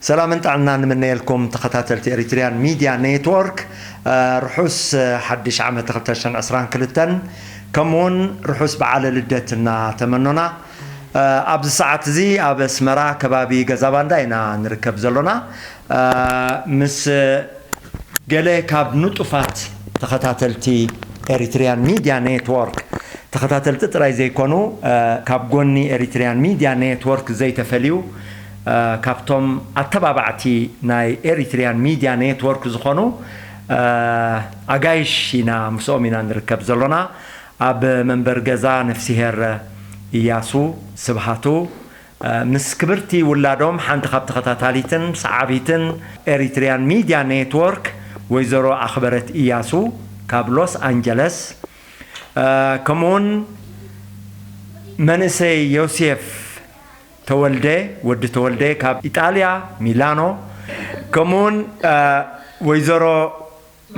ሰላምን ጥዕናን ንምነየልኩም ተኸታተልቲ ኤሪትሪያን ሚድያ ኔትወርክ። ርሑስ ሓድሽ ዓመት ክልተ ሽሕን ዕስራን ክልተን፣ ከምኡውን ርሑስ በዓለ ልደት እናተመኖና፣ ኣብዚ ሰዓት እዚ ኣብ ኣስመራ ከባቢ ገዛ ባንዳ ኢና ንርከብ ዘሎና። ምስ ገለ ካብ ንጡፋት ተኸታተልቲ ኤሪትሪያን ሚድያ ኔትወርክ፣ ተኸታተልቲ ጥራይ ዘይኮኑ፣ ካብ ጎኒ ኤሪትሪያን ሚድያ ኔትወርክ ዘይተፈልዩ፣ ካብቶም ኣተባባዕቲ ናይ ኤሪትሪያን ሚድያ ኔትወርክ ዝኾኑ ኣጋይሽ ኢና፣ ምስኦም ኢና ንርከብ ዘሎና። ኣብ መንበር ገዛ ነፍስሄር እያሱ ስብሃቱ፣ ምስ ክብርቲ ውላዶም፣ ሓንቲ ካብ ተኸታታሊትን ሰዓቢትን ኤሪትሪያን ሚድያ ኔትወርክ፣ ወይዘሮ ኣኽበረት እያሱ ካብ ሎስ ኣንጀለስ፣ ከምኡውን መንእሰይ ዮሴፍ ተወልደ፣ ወዲ ተወልደ ካብ ኢጣልያ ሚላኖ፣ ከምኡውን ወይዘሮ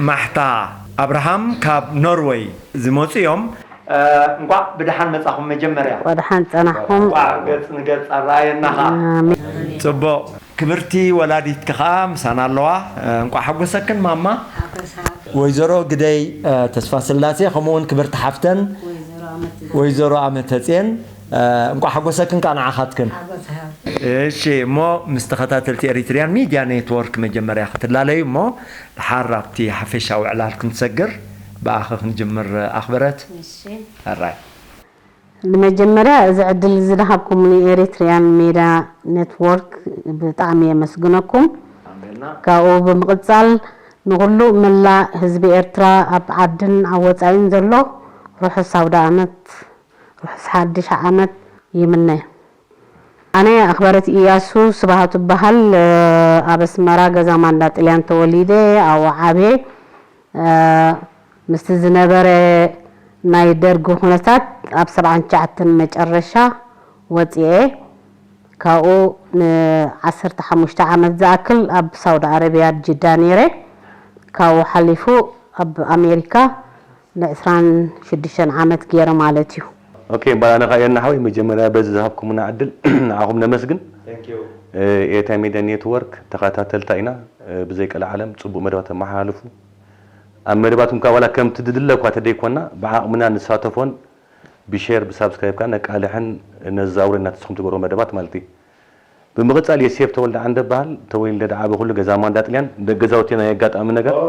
ማሕታ ኣብርሃም ካብ ኖርወይ ዝመጹ እዮም። እንቋዕ ብደሓን መጻኹም። መጀመርያ እንቋዕ ደሓን ጸናሕኩም። እንቋዕ ገጽ ንገጽ ኣረኣየና ኸኣ። ኣሜን። ጽቡቕ። ክብርቲ ወላዲትኪ ኸኣ ምሳና ኣለዋ። እንቋዕ ሓጎሰክን ማማ። ወይዘሮ ግደይ ተስፋ ስላሴ፣ ከምኡውን ክብርቲ ሓፍተን ወይዘሮ ኣመተጽዮን፣ እንቋዕ ሓጎሰክን ከኣ ንዓኻትክን። እሺ፣ እሞ ምስ ተኸታተልቲ ኤሪትሪያን ሚድያ ኔትወርክ መጀመርያ ክትላለዩ እሞ፣ ድሓር ኣብቲ ሓፈሻዊ ዕላል ክንሰግር፣ ብኣኺ ክንጅምር ኣኽበረት። እሺ። ኣራይ። ንመጀመርያ፣ እዚ ዕድል እዚ ዝሃብኩምኒ ኤሪትሪያን ሚድያ ኔትወርክ ብጣዕሚ የመስግነኩም። ኣሜና። ካብኡ ብምቕጻል፣ ንኹሉ መላእ ህዝቢ ኤርትራ ኣብ ዓድን ኣብ ወጻኢን ዘሎ ርሑስ ኣውደ ኣመት፣ ርሑስ ሓድሽ ዓመት ይምነ። ኣነ ኣኽበረት ኢያሱ ስብሃቱ እበሃል። ኣብ ኣስመራ ገዛ ማንዳ ጥልያን ተወሊደ ኣብኡ ዓብየ። ምስቲ ዝነበረ ናይ ደርጊ ኩነታት ኣብ ሰብዓን ትሽዓተን መጨረሻ ወጺኤ። ካብኡ ንዓሰርተ ሓሙሽተ ዓመት ዝኣክል ኣብ ሳውዲ ኣረብያ ጅዳ ነይረ። ካብኡ ሓሊፉ ኣብ ኣሜሪካ ንዕስራን ሽዱሽተን ዓመት ገይረ ማለት እዩ። ኦኬ፣ እምበኣር ኣነ ኸኣ የና ሓወይ፣ መጀመርያ በዚ ዝሃብኩምና ዕድል ንዓኹም ነመስግን። Thank you። እ፣ ኤርትራ ሚድያ ኔትወርክ ተኸታተልታ ኢና። እ፣ ብዘይ ቀልዓለም ጽቡቕ መደባት ተመሓላልፉ። ኣብ መደባትኩም ከኣ ዋላ ከምቲ ዝድለ እኳ ተደይኮና፣ ብዓቕምና ንሳተፎን ብሼር ብሳብስክራይብ ከኣ ነቃልሕን ነዛውርን ናትስኹም ትገብርዎ መደባት ማለት እዩ። ብምቕጻል የሴፍ ተወልደ ዓንደ እበሃል። ተወሊደ ዝዓበኹሉ ገዛ ማንዳ ጥልያን፣ ደቂ ገዛውቲ ናይ ኣጋጣሚ ነገር። ኦ፣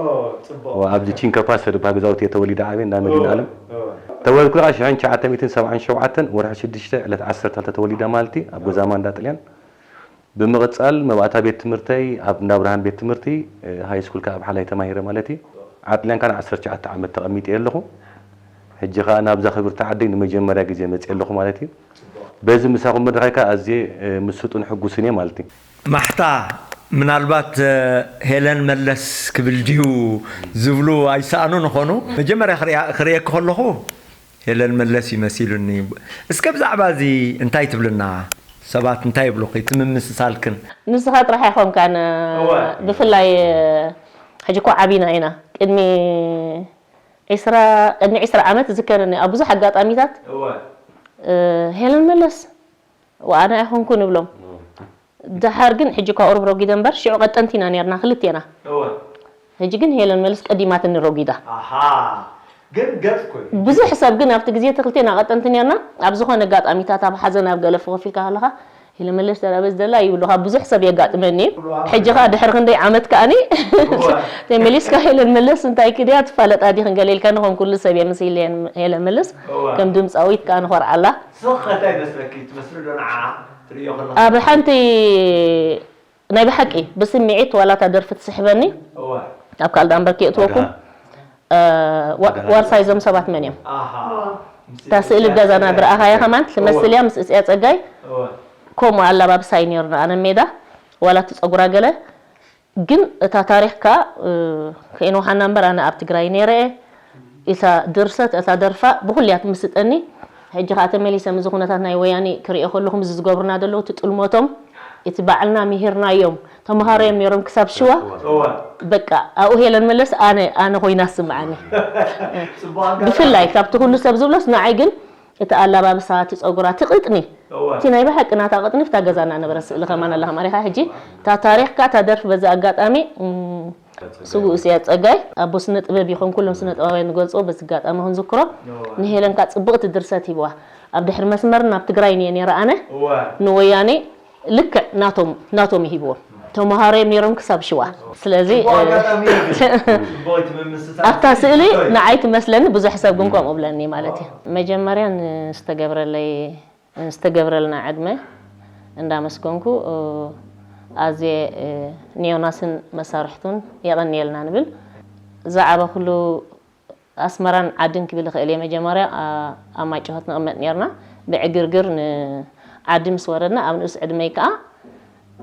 ጽቡቕ። ኦ፣ ኣብዚ ቺንካ ፓሰ ዝበሃል ገዛውቲ እየ ተወሊደ ዓብየ፣ እንዳ መድህን ኦ፣ ዓለም። ኦ። ተወለድኩ ከኣ ሽሕን ትሽዓተ ሚእትን ሰብዓን ሸውዓተን ወርሒ ሽዱሽተ ዕለት ዓሰርተ ክልተ ተወሊደ ማለት እዩ፣ ኣብ ገዛ ማንዳ ጥልያን። ብምቕጻል መባእታ ቤት ትምህርተይ ኣብ እንዳ ኣብርሃም ቤት ትምህርቲ፣ እ፣ ሃይ ስኩል ከኣ ኣብ ሓላይ ተማሂረ ማለት እዩ። ኣብ ጥልያን ከኣ ን ዓሰርተ ትሽዓተ ዓመት ተቐሚጠ ኣለኹ። ሕጂ ከኣ ናብዛ ክብርቲ ዓደይ ንመጀመርያ ግዜ መጽየ ኣለኹ ማለት እዩ። በዚ ምሳኹም ምርኻይ ከኣ ኣዝየ፣ እ፣ ምስጡን ሕጉስን እየ ማለት እዩ። ማሕታ፣ ምናልባት፣ እ፣ ሄለን መለስ ክብል ድዩ ዝብሉ ኣይሰኣኑን ይኾኑ። መጀመርያ ክሪኣ-፣ ክርእየኪ ከለኹ ሄለን መለስ እዩ መሲሉኒ። እስከ ብዛዕባ እዚ እንታይ ትብልና? ሰባት እንታይ ይብሉኺ? እቲ ምምስሳልክን? ንስኻ ጥራሕ ኣይኮንካን፣ እወ። ብፍላይ፣ እ፣ ሕጂ እኮ ዓቢና ኢና። ቅድሚ ዒስራ፣ ቅድሚ ዒስራ ዓመት ዝዝከረኒ ኣብ ብዙሕ ኣጋጣሚታት፣ እወ። እ፣ ሄለን መለስ፣ ወኣነ ኣይኮንኩን እብሎም። እወ። ደሓር ግን ሕጂ እኳ ቁሩብ ረጒደ እምበር፣ ሽዑ ቀጠንቲ ኢና ኔርና ክልቴና። እወ። ሕጂ ግን ሄለን መለስ ቀዲማትኒ ረጒዳ። ኣሃ። ግን ገጽ ኮይኑ። ብዙሕ ሰብ ግን ኣብቲ ግዜ እቲ ክልቴና ቀጠንቲ ኔርና፣ ኣብ ዝኾነ ኣጋጣሚታት፣ ኣብ ሓዘን፣ ኣብ ገለ ኮፍ ኢልካ ከለኻ፣ ሄለን መለስ ደኣ ኣበይ ደላ ይብሉኻ፣ ብዙሕ ሰብ የጋጥመኒ እዩ። እዋ። ሕጂ ኸኣ ድሕሪ ክንደይ ዓመት ከኣኒ እዋ። ተመሊስካ ሄለን መለስ እንታይ ክድያ ትፋለጣ ዲኽን ገለ ኢልካኒ፣ ከም ኩሉ ሰብ እየ ምስ ሄለን፣ ሄለን መለስ እዋ። ከም ድምጻዊት ከኣ ንኾርዓላ። ስኽ እንታይ ይመስለኪ? ትመስሊ ዶ ንዓኣ ትርእዮ ከለኻ? ኣብ ሓንቲ ናይ ብሓቂ ብስምዒት ዋላ እታ ደርፊ ትስሕበኒ። እዋ። ኣብ ካልእ ዳንበር ከየእትወኩም። ኣድሃ። እ፣ ዋ-፣ ኣድሃ። ዋርሳይ እዞም ሰባት መን እዮም? ኣሃ። እታ ስእሊ ገዛና ዝረኣኻያ ከማን ትመስል እያ፣ ምስ እጽያ ጸጋይ። እዋ። ከምኡ ኣላባብሳይ ነይሩና፣ ኣነ ሜዳ፣ ዋላ እቲ ጸጉራ ገለ። ግን እታ ታሪኽ ከኣ፣ እ፣ ከይንውሓና እምበር ኣነ ኣብ ትግራይ ነይረ እየ። እታ ድርሰት፣ እታ ደርፋ ብኹሉ እያ ትምስጠኒ። ሕጂ ከኣ ተመሊሰ ምስዚ ኩነታት ናይ ወያኔ ክርእዮ ከለኹ፣ ምስዚ ዝገብሩና ዘለዉ፣ እቲ ጥልመቶም፣ እቲ ባዕልና ምሂርናዮም፣ ተምሃሮ እዮም ነይሮም ክሳብ ሽዋ። እወ። በቃ ኣብኡ ሄለን መለስ ኣነ፣ ኣነ ኮይና ትስምዓኒ። ጽቡቕ ኣጋጣሚ። ብፍላይ ካብቲ ኩሉ ሰብ ዝብሎስ ንዓይ ግን እቲ ኣላባብሳ፣ እቲ ጸጉራ፣ እቲ ቅጥኒ፣ እዋ። እቲ ናይ ብሓቂ ናታ ቅጥኒ ኣብታ ገዛና ነበረ። ስእሊ ከማን ኣላ ከማሪኻ። ሕጂ እታ ታሪኽካ፣ እታ ደርፊ በዚ ኣጋጣሚ፣ እም፣ ስዉእ እስያ ጸጋይ ኣቦ ስነ ጥበብ ይኹን ኩሎም ስነ ጥበባውያን ንገልጽዎ በዚ ኣጋጣሚ ክንዝክሮ። እዋ። ንሄለን ከኣ ጽብቕቲ ድርሰት ሂብዋ። ኣብ ድሕሪ መስመር ናብ ትግራይ እየ ነይረ ኣነ። እዋ። ንወያኔ ልክዕ ናቶም፣ ናቶም ይሂብዎም። ተምሃሮ እዮም ነይሮም ክሳብ ሽዋ። ስለዚ፣ ጽቡቕ ኣጋጣሚ እዩ ግን። ጽቡቕ እቲ ምምስሳል። ኣብታ ስእሊ ንዓይ ትመስለኒ፣ ብዙሕ ሰብ ግን ከምኡ ብለኒ ማለት እዩ። መጀመርያ ንዝተገብረለይ፣ ዝተገብረልና ዕድመ እንዳመስገንኩ፣ ኣዝየ ንዮናስን መሳርሕቱን የቐንየልና ንብል። ዛዕባ ኩሉ ኣስመራን ዓድን ክብል ይኽእል እየ። መጀመርያ፣ ኣ-፣ ኣብ ማይጨሆት ንቕመጥ ኔርና። ብዕግርግር ንዓዲ ምስ ወረድና፣ ኣብ ንኡስ ዕድመይ ከኣ፣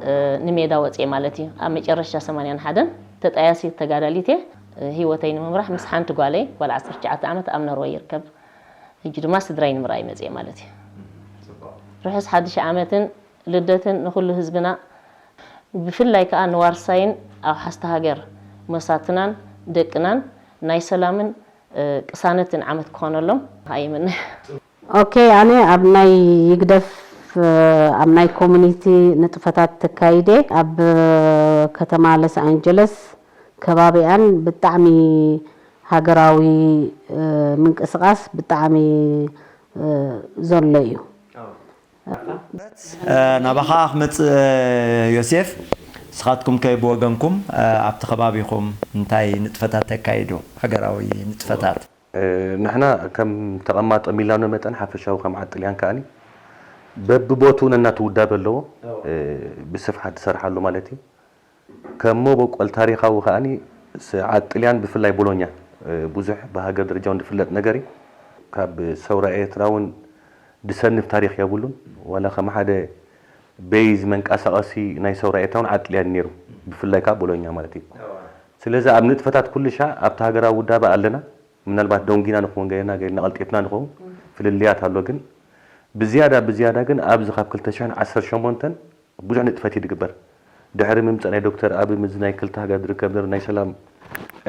እ፣ ንሜዳ ወጽየ ማለት እዩ። ኣብ መጨረሻ ሰማንያን ሓደን ተጣያሲት ተጋዳሊት እየ። እ፣ ህይወተይ ንምምራሕ ምስ ሓንቲ ጓለይ፣ ጓል ዓሰርተ ትሽዓተ ዓመት፣ ኣብ ኖርወይ ይርከብ። ሕጂ ድማ ስድራይ ንምርኣይ መጽየ ማለት እዩ። ጽቡቕ። ርሑስ ሓድሽ ዓመትን ልደትን ንኹሉ ህዝብና፣ ብፍላይ ከኣ ንዋርሳይን ኣብ ሓስቲ ሃገር መሳትናን ደቅናን ናይ ሰላምን፣ እ፣ ቅሳነትን ዓመት ክኾነሎም ኣይምነ። ኦኬ፣ ኣነ ኣብ ናይ ይግደፍ፣ እ፣ ኣብ ናይ ኮሚኒቲ ንጥፈታት ተካይደ ኣብ ከተማ ሎስ ኣንጀለስ ከባቢኣን ብጣዕሚ ሃገራዊ፣ እ፣ ምንቅስቓስ ብጣዕሚ፣ እ፣ ዘሎ እዩ። እ፣ ናባኻ ክመጽእ፣ ዮሴፍ፣ ንስኻትኩም ከ ብወገንኩም፣ እ፣ ኣብቲ ከባቢኹም እንታይ ንጥፈታት ተካይዱ? ሃገራዊ ንጥፈታት። እ፣ ንሕና ከም ተቐማጦ ሚላኖ መጠን ሓፈሻዊ ከም ዓዲ ጥልያን ከኣኒ በብቦትኡ ነናቱ ውዳበ ኣለዎ። እ፣ ብስፍሓት ዝሰርሓሉ ማለት እዩ። ከም መበቆል ታሪኻዊ ከኣኒ ስ-፣ ዓዲ ጥልያን ብፍላይ ቦሎኛ፣ እ፣ ብዙሕ ብሃገር ደረጃ እውን ዝፍለጥ ነገር እዩ። ካብ ሰውራ ኤርትራ እውን ዝሰንፍ ታሪኽ የብሉን። ዋላ ከም ሓደ ቤዝ መንቀሳቐሲ ናይ ሰውራ ኤርትራ እውን ዓዲ ጥልያን ነይሩ። ብፍላይ ከኣ ቦሎኛ ማለት እዩ። ስለዚ ኣብ ንጥፈታት ኩሉ ሻዕ ኣብቲ ሃገራዊ ውዳበ ኣለና። ምናልባት ደንጊና ንኸውን ገይርና፣ ገይርና ቀልጢፍና ንኸውን፣ ፍልልያት ኣሎ። ግን ብዝያዳ፣ ብዝያዳ ግን ኣብዚ ካብ ክልተ ሽሕን ዓሰርተ ሸሞንተን ብዙሕ ንጥፈት እዩ ዝግበር። ድሕሪ ምምጻእ ናይ ዶክተር ኣቢ፣ ምስዚ ናይ ክልተ ሃገር ዝርከብ ዘሎ ናይ ሰላም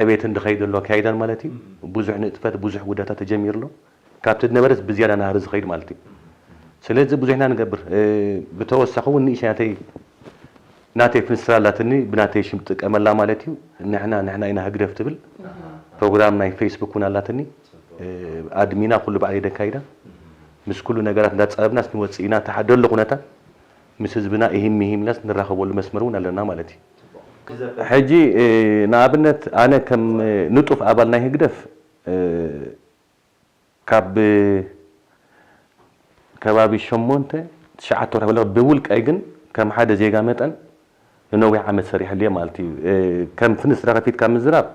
ዕቤትን ዝኸይድ ዘሎ ኣካይዳን ማለት እዩ። ብዙሕ ንጥፈት፣ ብዙሕ ጉዳታት ተጀሚሩ ኣሎ። ካብቲ ዝነበረስ ብዝያዳ ናህሪ ዝኸይድ ማለት እዩ። ስለዚ ብዙሕ ኢና ንገብር። እ፣ ብተወሳኺ እውን ንእሽተይ ናተይ፣ ናተይ ፍንስትራ ኣላትኒ፣ ብናተይ ሽም ጥቀመላ ማለት እዩ። ንሕና፣ ንሕና ኢና ህግደፍ ትብል። ፕሮግራም ናይ ፌስቡክ እውን ኣላትኒ። እ፣ ኣድሚና ኩሉ ባዕለይ ደካይዳ። ምስ ኩሉ ነገራት እንዳጻበብናስ ንወጽእ ኢና። ተሓደሎ ኩነታት ምስ ህዝብና ኢሂም ሚሂም ኢልናስ ንራኸበሉ መስመር እውን ኣለና ማለት እዩ። ሕጂ፣ እ፣ ንኣብነት ኣነ ከም፣ እ፣ ንጡፍ ኣባል ናይ ህግደፍ፣ እ፣ ካብ ከባቢ ሸሞንተ ትሽዓተ ወርሒ በለ ብውልቀይ ግን ከም ሓደ ዜጋ መጠን ንነዊሕ ዓመት ሰሪሐሉ እየ ማለት እዩ። እ፣ ከም ፍንስትራ ከፊትካ ምዝራብ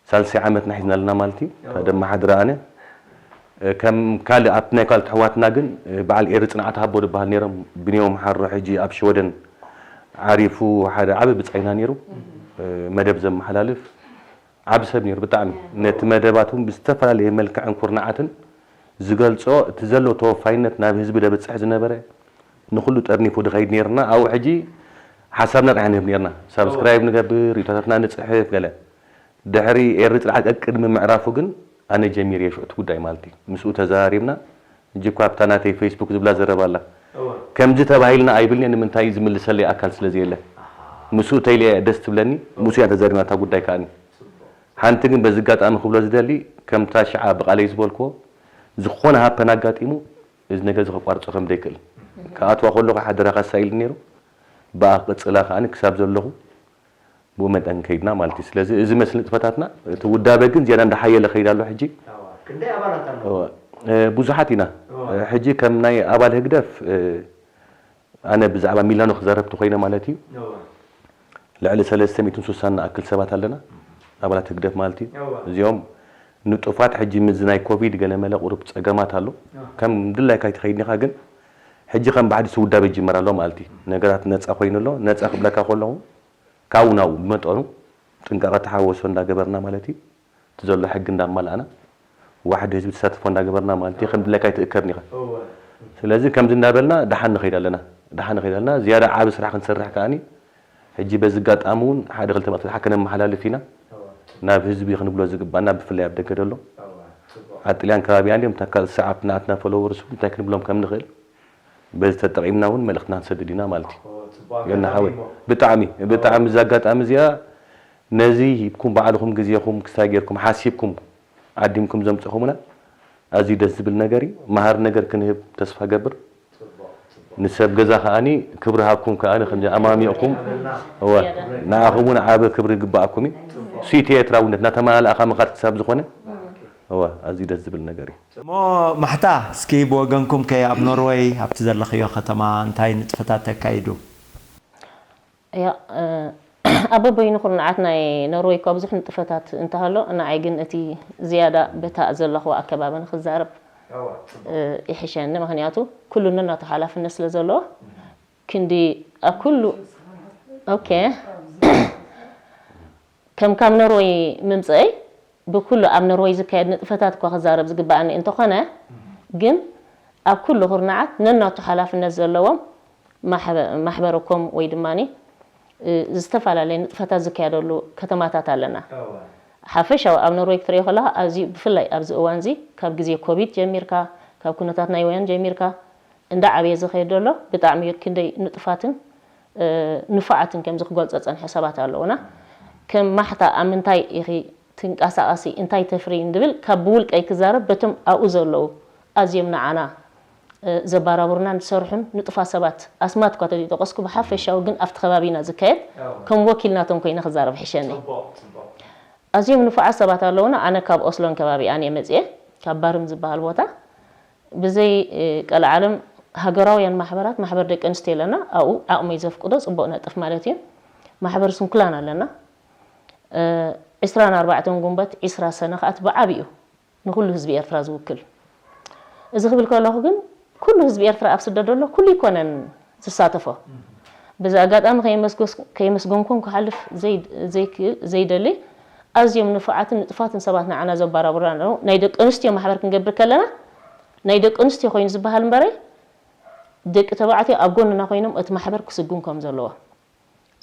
ሳልሳይ ዓመትና ሒዝና ኣለና ማለት እዩ። ኣዎ። ካብ ደመሓድረ ኣነ፣ እ፣ ከም ካልእ ኣብቲ ናይ ካልኦት ኣሕዋትና ግን፣ እ፣ በዓል ኤሪ ጽንዓት ሃቦ ዝበሃል ነይሮም፣ ብንዮም ሓሮ ሕጂ ኣብ ሽወደን ዓሪፉ ሓደ ዓቢ ብጻይና ነይሩ። እ፣ መደብ ዘመሓላልፍ ዓቢ ሰብ ነይሩ ብጣዕሚ። ነቲ መደባት እውን ብዝተፈላለየ መልክዕን ኩርናዓትን ዝገልጾ፣ እቲ ዘለዎ ተወፋይነት ናብ ህዝቢ ደብጽሕ ዝነበረ፣ ንኹሉ ጠርኒፉ ድኸይድ ነይርና። ኣብኡ ሕጂ ሓሳብና ጥራሕ ንህብ ነይርና። ሳብስክራይብ ንገብር፣ ሪቶታትና ንጽሕፍ፣ ገለ። ድሕሪ ኤሪ ጽንዓት ቀቅድሚ ምዕራፉ ግን ኣነ ጀሚርየ ሽዑ እቲ ጉዳይ ማለት እዩ። ምስኡ ተዘራሪብና። ሕጂ እኳ ኣብታ ናተይ ፌስቡክ ዝብላ ዘረባ ኣላ። እወ። ከምዚ ተባሂልና ኣይብልን'የ፣ ንምንታይ ዝምልሰለይ ኣካል ስለ ዘየለ። ኣሃ። ምስኡ ተይለ ደስ ትብለኒ፣ ምስኡ እያ ተዘሪብና እታ ጉዳይ ከኣኒ። ጽቡቕ። ሓንቲ ግን በዚ ኣጋጣሚ ክብሎ ዝደሊ፣ ከምታ ሽዓ ብቓለይ ዝበልክዎ፣ ዝኾነ ሃፐን ኣጋጢሙ፣ እዚ ነገር እዚ ከቋርጾ ከም ዘይክእል። እህ። ክኣትዋ ከለኹ ሓደራኻ ኣሳኢሉኒ ነይሩ። ብኣ ክቕጽላ ከኣኒ ክሳብ ዘለኹ ብኡ መጠን ከይድና ማለት እዩ። ስለዚ እዚ መስል ንጥፈታትና፣ እቲ ውዳበ ግን ዝያዳ እንዳሓየለ ከይድ ኣሎ ሕጂ። ኣዋ፣ ክንደይ ኣባላት ኣለዎ? እወ፣ እ፣ ብዙሓት ኢና። እወ። እ፣ ሕጂ ከም ናይ ኣባል ህግደፍ፣ እ፣ ኣነ ብዛዕባ ሚላኖ ክዛረብ ተኾይነ ማለት እዩ። እወ። ልዕሊ ሰለስተ ሚእትን ስሳን ንኣክል ሰባት ኣለና፣ ኣባላት ህግደፍ ማለት እዩ። እወ። እዚኦም ንጡፋት ሕጂ ምስዚ ናይ ኮቪድ ገለ መለ ቁሩብ ጸገማት ኣሎ። እወ። ከም ድላይካ ኣይትኸይድን ኢኻ፣ ግን ሕጂ ከም ባዕዲ ውዳበ ይጅመር ኣሎ ማለት እዩ። ነገራት ነጻ ኮይኑ ኣሎ። ነጻ ክብለካ ከለኹ ካብኡ ናብኡ ብመጠኑ ጥንቃቐ ተሓወሶ እንዳገበርና ማለት እዩ። እቲ ዘሎ ሕጊ እንዳማልኣና፣ ዋሕዲ ህዝቢ ተሳትፎ እንዳገበርና ማለት እዩ። ከም ድላይካ ኣይትእከብን ኢኻ። እወ። ስለዚ ከምዚ እንዳበልና ደሓን ንኸይድ ኣለና። ደሓን ንኸይድ ኣለና። ዝያዳ ዓቢ ስራሕ ክንሰርሕ ከኣኒ፣ ሕጂ በዚ ኣጋጣሚ እውን ሓደ ክልተ መልእኽቲ ደሓን ከነመሓላልፍ ኢና። እወ። ናብ ህዝቢ ክንብሎ ዝግባና፣ ብፍላይ ኣብ ደገ ዘሎ። እወ። ጽቡቕ። ኣብ ጥልያን ከባቢኣን እዮም። እታ ካልእ ሰዓብ ናትና ፎሎወርስ እንታይ ክንብሎም ከም ንኽእል በዚ ተጠቒምና እውን መልእኽትና ንሰድድ ኢና ማለት እዩ። ገና ሓወይ፣ ብጣዕሚ ብጣዕሚ፣ እዚ ኣጋጣሚ እዚኣ ነዚ ሂብኩም፣ ባዕልኹም ግዜኹም ክስታይ ጌርኩም ሓሲብኩም ዓዲምኩም ዘምጽኹምና ኣዝዩ ደስ ዝብል ነገር እዩ። መሃሪ ነገር ክንህብ ተስፋ ገብር። ንሰብ ገዛ ከኣኒ ክብሪ ሃብኩም ከኣኒ ከምዚ ኣማሚቕኩም፣ እወ፣ ንዓኹም እውን ዓቢ ክብሪ ይግብኣኩም እዩ። ስኢት ኤርትራውነት እናተመላልኣኻ ምኻድ ክሳብ ዝኾነ፣ እወ፣ ኣዝዩ ደስ ዝብል ነገር እዩ። እሞ ማሕታ፣ እስኪ ብወገንኩም ከ ኣብ ኖርወይ ኣብቲ ዘለኽዮ ከተማ እንታይ ንጥፈታት ተካይዱ? ያ ኣብ በበይኑ ኩርናዓት ናይ ኖርወይ እኳ ብዙሕ ንጥፈታት እንተሃሎ፣ ንዓይ ግን እቲ ዝያዳ በታ ዘለኽዎ ኣከባቢ ንክዛረብ ይሕሸኒ። ምክንያቱ ኩሉ ነናቱ ሓላፍነት ስለ ዘለዎ ክንዲ ኣብ ኩሉ ኦኬ ከም ካብ ኖርወይ ምምፀአይ ብኩሉ ኣብ ኖርወይ ዝካየድ ንጥፈታት እኳ ክዛረብ ዝግበኣኒ እንተኾነ ግን ኣብ ኩሉ ኩርናዓት ነናቱ ሓላፍነት ዘለዎም ማሕበረኮም ወይ ድማ ዝተፈላለየ ንጥፈታት ዝካየደሉ ከተማታት ኣለና። ሓፈሻዊ ኣብ ኖርወይ ክትሪኦ ከለካ ኣዝዩ ብፍላይ ኣብዚ እዋን እዚ ካብ ግዜ ኮቪድ ጀሚርካ ካብ ኩነታት ናይ ወያን ጀሚርካ እንዳ ዓበየ ዝኸይድ ዘሎ ብጣዕሚ ክንደይ ንጡፋትን ንፉዓትን ከምዚ ክገልፆ ዝፀንሐ ሰባት ኣለዉና። ከም ማሕታ ኣብ ምንታይ ኢኺ ትንቀሳቐሲ እንታይ ተፍርዪ እንድብል ካብ ብውልቀይ ክዛረብ በቶም ኣብኡ ዘለዉ ኣዝዮም ንዓና ዘባራብሩናን ዝሰርሑን ንጡፋት ሰባት ኣስማት እኳ ተዘይጠቐስኩ ብሓፈሻዊ ግን ኣብቲ ከባቢና ዝካየድ ከም ወኪል ናቶም ኮይነ ክዛረብ ሕሸኒ። ኣዝዮም ንፉዓት ሰባት ኣለዉና። ኣነ ካብ ኦስሎን ከባቢኣን እየ መፅየ ካብ ባርም ዝበሃል ቦታ ብዘይ ቀልዓለም ሃገራውያን ማሕበራት ማሕበር ደቂ ኣንስትዮ ኣለና። ኣብኡ ዓቕመይ ዘፍቅዶ ፅቡቕ ነጥፍ ማለት እዩ። ማሕበር ስንኩላን ኣለና። ዕስራን ኣርባዕተን ጉንበት ዕስራ ሰነ ከኣ እቲ ብዓብዩ ንኩሉ ህዝቢ ኤርትራ ዝውክል። እዚ ክብል ከለኹ ግን ኩሉ ህዝቢ ኤርትራ ኣብ ስደት ዘሎ ኩሉ ይኮነን ዝሳተፎ። በዚ ኣጋጣሚ ከየመስገንኩም ክሓልፍ ዘይደሊ ኣዝዮም ንፉዓትን ንጥፋትን ሰባት ንዓና ዘባራብሩና ኣለዉ። ናይ ደቂ ኣንስትዮ ማሕበር ክንገብር ከለና ናይ ደቂ ኣንስትዮ ኮይኑ ዝበሃል እምበረ ደቂ ተባዕትዮ ኣብ ጎንና ኮይኖም እቲ ማሕበር ክስጉም ከም ዘለዎ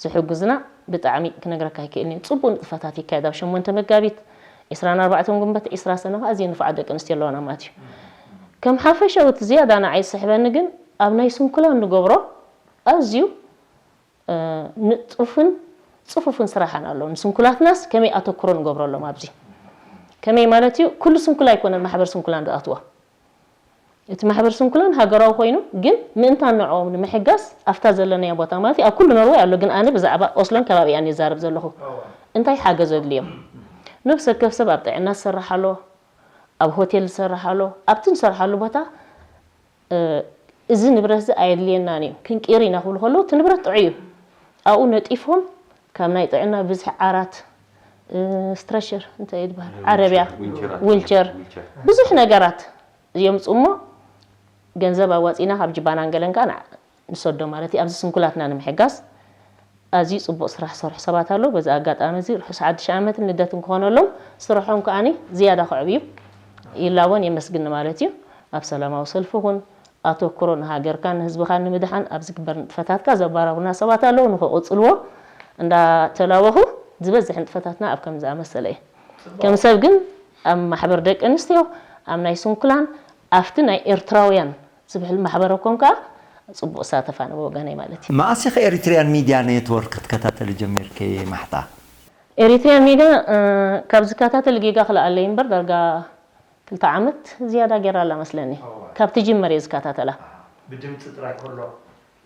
ዝሕግዙና ብጣዕሚ ክነግረካ ኣይክእልን እየ። ፅቡቅ ንጥፈታት ይካየድ ኣብ ሸሞንተ መጋቢት ዕስራን ኣርባዕተን ጉንበት ዕስራ ሰነ ከዓ ኣዝየን ንፉዓት ደቂ ኣንስትዮ ኣለዋና ማለት እዩ። ከም ሓፈሻዊ እቲ ዝያዳ ንዓይ ዝስሕበኒ ግን ኣብ ናይ ስንኩላን ንገብሮ ኣዝዩ ንጡፍን ፅፉፍን ስራሕን ኣሎ። ንስንኩላትናስ ከመይ ኣተኩሮ ንገብረሎም ኣብዚ ከመይ ማለት እዩ ኩሉ ስንኩል ኣይኮነን ማሕበር ስንኩላን ዝኣትዎ እቲ ማሕበር ስንኩላን ሃገራዊ ኮይኑ ግን ምእንታን ንዕኦም ንምሕጋዝ ኣብታ ዘለናዮ ቦታ ማለት እዩ ኣብ ኩሉ ኖርወይ ኣሎ ግን ኣነ ብዛዕባ ኦስሎን ከባቢኣን ይዛረብ ዘለኹ እንታይ ሓገዝ ኣድልዮም ነብሲ ወከፍ ሰብ ኣብ ጥዕና ዝሰርሕ ኣሎ ኣብ ሆቴል ዝሰርሕ ኣሎ ኣብቲ ንሰርሓሉ ቦታ እዚ ንብረት እዚ ኣየድልየናን እዩ ክንቅይር ኢና ክብሉ ከለዉ እቲ ንብረት ጥዑይ እዩ ኣብኡ ነጢፎም ካብ ናይ ጥዕና ብዝሒ ዓራት ስትረሸር እንታይ እዩ ዝበሃል ዓረብያ ዊልቸር ብዙሕ ነገራት የምፅኡ እሞ ገንዘብ ኣዋፂና ካብ ጅባናን ገለን ከዓ ንሰዶ ማለት እዩ ኣብዚ ስንኩላትና ንምሕጋዝ ኣዝዩ ፅቡቅ ስራሕ ዝሰርሑ ሰባት ኣለዉ በዚ ኣጋጣሚ እዚ ርሑስ ሓድሽ ዓመትን ልደትን ክኾነሎም ስርሖም ከዓኒ ዝያዳ ክዕብዩ ይላቦን የመስግኒ ማለት እዩ ኣብ ሰላማዊ ሰልፊ ኹን ኣተኩሮ ንሃገርካን ንህዝብኻን ንምድሓን ኣብ ዝግበር ንጥፈታትካ ዘባራቡና ሰባት ኣለዉ ንክቕፅልዎ እንዳተላበኹ ዝበዝሕ ንጥፈታትና ኣብ ከም ዝኣመሰለ እዩ ከም ሰብ ግን ኣብ ማሕበር ደቂ ኣንስትዮ ኣብ ናይ ስንኩላን ኣብቲ ናይ ኤርትራውያን ዝብሕል ማሕበረ ኮም ከዓ ፅቡቅ እሳተፍ ኣነ ብወገነይ ማለት እዩ። መኣስ ኢኺ ኤሪትሪያን ሚድያ ኔትወርክ ክትከታተሊ ጀሚርኪ ማሕታ? ኤሪትሪያን ሚድያ ካብ ዝከታተል ጌጋ ክልኣለይ እምበር ዳርጋ ክልተ ዓመት ዝያዳ ጌራ ኣላ መስለኒ ካብ ትጅመር እየ ዝከታተላ። ብድምፂ ጥራይ ከሎ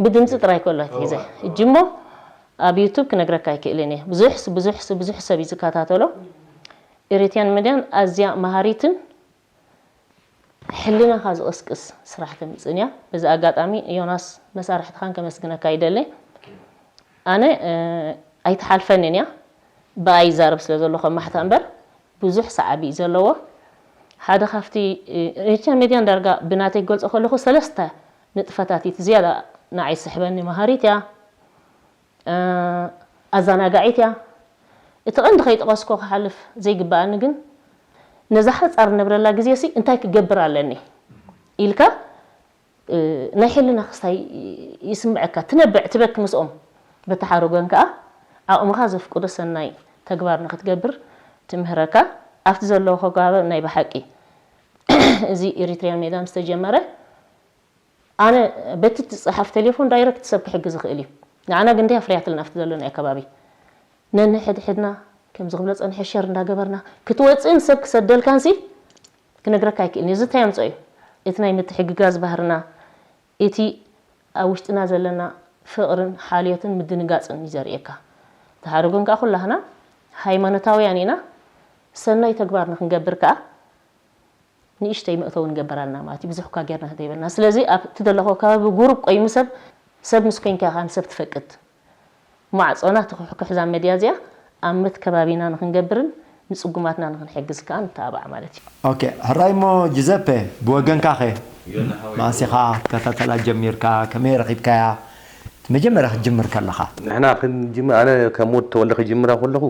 ብድምፂ ጥራይ ከሎ ሒዘ ሕጂ እሞ ኣብ ዩቱብ ክነግረካ ኣይክእልን እየ ብዙሕ ብዙሕ ብዙሕ ሰብ እዩ ዝከታተሎ። ኤሪትሪያን ሚድያን ኣዝያ መሃሪትን ሕልናኻ ዝቕስቅስ ስራሕ ተምጽእን እያ። በዚ ኣጋጣሚ ዮናስ መሳርሕትኻን ከመስግነካ ይደሊ። ኣነ ኣይትሓልፈንን እያ ብኣይ ይዛረብ ስለ ዘሎ ከም ማሕታ እምበር ብዙሕ ሰዓቢ እዩ ዘለዎ። ሓደ ካብቲ ኤርትራ ሜድያን ዳርጋ ብናተይ ክገልጾ ከለኹ ሰለስተ ንጥፈታት እዩ ዝያዳ ንዓይ ዝስሕበኒ። መሃሪት እያ፣ ኣዘናጋዒት እያ። እቲ ቀንዲ ከይጠቐስኮ ክሓልፍ ዘይግበኣኒ ግን ነዛ ሓጻር እነብረላ ግዜ ሲ እንታይ ክገብር ኣለኒ ኢልካ ናይ ሕልና ክስታይ ይስምዐካ ትነብዕ ትበኪ ምስኦም በቲ ሓረጎን ከኣ ዓቕምኻ ዘፍቅዶ ሰናይ ተግባር ንኽትገብር ትምህረካ ኣብቲ ዘለውኾ ከባቢ ናይ ብሓቂ እዚ ኤሪትሪያን ሜዳ ምስ ተጀመረ ኣነ በቲ ትጽሓፍ ቴሌፎን ዳይረክት ሰብ ክሕግዝ ይኽእል እዩ። ንዓና ግን እንታይ ኣፍርያትልና ኣብቲ ዘለናዮ ከባቢ? ነንሕድሕድና ከምዚ ክብለ ጸኒሐ ሸር እንዳገበርና ክትወጽእን ሰብ ክሰደልካንሲ ክነግረካ ኣይክእልን እዩ። እዚ እንታይ ኣምጽኦ እዩ? እቲ ናይ ምትሕግጋዝ ባህርና፣ እቲ ኣብ ውሽጥና ዘለና ፍቕርን ሓልዮትን ምድንጋጽን እዩ ዘርእየካ። ተሓረጎን ከኣ ኩላህና ሃይማኖታውያን ኢና። ሰናይ ተግባር ንክንገብር ከኣ ንእሽተይ መእተዊ ንገበራልና ማለት እዩ። ብዙሕ እኳ ጌርና እንተይበልና። ስለዚ ኣብቲ ዘለኹ ከባቢ ጉሩብ ቆይሙ ሰብ፣ ሰብ ምስ ኮንካ ኢኻ ንሰብ ትፈቅድ። ማዕጾና ትኹሕኩሕ እዛ መድያ እዚኣ ኣብ ምት ከባቢና ንክንገብርን ንጽጉማትና ንክንሕግዝ ከኣ ንተባባዕ ማለት እዩ። ኦኬ፣ ሕራይ እሞ ጁዘፔ፣ ብወገንካ ኸ? መዓስ ኢኻ ክትከታተላ ጀሚርካ? ከመይ ረኺብካያ? እቲ መጀመርያ ክትጅምር ከለኻ? ንሕና ክንጅምር፣ ኣነ ከም ወዲ ተወልደ ክጅምራ ከለኹ፣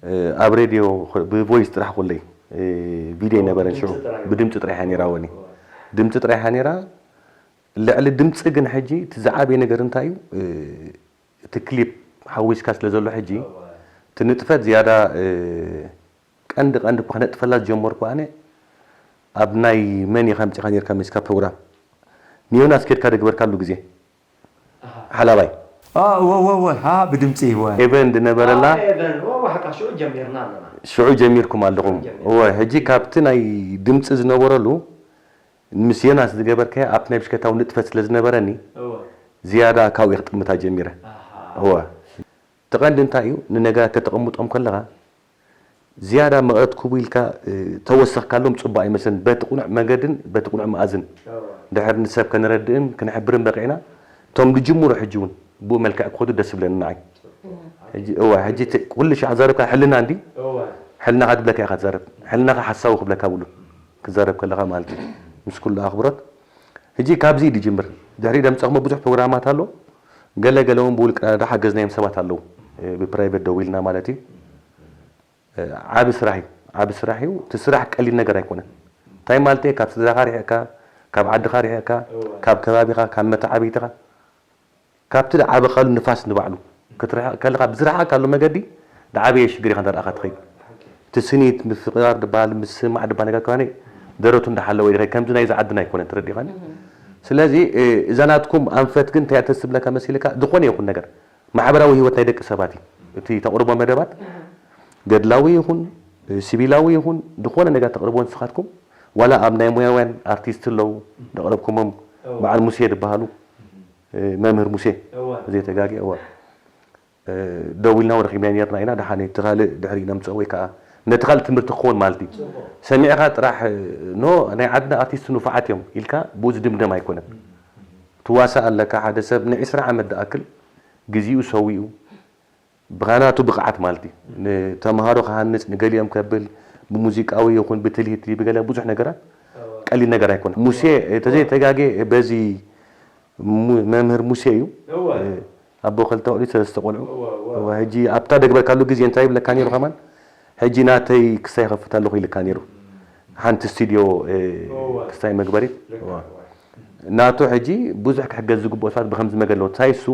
እ፣ ኣብ ሬድዮ ኽ-፣ ብቮይስ ጥራሕ ኩለይ፣ እ፣ ቪድዮ ኣይነበረን ሽዑ። ድምፂ ጥራሕ። ብድምፂ ጥራሕ እያ ነይራ ወኒ። ድምፂ ጥራሕ እያ ነይራ። ልዕሊ ድምፂ ግን ሕጂ እቲ ዝዓበየ ነገር እንታይ እዩ? እ፣ እቲ ክሊፕ ሓዊስካ ስለ ዘሎ ሕጂ፣ እቲ ንጥፈት ዝያዳ፣ እ፣ ቀንዲ ቀንዲ እኳ ክነጥፈላ ዝጀመርኩ ኣነ፣ ኣብ ናይ መን ኢኻ ኣምፂኻ ነይርካ መሲካ ፕሮግራም? ንዮናስ ኬድካ ደግበርካሉ ግዜ። ኣሃ። ሓላባይ። አ፣ እወ፣ እወ፣ እወ፣ ሃ፣ ብድምፂ፣ እወ። ኤቨን ዝነበረላ። አ፣ ኤቨን፣ እወ፣ እወ፣ ሓቃ ሽዑ ጀሚርና ኣለና። ሽዑ ጀሚርኩም ኣለኹም። ሽዑ ጀሚርና። እወ፣ ሕጂ ካብቲ ናይ ድምፂ ዝነበረሉ፣ ምስ ዮናስ ዝገበርካዮ ኣብቲ ናይ ብሽከታዊ ንጥፈት ስለ ዝነበረኒ፣ እወ። ዝያዳ ካብኡ እየ ክጥምታ ጀሚረ። ኣሃ። እወ። እቲ ቀንዲ እንታይ እዩ? ንነገራት ከተቐምጦም ከለኻ፣ ዝያዳ መቐረት ክቡ ኢልካ፣ እ፣ ተወሰኽካሎም ጽቡቕ ኣይመስልን። በቲ ቅኑዕ መገድን በቲ ቅኑዕ መኣዝን እወ። ድሕር ንሰብ ከነረድእን ክንሕብርን በቂዕና፣ እቶም ዝጅምሩ ሕጂ እውን ብኡ መልክዕ ክኸዱ ደስ ይብለኒ ንዓይ። ሕጂ፣ እወ፣ ሕጂ እቲ ኩሉ ሻዕ ዛረብካ ሕልና እንዲ? እወ። ሕልናኻ ትብለካ ኢኻ ትዛረብ። ሕልናኻ ሓሳዊ ክብለካ ብሉ ክዛረብ ከለኻ ማለት እዩ። ምስ ኩሉ ኣኽብሮት። ሕጂ ካብዚ ድጅምር። ድሕሪ ደምጻኹሞ ብዙሕ ፕሮግራማት ኣሎ። ገለ ገለ እውን ብውልቅና ዳ ሓገዝናዮም ሰባት ኣለዉ። እ፣ ብፕራይቬት ደዊልና ማለት እዩ። እ፣ ዓቢ ስራሕ እዩ። ዓቢ ስራሕ እዩ። እቲ ስራሕ ቀሊል ነገር ኣይኮነን። እንታይ ማለት እየ? ካብ ስድራኻ ርሒቕካ፣ ካብ ዓድኻ ርሒቕካ፣ እወ። ካብ ከባቢኻ፣ ካብ መተዓብይትኻ፣ ካብቲ ዝዓበኻሉ ንፋስ ንባዕሉ ክትርሕቕ ከለኻ፣ ብዝረሓቕካሉ መገዲ ዝዓበየ ሽግር ኢኻ እንዳረኣኻ ትኸይድ። እቲ ስኒት፣ ምፍቕራር ድበሃል፣ ምስማዕ ድበሃል ነገር ከማኒ ደረቱ እንዳሓለወ ይኸይድ። ከምዚ ናይዚ ዓድና ኣይኮነን፣ ተረዲኻኒ? እህ። ስለዚ፣ እ፣ እዛ ናትኩም ኣንፈት ግን እንታይ እያ ተስብለካ መሲልካ? ዝኾነ ይኹን ነገር፣ ማሕበራዊ ህይወት ናይ ደቂ ሰባት እዩ። እቲ ተቕርቦ መደባት፣ እህ። ገድላዊ ይኹን፣ እ፣ ሲቪላዊ ይኹን፣ ዝኾነ ነገር ተቕርቦ ንስኻትኩም፣ ዋላ ኣብ ናይ ሞያውያን ኣርቲስት ኣለዉ፣ ዘቕረብኩሞም እዎ። በዓል ሙሴ ዝበሃሉ፣ እ፣ መምህር ሙሴ፣ እዎ። ዘይተጋግየ፣ እዎ። እ፣ ደዊልና ረኺብና ነርና ኢና፣ ደሓን እቲ ካልእ ድሕሪ ነምጽኦ ወይ ከኣ ነቲ ካልእ ትምህርቲ ክኸውን ማለት እዩ። ጽቡቕ። ሰሚዕካ ጥራሕ፣ እ፣ ኖ፣ ናይ ዓድና ኣርቲስት ንፉዓት እዮም ኢልካ ብኡ ዝድምደም ኣይኮነን። እም፣ እም። ትዋሳእ ኣለካ፣ ሓደ ሰብ ንዒስራ ዓመት ዝኣክል ግዜኡ ሰዊኡ፣ ብኻናቱ ብቕዓት ማለት እዩ። ንተምሃሮ ክሃንጽ፣ ንገሊኦም ከብል፣ ብሙዚቃዊ ይኹን ብትልሂት፣ ብገለ ብዙሕ ነገራት እዎ። ቀሊል ነገር ኣይኮነን። ሙሴ፣ እዎ። ተዘይተጋጌ፣ በዚ ሙ-፣ መምህር ሙሴ እዩ። እዎ። እ፣ ኣቦ ክልተ ቆልዑ፣ ሰለስተ ቆልዑ። እዎ፣ እዎ። እዎ፣ ሕጂ ኣብታ ደግበርካሉ ግዜ እንታይ ይብለካ ነይሩ ከማን? ሕጂ ናተይ ክሳይ ይኸፍት ኣለኹ ኢልካ ነይሩ። ሓንቲ ስቱዲዮ፣ እ፣ እዎ። ክሳይ መግበሪት። ልክዕ፣ እዎ። እዎ። ናቱ ሕጂ ብዙሕ ክሕገዝ ዝግብኦ ሰባት ብኸምዚ መገድ ኣለዎ። እንታይ እሱ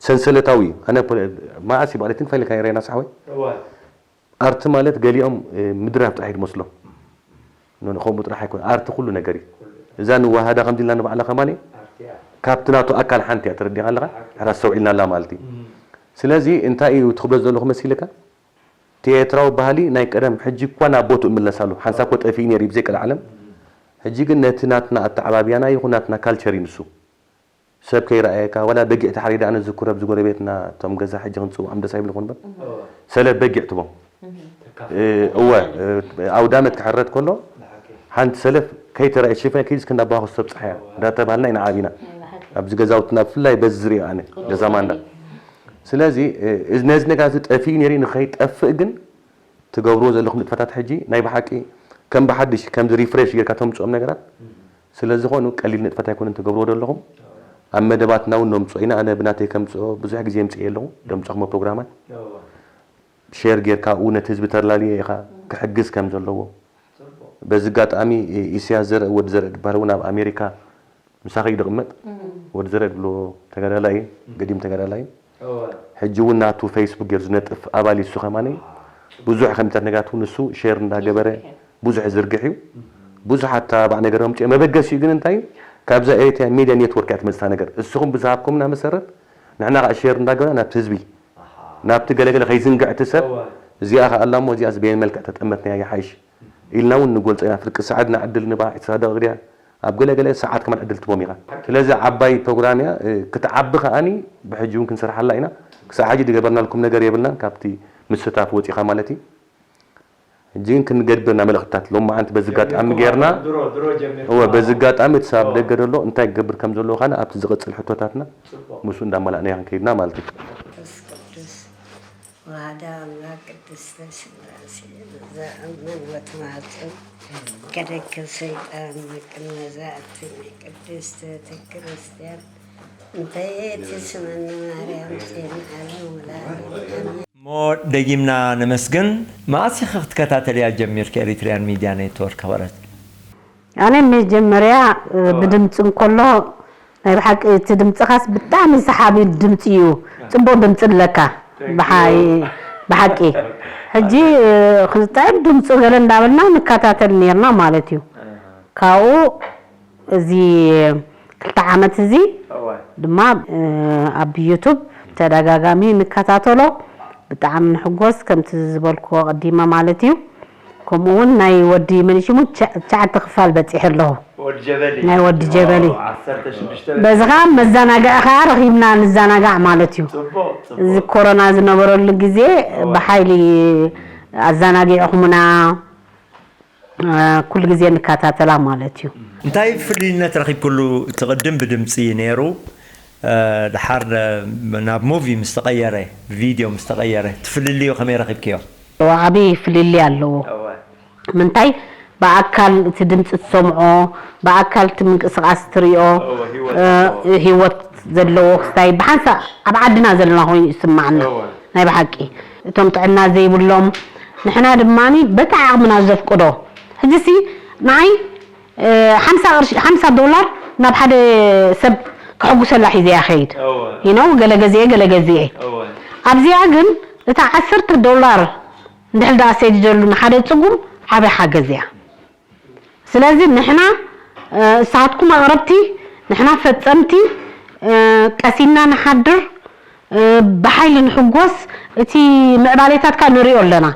ሰንሰለታዊ እዩ። ኣነ ፖለ-፣ መዓስ እዩ ብቕደትን ክፈልካ ነይረ ዮናስ ሓወይ? እወ። ኣርቲ ማለት ገሊኦም፣ እ፣ ምድራፍ ጥራሕ እዩ ዝመስሎም። ኖ፣ ኖ፣ ከምኡ ጥራሕ ኣይኮነ። ኣርቲ ኩሉ ነገር እዩ። ኩሉ። እዛ ንዋሃዳ ከምዚ ኢልና ንባዕላ ከማን እዩ። ኣርቲ እያ። ካብቲ ናቱ ኣካል ሓንቲ እያ፣ ተረዲኻ ኣለኻ? ሓቂ። ሕራ ኣስተውዒልናላ ማለት እዩ። እም። ስለዚ እንታይ እዩ ትኽብሎ ዘለኹ መሲልካ? እቲ ኤርትራዊ ባህሊ ናይ ቀደም ሕጂ እኳ ናብ ቦትኡ ይምለስ ኣሎ። ሓንሳብ እኮ ጠፊኡ ነይሩ እዩ ብዘይ ቀልዓለም። ሕጂ ግን ነቲ ናትና ኣተዓባብያና ይኹን ናትና ካልቸር እዩ ንሱ። ሰብ ከይረኣየካ፣ ዋላ በጊዕ ተሓሪዳ ኣነ ዝዝክሮ ኣብዚ ጎረቤትና እቶም ገዛ ሕጂ ክንጽውዖም ደስ ኣይብልኩን እምበር። እዎ። ሰለፍ በጊዕ ትቦም። እህ። እ፣ እወ፣ እ፣ ኣውዳመት ክሕረድ ከሎ፣ ብሓቂ። ሓንቲ ሰለፍ ከይተረኣየት ሽፈን ከይዚ ክንዳ ኣባኻ ክስተብጽሓያ እዎ። እንዳተባሃልና ኢና ዓቢና። ናይ ብሓቂ። ኣብዚ ገዛውትና ብፍላይ በዚ ዝሪኦ ኣነ፣ ቅዱስ ገዛ ማንዳ። ባህሊ። ስለዚ፣ እ፣ እዚ፣ ነዚ ነገር እዚ ጠፊኡ ነይሩ ንኸይጠፍእ ግን ትገብርዎ ዘለኹም ንጥፈታት ሕጂ ናይ ብሓቂ ከም ብሓድሽ ከምዚ ሪፍሬሽ ጌርካ ተምጽኦም ነገራት ስለ ዝኾኑ ቀሊል ንጥፈት ኣይኮነን ትገብርዎ ዘለኹም። ኣብ መደባትና እውን ነምጽኦ ኢና። ኣነ ብናተይ ከምጽኦ ብዙሕ ግዜ የምጽእ ኣለኹ። ደምጻኹሞ ፕሮግራማት እዎ። ሼር ጌርካ ኣብኡ ነቲ ህዝቢ ተላልዮ ኢኻ ክሕግዝ ከም ዘለዎ። ጽቡቕ። በዚ ኣጋጣሚ ኢሳያስ ዘርእ ወዲ ዘርእ ዝበሃል እውን ኣብ ኣሜሪካ ምሳኺ እዩ ዝቕመጥ። እም። ወዲ ዘርእ ዝብሎ ተጋዳላይ እዩ፣ ገዲም ተጋዳላይ እዩ። እወ። ሕጂ እውን ናቱ ፌስቡክ ገይሩ ዝነጥፍ ኣባል እዩ። እሱ ከማኒ ብዙሕ ከምታት ነገራት እውን እሱ ሼር እንዳገበረ ይዝርግሕ እዩ። ብዙሕ ይዝርግሕ እዩ። እም። ብዙሓት ተባባዕ ነገር ኣምፅኦ። መበገሲኡ ግን እንታይ እዩ? ካብዛ ኤሪትሪያን ሚድያ ኔትወርክ እያ ትመፅእ እታ ነገር። እስኹም ብዝሃብኩምና መሰረት ንሕና ከዓ ሼር እንዳገበና ናብቲ ህዝቢ፣ ናብቲ ገለገለ ከይዝንግዕ እቲ ሰብ፣ እዚኣ ከዓ ኣላ እሞ እዚኣ ዝበየን መልክዕ ተጠመትናያ ይሓይሽ ኢልና እውን ንገልፆ ኢና። ፍርቂ ሰዓት ንዕድል ንባ፣ ዕስራ ደቂቕ ድያ፣ ኣብ ገለገለ ሰዓት ከማን ዕድል ትቦም ኢኻ። ስለዚ ዓባይ ፕሮግራም እያ። ክትዓቢ ከዓኒ ብሕጂ እውን ክንሰርሓላ ኢና። ክሳብ ሕጂ ዝገበርናልኩም ነገር የብልናን፣ ካብቲ ምስታፍ ወፂኻ ማለት እዩ። ሕጂ ግን ክንገድብርና መልእኽትታት ሎማዓንቲ በዚ ኣጋጣሚ ጌርና። እወ፣ በዚ ኣጋጣሚ እቲ ሰብ ደገ ዘሎ እንታይ ክገብር ከም ዘለዎ ካነ ኣብቲ ዝቕፅል ሕቶታትና ምስኡ እንዳመላእናዮ ክንከይድና ማለት እዩ። ቅዱስ ዋህዳ ኣምላክ ቅድስተ ስላሴ ዘኣምን ወትማጽን ከደክል ሰይጣን መቅን መዛእትን ቅድስት ቤተ ክርስቲያን እንተ ትስመኒ ማርያም ሴን ዓለም ወላዲት ኣሜን። እሞ ደጊምና ነመስግን። መኣስ ኢኺ ክትከታተልያ ጀሚርኪ ኤሪትሪያን ሚድያ ኔትወርክ? ክበረት ኣነ መጀመርያ ብድምፂ እንከሎ ናይ ብሓቂ እቲ ድምፅኻስ ብጣዕሚ ሰሓቢ ድምፂ እዩ። ፅቡቅ ድምፂ ኣለካ። ብሓቂ ሕጂ ክልጣይም ድምፁ ገለ እንዳበልና ንከታተል ነርና ማለት እዩ። ካብኡ እዚ ክልተ ዓመት እዚ ድማ ኣብ ዩቱብ ተደጋጋሚ ንከታተሎ። ብጣዕሚ ንሕጎስ ከምቲ ዝበልክዎ ቀዲመ ማለት እዩ። ከምኡ እውን ናይ ወዲ መን ሽሙ ትሽዓተ ክፋል በፂሐ ኣለኹ። ናይ ወዲ ጀበሊ በዚ ከዓ መዘናግዒ ከዓ ረኺብና ንዘናጋዕ ማለት እዩ። እዚ ኮሮና ዝነበረሉ ግዜ ብሓይሊ ኣዘናጊዕኹምና ኩሉ ግዜ ንከታተላ ማለት እዩ። እንታይ ፍልይነት ረኺብክሉ? እቲ ቅድም ብድምፂ ነይሩ፣ ድሓር ናብ ሙቪ ምስ ተቐየረ፣ ቪድዮ ምስ ተቐየረ፣ እቲ ፍልልዩ ከመይ ረኺብክዮ? ዓብዪ ፍልልይ ኣለዎ። ምንታይ ብኣካል እቲ ድምፂ ትሰምዖ፣ ብኣካል እቲ ምንቅስቓስ ትሪኦ፣ ህይወት ዘለዎ ክስታይ ብሓንሳእ ኣብ ዓድና ዘለና ኮይኑ ይስማዓና። ናይ ብሓቂ እቶም ጥዕና ዘይብሎም ንሕና ድማ በቲ ዓቕምና ዘፍቅዶ ሕጂሲ ንዓይ ሓምሳ ቅርሺ ሓምሳ ዶላር ናብ ሓደ ሰብ ከሕጉሰላ ሒዘያ ከይድ ይነው ገለ ገዚኤ ገለ ገዚኤ ኣብዚኣ ግን እታ ዓሰርተ ዶላር እንድሕር ደኣ ሰዲደሉ ንሓደ ፅጉም ዓብዪ ሓገዝ እያ። ስለዚ ንሕና ንስኻትኩም ኣቕረብቲ ንሕና ፈፀምቲ ቀሲና ንሓድር ብሓይሊ ንሕጎስ እቲ ምዕባሌታት ከኣ ንሪኦ ኣለና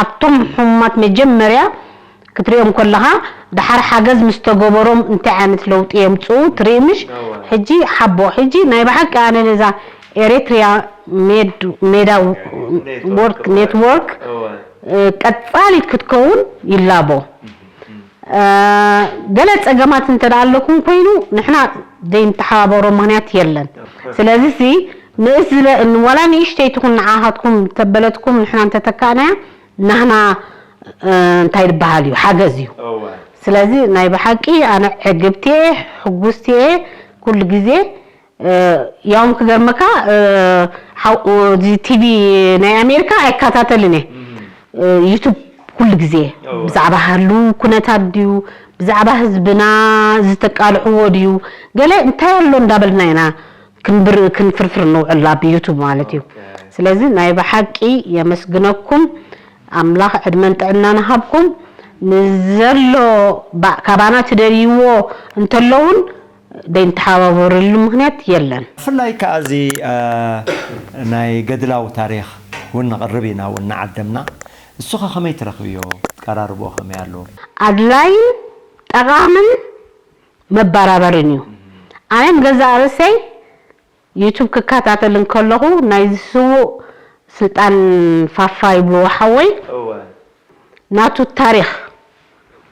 ኣብቶም ሕሙማት መጀመርያ ክትሪኦም ከለኻ ደሓር ሓገዝ ምስ ተገበሮም እንታይ ዓይነት ለውጢ የምፅኡ ትርኢ ምሽ ሕጂ ሓቦ ሕጂ ናይ ብሓቂ ኣነ ነዛ ኤሪትሪያ ሜዳ ወርክ ኔትወርክ ቀፃሊት ክትከውን ይላቦ ገለ ፀገማት እንተ ኣለኩም ኮይኑ ንሕና ዘይንተሓባበሮ ምክንያት የለን ስለዚ ሲ ንእስ ዝበ ዋላ ንእሽተይ ትኹን ንዓኻትኩም ተበለትኩም ንሕና እንተተካእናያ ናህና እንታይ ዝበሃል እዩ ሓገዝ እዩ ስለዚ ናይ ብሓቂ ኣነ ዕግብቲ እየ ሕጉስቲ እየ ኩሉ ግዜ ያውም ክገርመካ እዚ ቲቪ ናይ ኣሜሪካ ኣይከታተልን እየ ዩቱብ ኩሉ ግዜ ብዛዕባ ሃሉ ኩነታት ድዩ ብዛዕባ ህዝብና ዝተቃልሕዎ ድዩ ገለ እንታይ ኣሎ እንዳበልና ኢና ክንብር ክንፍርፍር ንውዕል ኣብ ዩቱብ ማለት እዩ ስለዚ ናይ ብሓቂ የመስግነኩም ኣምላኽ ዕድመን ጥዕናን ሃብኩም ንዘሎ ካባና ትደልይዎ እንተለውን ደይንተሓባበረሉ ምኽንያት የለን። ብፍላይ ከኣ እዚ ናይ ገድላዊ ታሪኽ እውን ነቕርብ ኢና እውን ንዓደምና። እሱ ኸ ኸመይ ትረኽብዮ? ትቀራርብኦ ኸመይ ኣሎ? ኣድላይን ጠቓምን መባራበርን እዩ። ኣነ ንገዛእ ርእሰይ ዩቱብ ክከታተል እንከለኹ ናይዚ ስዉእ ስልጣን ፋፋ ይብልዎ ሓወይ ናቱ ታሪኽ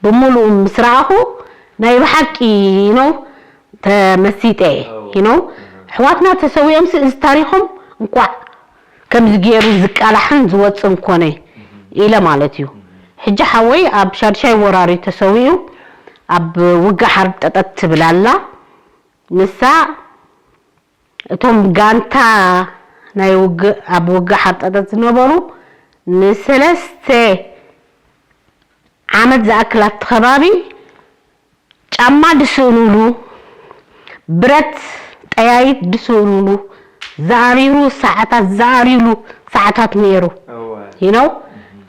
ብምሉኡ ምስ ረኣኹ ናይ ብሓቂ you know ተመሲጠ እየ you know ኣሕዋትና ተሰዊኦምሲ እዚ ታሪኾም እንቋዕ ከምዚ ገይሩ ዝቃላሕን ዝወፅእን ኮነ ኢለ ማለት እዩ ሕጂ ሓወይ ኣብ ሻድሻይ ወራር እዩ ተሰዊኡ ኣብ ውግእ ሓርጠጠት ትብል ኣላ ንሳ እቶም ጋንታ ናይ ውግእ ኣብ ውግእ ሓርጠጠት ዝነበሩ ንሰለስተ ዓመት ዝኣክል ኣብቲ ከባቢ ጫማ ዝስእኑሉ ብረት ጠያይት ዝስእኑሉ ዝኣሪሩ ሰዓታት ዝኣሪሉ ሰዓታት ነይሩ you know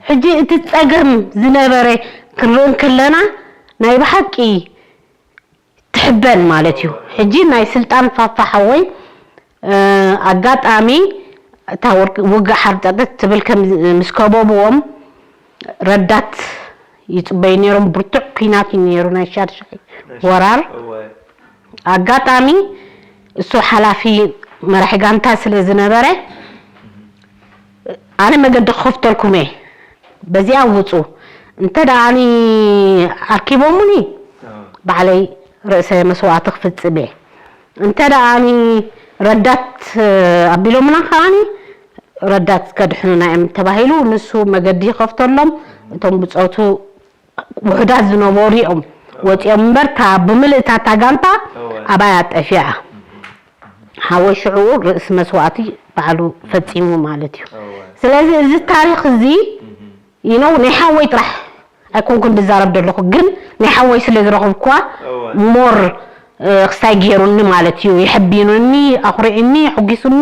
ሕጂ እቲ ፀገም ዝነበረ ክንርኢ እንከለና ናይ ብሓቂ ትሕበን ማለት እዩ። ሕጂ ናይ ስልጣን ፋፋ ሓወይ ኣጋጣሚ እታ ውግእ ሓርጠጠት ትብል ከም ምስ ከበብዎም ረዳት ይፅበዩ ነይሮም። ብርቱዕ ኲናት እዩ ነይሩ ናይ ሻድሻይ ወራር። ኣጋጣሚ እሱ ሓላፊ መራሒ ጋንታ ስለ ዝነበረ ኣነ መገዲ ክኸፍተልኩም እየ፣ በዚኣ ውፁ፣ እንተ ደኣኒ ኣርኪቦሙኒ ባዕለይ ርእሰ መስዋእቲ ክፍፅም እየ፣ እንተ ደኣኒ ረዳት ኣቢሎምና ከኣኒ ረዳት ከድሕኑና እዮም ተባሂሉ። ንሱ መገዲ ይኸፍተሎም። እቶም ብፆቱ ውሑዳት ዝነበሩ እዮም ወፂኦም እምበር፣ እታ ብምልእታ እታ ጋንታ ኣባያ ጠፊኣ። ሓወይ ሽዕኡ ርእሲ መስዋእቲ ባዕሉ ፈፂሙ ማለት እዩ። ስለዚ እዚ ታሪኽ እዚ ይነው ናይ ሓወይ ጥራሕ ኣይኮንኩን ዝዛረብ ዘለኹ፣ ግን ናይ ሓወይ ስለ ዝረኸብኩዋ ሞር ክስታይ ገይሩኒ ማለት እዩ። የሐቢኑኒ፣ ኣኹሪዕኒ፣ ኣሐጒሱኒ፣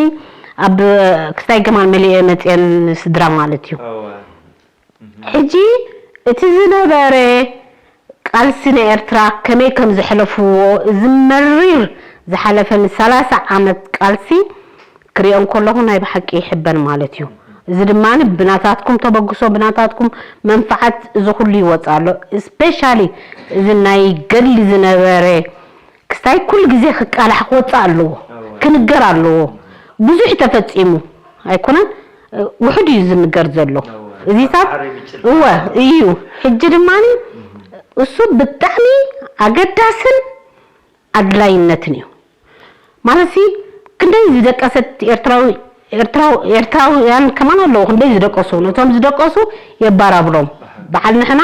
ኣብ ክስታይ ከማን መሊኤ መፅኤን ስድራ ማለት እዩ። ሕጂ እቲ ዝነበረ ቃልሲ ንኤርትራ ከመይ ከም ዘሕለፍዎ፣ እዚ መሪር ዝሓለፈ ንሰላሳ ዓመት ቃልሲ ክሪኦ እንከለኹ ናይ ብሓቂ ይሕበን ማለት እዩ። እዚ ድማ ብናታትኩም ተበግሶ፣ ብናታትኩም መንፍዓት እዚ ኩሉ ይወፅእ ኣሎ። ስፔሻሊ እዚ ናይ ገድሊ ዝነበረ ክስታይ ኩሉ ግዜ ክቃላሕ ክወፅእ ኣለዎ፣ ክንገር ኣለዎ። ብዙሕ ተፈፂሙ ኣይኮነን፣ ውሑድ እዩ ዝንገር ዘሎ። እዚታት እወ እዩ። ሕጂ ድማ እሱ ብጣዕሚ ኣገዳስን ኣድላይነትን እዩ። ማለትሲ ክንደይ ዝደቀሰት ኤርትራዊ ኤርትራው- ኤርትራውያን ከማን ኣለዉ፣ ክንደይ ዝደቀሱ፣ ነቶም ዝደቀሱ የባራብሮም። በዓል ንሕና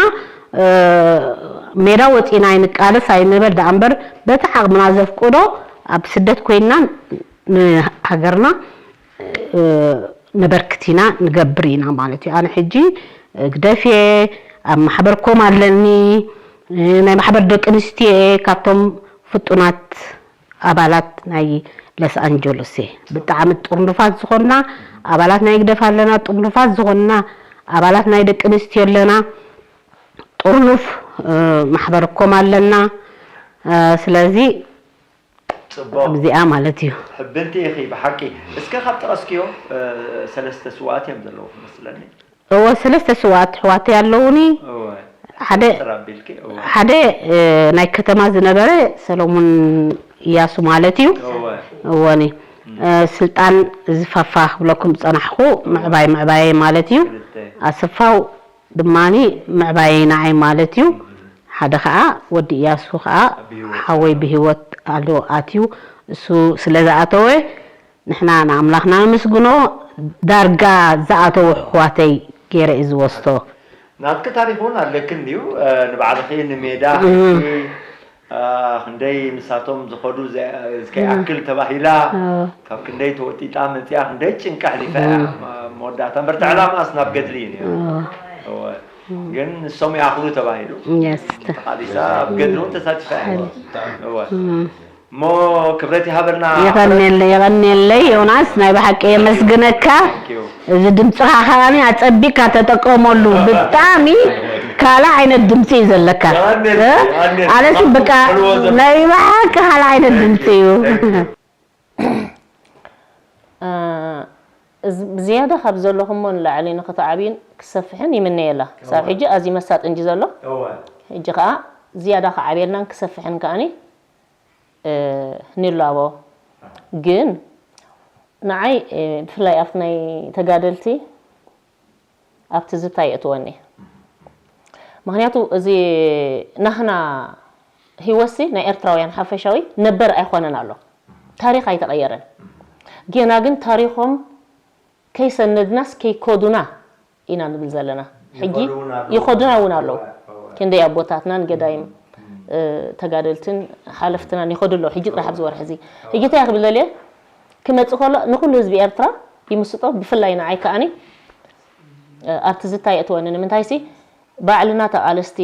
ሜዳ ወፂና ኣይንቃለስ ኣይንበል ደኣ እምበር፣ በቲ ዓቕምና ዘፍቅዶ ኣብ ስደት ኮይንና ንሃገርና ነበርክት ኢና፣ ንገብር ኢና ማለት እዩ። ኣነ ሕጂ ግደፍየ ኣብ ማሕበር ኮም ኣለኒ፣ ናይ ማሕበር ደቂ ኣንስትዮ እየ፣ ካብቶም ፍጡናት ኣባላት ናይ ለስ ኣንጀለስ እየ። ብጣዕሚ ጥርኑፋት ዝኾንና ኣባላት ናይ ግደፍ ኣለና፣ ጥርኑፋት ዝኾንና ኣባላት ናይ ደቂ ኣንስትዮ ኣለና፣ ጥርኑፍ ማሕበር ኮም ኣለና። ስለዚ ጽቡቕ። ኣብዚኣ ማለት እዩ። ሕብንቲ ኢኺ ብሓቂ። እስከ ካብ ጠቐስክዮ ሰለስተ ስውኣት እዮም ዘለዉ ክመስለኒ። እወ ሰለስተ ስውኣት ኣሕዋተይ ኣለዉኒ። እወ ሓደ ጥራ ኣቢልኪ። እወ ሓደ ናይ ከተማ ዝነበረ ሰሎሙን እያሱ ማለት እዩ። እወ እወኒ ስልጣን ዝፋፋ ክብለኩም ዝፀናሕኩ ምዕባይ ምዕባየ ማለት እዩ። ክልተ ኣሰፋው ድማኒ ምዕባየይ ንዓይ ማለት እዩ። ሓደ ኸዓ ወዲ እያሱ ኸዓ ሓወይ ብህይወት ኣሎ ኣትዩ እሱ ስለ ዝኣተወ ንሕና ንኣምላኽና ነመስግኖ። ዳርጋ ዝኣተዉ ኣሕዋተይ ገይረ እየ ዝወስዶ። ናትኪ ታሪኽ እውን ኣለኪ እንድዩ ንባዕልኺ ንሜዳ ሒዝኪ ክንደይ ንሳቶም ዝኸዱ ከይኣክል ተባሂላ ካብ ክንደይ ተወጢጣ መፂኣ ክንደይ ጭንቂ ኣሕሊፋ እያ መወዳእታ እምበር እቲ ዕላማስ ናብ ገድሊ እዩ ነይሩ እወ ግን ንሶም ይኣኽሉ ተባሂሉ ተቓሊሳ ኣብ ገድሊ እውን ተሳቲፋ እያ እወ እሞ ክብረት ይሃበልና የቐንየለይ የቐንየለይ ዮናስ ናይ ብሓቂ የመስግነካ እዚ ድምፅኻ ከዓኒ ኣፀቢቅካ ተጠቀመሉ ብጣዕሚ ካልእ ዓይነት ድምፂ እዩ ዘለካ ኣነሲ በቃ ናይ ብሓቂ ካልእ ዓይነት ድምፂ እዩ ብዝያዳ ካብ ዘለኹሞ ንላዕሊ ንክትዓብይን ክሰፍሕን ይምነየላ ክሳብ ሕጂ ኣዝዩ መሳጢ እንጂ ዘሎ ሕጂ ከዓ ዝያዳ ክዓብየልናን ክሰፍሕን ከዓኒ ንላቦ ግን ንዓይ ብፍላይ ኣብቲ ናይ ተጋደልቲ ኣብ ትዝታ የእትወኒ። ምኽንያቱ እዚ ናህና ህይወትሲ ናይ ኤርትራውያን ሓፈሻዊ ነበር ኣይኾነን ኣሎ። ታሪኽ ኣይተቐየረን። ጌና ግን ታሪኾም ከይሰነድናስ ከይከዱና ኢና ንብል ዘለና። ሕጂ ይኸዱና እውን ኣለዉ። ክንደይ ኣቦታትናን ገዳይም ተጋደልትን ሓለፍትናን ይኸዱ ኣለዉ። ሕጂ ጥራሕ ኣብዚ ወርሒ እዚ። ሕጂ እንታይ ክብል ደልየ ክመፅእ ከሎ ንኹሉ ህዝቢ ኤርትራ ይምስጦ ብፍላይ ንዓይ ከዓኒ ኣብ ትዝታ የእትወኒ ንምንታይሲ ባዕልና ተቓለስቲ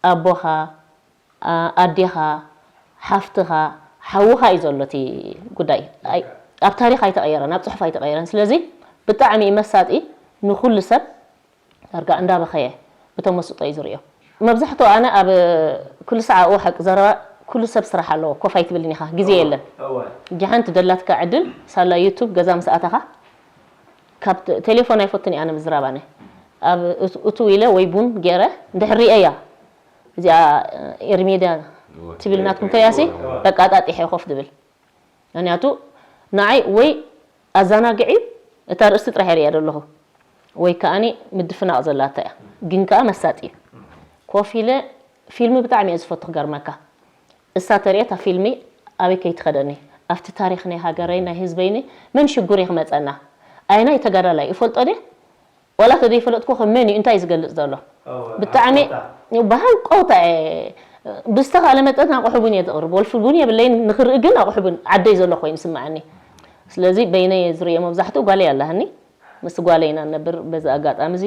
ኣቦኻ ኣዴኻ ሓፍትኻ ሓውኻ እዩ ዘሎ እቲ ጉዳይ ኣብ ታሪኽ ኣይተቐየረን ኣብ ፅሑፍ ኣይተቐየረን ስለዚ ብጣዕሚ እዩ መሳጢ ንኹሉ ሰብ ዳርጋ እንዳበኸየ ብተመስጦ እዩ ዝርእዮ መብዛሕትኡ ኣነ ኣብ ኩሉ ሰዓኡ ሓቂ ዘረባ ኩሉ ሰብ ስራሕ ኣለዎ፣ ኮፍ ኣይትብልን ኢኻ፣ ግዜ የለን። ጃሓንቲ ደላትካ ዕድል ሳላ ዩቱብ ገዛ ምስ ኣተኻ ካብ ቴሌፎን ኣይፈቱን እየ ኣነ ምዝራብ። ኣነ ኣብ እቱ ኢለ ወይ ቡን ገይረ እንድሕር ሪኤያ እዚኣ ኤርሜድያ ትብል ናትኩም ተያሲ በቃ ኣጣጢሐ ኮፍ ድብል። ምክንያቱ ንዓይ ወይ ኣዘናግዒ እታ ርእስቲ ጥራሕ እየ ሪኣ ዘለኹ ወይ ከዓኒ ምድፍናቕ ዘላታ እያ። ግን ከኣ መሳጢ እዩ። ኮፍ ኢለ ፊልሚ ብጣዕሚ እየ ዝፈቱ ክገርመካ። እሳ ተርእየ እታ ፊልሚ ኣበይ ከይትኸደኒ ኣብቲ ታሪኽ ናይ ሃገረይ ናይ ህዝበይኒ መን ሽጉር እዩ ክመጸና? ኣየናይ ተጋዳላይ እፈልጦ ድየ? ዋላ ተዘይፈለጥኩ ከ መን እዩ እንታይ እዩ ዝገልጽ ዘሎ? ብጣዕሚ ብሃንቀውታ እየ ብዝተኻለ መጠን ኣቑሑ ቡን እየ ዘቕርብ። ወልፊ ቡን የብለይን ንኽርኢ ግን ኣቑሑ ቡን ዓደይ ዘሎ ኮይኑ ይስምዓኒ። ስለዚ በይነይ እየ ዝርእዮ መብዛሕትኡ ጓለይ ኣለሃኒ። ምስ ጓለይ ኢና ንነብር። በዚ ኣጋጣሚ እዚ